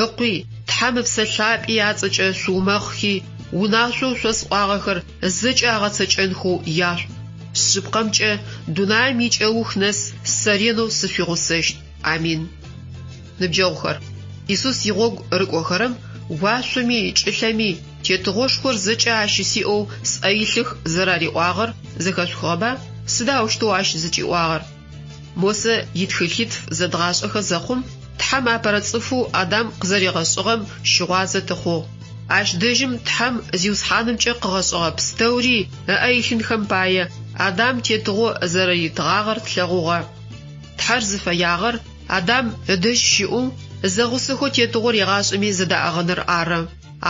S1: Ыкъуи, Тхьэм Ыпсэ Лъапӏи ацӏэкӏэ шъуумэхъхи, унашъоу шъосӏуагъэхэр зэкӏэ агъэцэкӏэнхэу яшъуӏу. Шъыпкъэмкӏэ, дунаим икӏэух нэс сэ ренэу сышъуигъусэщт. Амин. Ныбджэгъухэр, Исус игъогу рыкӏохэрэм уашъоми чӏылъэми тетыгъошхор зэкӏэ ащысиӏэу сӏэ илъых зэрариӏуагъэр зэхэшъухыгъэба? Сыда аущтэу ащ зыкӏиӏуагъэр? Мосэ итхылъитф зэдгъашӏэхэ зэхъум, Тхьэм апэрэ цӏыфэу Адам къызэригъэшӏыгъэм щыгъуазэ тыхъугъ. Ащ дэжьым Тхьэм Зиусхьанымкӏэ къыгъэшӏыгъэ пстэури ыӏэ илъынхэм пае Адам тетыгъо зэрэритыгъагъэр тлъэгъугъэ. Тхьэр зыфэягъэр Адам ыдэжь щыӏэу, зэгъусэхэу тетыгъор егъашӏэми зэдаӏыгъыныр ары.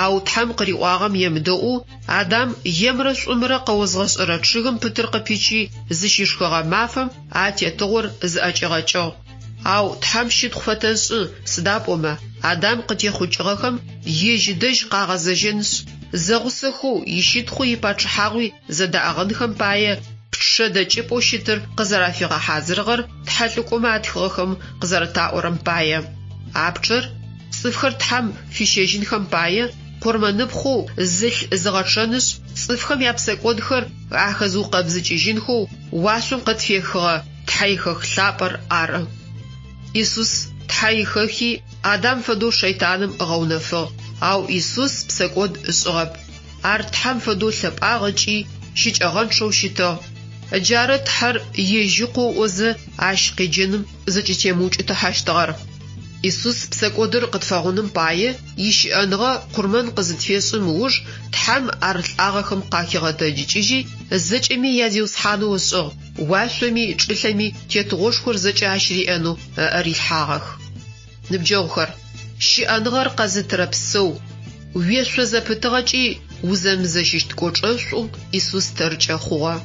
S1: Ау Тхьэм къыриӏуагъэм емыдэӏоу, Адам емрэ шӏумрэ къэозгъэшӏэрэ чъыгым пытыр къыпичи зыщишхыгъэ мафэм а тетыгъор зыӏэкӏигъэкӏыгъ. Ау Тхьэм щытхъу фэтэшӏы, сыда пӏомэ Адам къытехъукӏыгъэхэм ежь ыдэжь къагъэзэжьынышъ, зэгъусэхэу ищытхъуи ипачъыхьагъуи зэдаӏыгъынхэм пае пчъэ дэкӏыпӏэу щытыр къызэрафигъэхьазырыгъэр тхьэлӏыкӏомэ атхыгъэхэм къызэрэтаӏорэм пае. А пчъэр цӏыфхэр Тхьэм фищэжьынхэм пае къурмэныпхъэу зылъ зыгъэчъэнышъ, цӏыфхэм япсэкӏодхэр ахэзыукъэбзыкӏыжьынхэу уашъом къытфехыгъэ Тхьэихэх лъапӏэр ары. Исус Тхьэ ихэхи, Адам фэдэу шэйтаным ыгъэунэфыгъ, ау Исус псэкӏод ышӏыгъэп. Ар Тхьэм фэдэу лъэпӏагъ ыкӏи щыкӏэгъэнчъэу щытыгъ. Джары Тхьэр ежь Ыкъоу ыӏозэ ащ къеджэным зыкӏытемыукӏытыхьэщтыгъэр. Исус псэкӏодыр къытфэгъуным пае ищыӏэныгъэ къурмэн къызытфешӏым ыуж Тхьэм ар лӏагъэхэм къахигъэтэджыкӏыжьи, зэкӏэми я Зиусхьанэу ышӏыгъ, уашъоми чӏылъэми тетыгъошхор зэкӏэ ащ риӏэнэу ыӏэ рилъхьагъэх. Ныбджэгъухэр, щыӏэныгъэр къэзытырэ псэу, уешъо зэпытыгъэкӏи узэмызэщыщт кӏочӏэшӏу Исус тэркӏэ хъугъэ.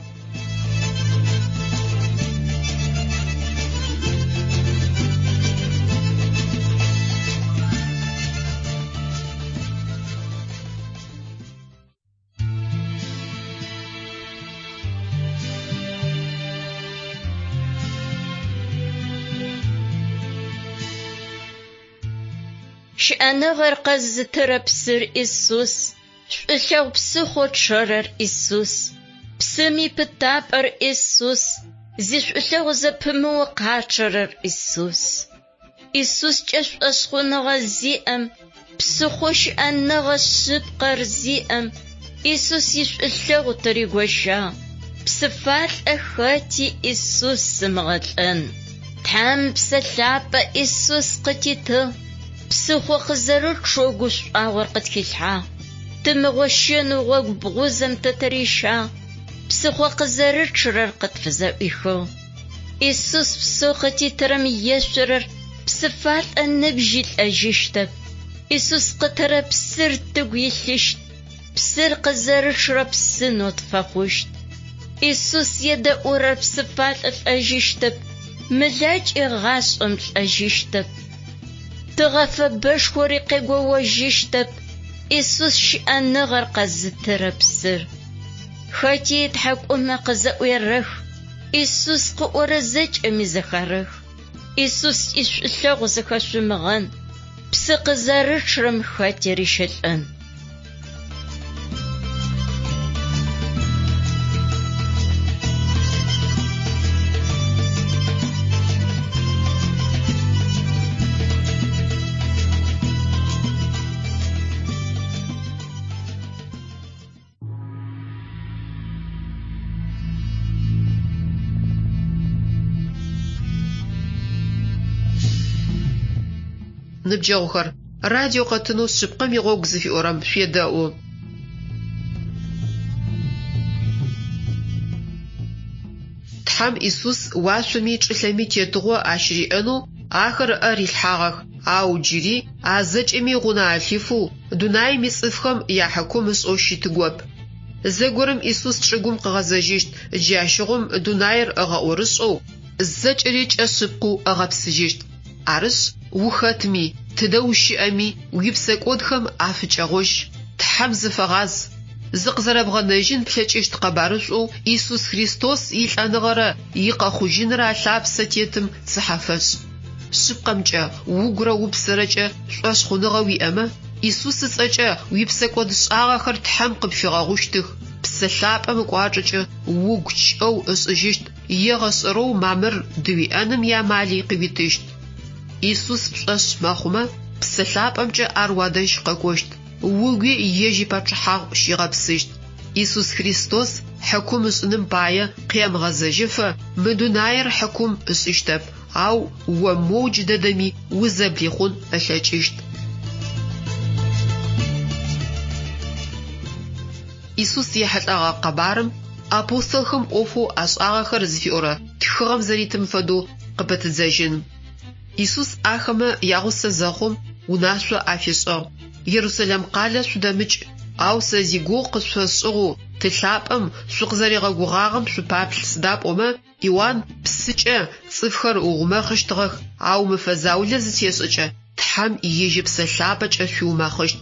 S2: Щыӏэныгъэр къэзытырэ псыр Исус, шӏулъэгъу псыхъо чъэрэр Исус, псым ипытапӏэр Исус, зишӏулъэгъу зэпымыу къачъэрэр Исус. Исускӏэ шӏошъхъуныгъэ зиӏэм, псыхъо щыӏэныгъэ шъыпкъэр зиӏэм, Исус ишӏулъэгъу тыригощагъ. Псыфалӏэ хэти Исус ымыгъэлӏэн. Тхьэм Псэ Лъапӏэ Исус къытитыгъ, псыхъо къызэрычъэу гушӏуагъор къытхилъхьагъ. Тымыгъощэнэу гъогу бгъузэм тэ тырищагъ, псыхъо къызэрычъырэр къытфызэӏуихыгъ. Исус псэу къытитырэм ешъорэр псыфалӏэ ныбжьи лӏэжьыщтэп. Исус къытырэ псыр тыгу илъыщт, псыр къызэрычъырэ псынэу тфэхъущт. Исус едэӏурэр псыфалӏэ лӏэжьыщтэп, мэлакӏи гъашӏэм лӏэжьыщтэп. Тыгъэ фэбэшхори къегоожьыщтэп, Исус щыӏэныгъэр къэзытырэ псыр. Хэти ытхьакӏумэ къызэӏуерэх, Исус къыӏорэ зэкӏэми зэхарэх. Исус ишӏулъэгъу зэхэшъумыгъэн, псы къызэрычъырэм хэти рищэлӏэн.
S1: Ныбджэгъухэр, радио къэтынэу Шъыпкъэм игъогу зыфиӏорэм шъуедэӏу. Тхьэм Исус уашъоми чӏылъэми тетыгъо ащыриӏэнэу ахэр ыӏэ рилъхьагъэх, ау джыри а зэкӏэми гъунэ алъифэу дунаим ицӏыфхэм яхьыкум ышӏэу щытыгоп. Зэгорэм Исус чӏыгум къыгъэзэжьыщт, джащыгъум дунаир ыгъэӏорышӏэу, зэкӏэри кӏэ шъыпкъэу ыгъэпсыжьыщт. Арышъ, ухэтми, тыдэ ущыӏэми, уипсэкӏодхэм афыкӏэгъожь, Тхьэм зыфэгъаз. Зыкъызэрэбгъэнэжьын плъэкӏыщт къэбарышӏоу Исус Христос илӏэныгъэрэ икъэхъужьынрэ алъапсэ тетым цыхьэ фэшӏ. Шъыпкъэмкӏэ, угурэ упсэрэкӏэ шӏошъхъуныгъэ уиӏэмэ, Исус ыцӏэкӏэ уипсэкӏодшӏагъэхэр Тхьэм къыпфигъэгъущтых, Псэ Лъапӏэм ыкӏуачӏэкӏэ угу кӏэу ышӏыжьыщт, егъэшӏэрэу мамыр дыуиӏэным иамали къыуитыщт. Исус пшӏошъ мэхъумэ, Псэ Лъапӏэмкӏэ ар уадэжь къэкӏощт, угуи ежь ипачъыхьагъу щигъэпсыщт. Исус Христос хьыкум ышӏыным пае къемыгъэзэжьыфэ мы дунаир хьыкум ышӏыщтэп, ау о моу джыдэдэми узэблихъун ылъэкӏыщт. Исус ехьылӏэгъэ къэбарым Апостолхэм ӏофэу ашӏагъэхэр зыфиӏорэ тхыгъэм зэритым фэдэу къыпытыдзэжьын. Исус ахэмэ ягъусэ зэхъум, унашъо афишӏыгъ, Ерусэлэм къалэ шъудэмыкӏ, ау сэ зигугъу къышъуфэсшӏыгъэу Ты лъапӏэм шъукъызэригъэгугъагъэм шъупаплъ, сыда пӏомэ Иуан псыкӏэ цӏыфхэр ыумэхъыщтыгъэх, ау мэфэ заулэ зытешӏэкӏэ Тхьэм ежь Ыпсэ Лъапӏэкӏэ шъуиумэхъыщт.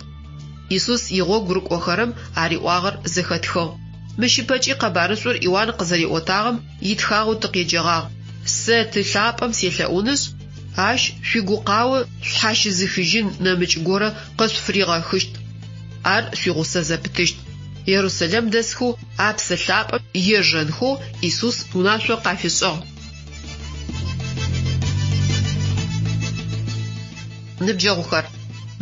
S1: Исус игъогу рыкӏохэрэм ариӏуагъэр зэхэтхыгъ. Мыщ ыпэкӏи къэбарышӏур Иуан къызэриӏотагъэм итхагъэу тыкъеджэгъагъ, Сэ Ты лъапӏэм селъэӏунышъ, ащ шъуигукъао шъхьащызыхыжьын нэмыкӏ горэ къышъуфыригъэхыщт. Ар шъуигъусэ зэпытыщт. Ерусэлэм дэсхэу а Псэ Лъапӏэм ежэнхэу Исус унашъо къафишӏыгъ. Ныбджэгъухэр,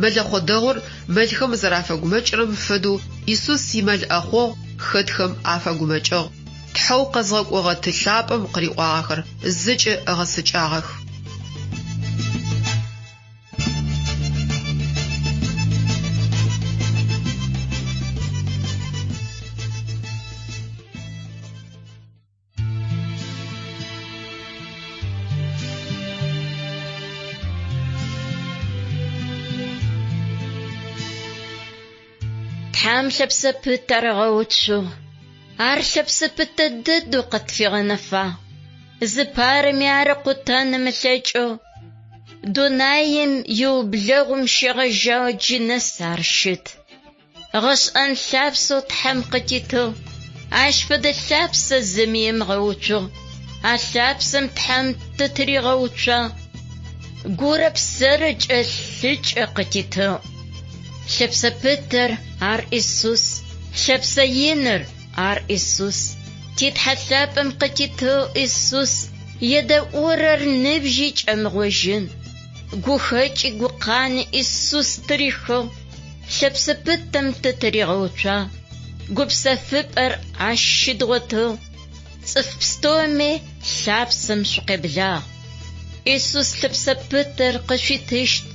S1: мэлэхъо дэгъур мэлхэм зэрафэгумэкӏырэм фэдэу Исус имэл ӏэхъогъу хэтхэм афэгумэкӏыгъ. Тхьэу къэзгъэкӏогъэ Ты лъапӏэм къыриӏуагъэхэр зэкӏэ ыгъэцэкӏагъэх.
S2: Тхьэм лъэпсэ пытэр ыгъэуцугъ. Ар лъэпсэ пытэ дэдэу къытфигъэнэфагъ. Зыпарэми ар ыкъутэн ымылъэкӏэу, дунаим иублэгъум щегъэжьагъэу джы нэс ар щыт. Гъэшӏэн лъапсэу Тхьэм къытитыгъ. Ащ фэдэ лъапсэ зыми ымыгъэуцугъ. А лъапсэм Тхьэм тытыригъэуцуагъ. Гурэ псэрэкӏэ лъыкӏэ къытитыгъ. Лъэпсэ пытэр ар Исус, лъэпсэ иныр ар Исус. Ти Тхьэ лъапӏэм къытитыгъ Исус, едэӏурэр ныбжьи кӏэмыгъожьын. Гухэкӏи гукъани Исус тырихыгъ. Лъэпсэ пытэм тытыригъэуцуагъ, гупсэфыпӏэр ащ щыдгъотыгъ. Цӏыф пстэуми лъапсэм шъукъеблагъ. Исус лъэпсэ пытэр къышъуитыщт,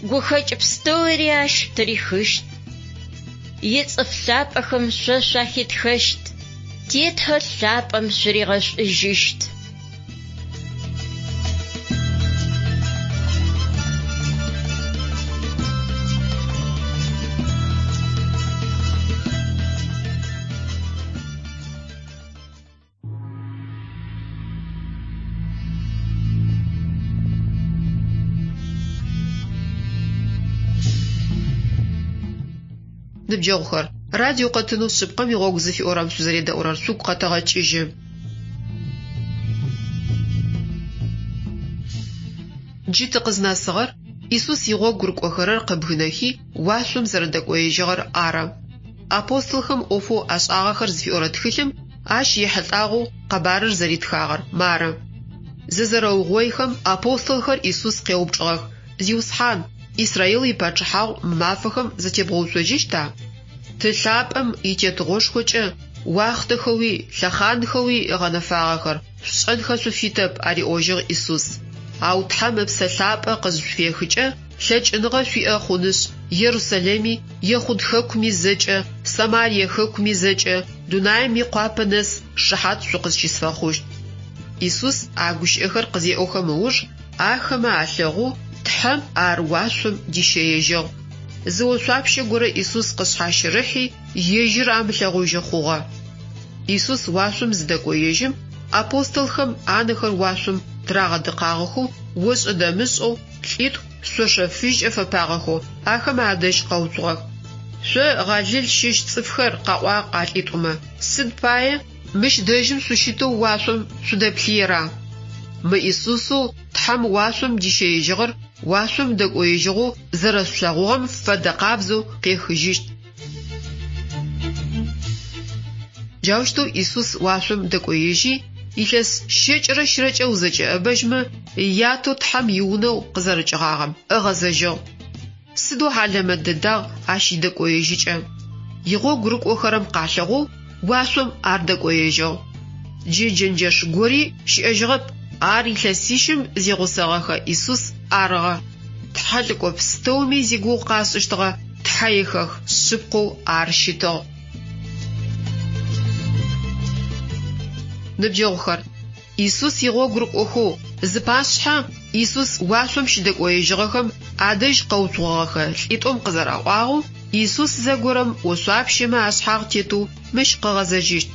S2: гухэкӏ пстэури ащ тырихыщт. Ицӏыф лъапӏэхэм шъо шъуахитхэщт, ти Тхьэ лъапӏэм шъуригъэшӏужьыщт.
S1: Ныбджэгъухэр, радио къэтынэу Шъыпкъэм игъогу зыфиӏорэм шъузэредэӏурэр шъугу къэтэгъэкӏыжьы. Джы тыкъызнэсыгъэр Исус игъогу рыкӏохэрэр къыбгынэхи, уашъом зэрэдэкӏоежьыгъэр ары. Апостолхэм ӏофэу ашӏагъэхэр зыфиӏорэ тхылъым ащ ехьылӏагъэу къэбарыр зэритхагъэр мары. Зызэрэугъоихэм апостолхэр Исус къеупчӏыгъэх, Зиусхьан, Израил ипачъыхьагъу мы мафэхэм зэтебгъэуцожьыщта? Ты лъапӏэм итетыгъошхокӏэ уахътэхэуи лъэхъанхэуи ыгъэнэфагъэхэр шъушӏэнхэ шъуфитэп, ариӏожьыгъ Исус. Ау Тхьэм Ыпсэ Лъапӏэ къызышъуфехыкӏэ, Лъэкӏыныгъэ шъуиӏэ хъунышъ, Ерусэлэми, Ехъуд хэкуми зэкӏэ, Самарие хэкуми зэкӏэ, дунаим икъуапэ нэс шыхьат шъукъызщысфэхъущт. Исус а гущыӏэхэр къызеӏохэм ыуж, ахэмэ алъэгъоу Тхьэм ар уашъом дищэежьыгъ. Зы ошъуапщэ горэ Исус къышъхьащырыхьи, ежьыр амылъэгъужьы хъугъэ. Исус уашъом зыдэкӏоежьым, апостолхэм анэхэр уашъом тырагъэдыкъагъэхэу ошӏэ-дэмышӏэу лӏитӏу шъошэ фыжькӏэ фэпагъэхэу ахэмэ адэжь къэуцугъэх. Шъо Гъалил щыщ цӏыфхэр, къаӏуагъ а лӏитӏумэ, сыд пае мыщ дэжьым шъущытэу уашъом шъудэплъыера? Мы Исусэу Тхьэм уашъом дищэежьыгъэр уашъом дэкӏоежьыгъэу зэрэшъулъэгъугъэм фэдэ къабзэу къехыжьыщт. Джаущтэу Исус уашъом дэкӏоежьи, илъэс щэкӏырэ щырэкӏэ узэкӏэӏэбэжьмэ, Ятэу Тхьэм иунэу къызэрыкӏыгъагъэм ыгъэзэжьыгъ. Сыдэу хьалэмэт дэдагъ ащ идэкӏоежьыкӏэ! Игъогу рыкӏохэрэм къалъэгъоу уашъом ар дэкӏоежьыгъ. Джы джэнджэш гори щыӏэжьыгъэп, ар илъэсищым зигъусэгъэхэ Исус арыгъэ. Тхьэлӏыкӏо пстэуми зигугъу къашӏыщтыгъэ Тхьэихэх шъыпкъэу ар щытыгъ. Ныбджэгъухэр, Исус игъогу рыкӏохэу зыпашъхьэ Исус уашъом щыдэкӏоежьыгъэхэм адэжь къэуцугъэгъэхэ лӏитӏум къызэраӏуагъэу, Исус зэгорэм ошъуапщэмэ ашъхьагъ тетэу мыщ къыгъэзэжьыщт.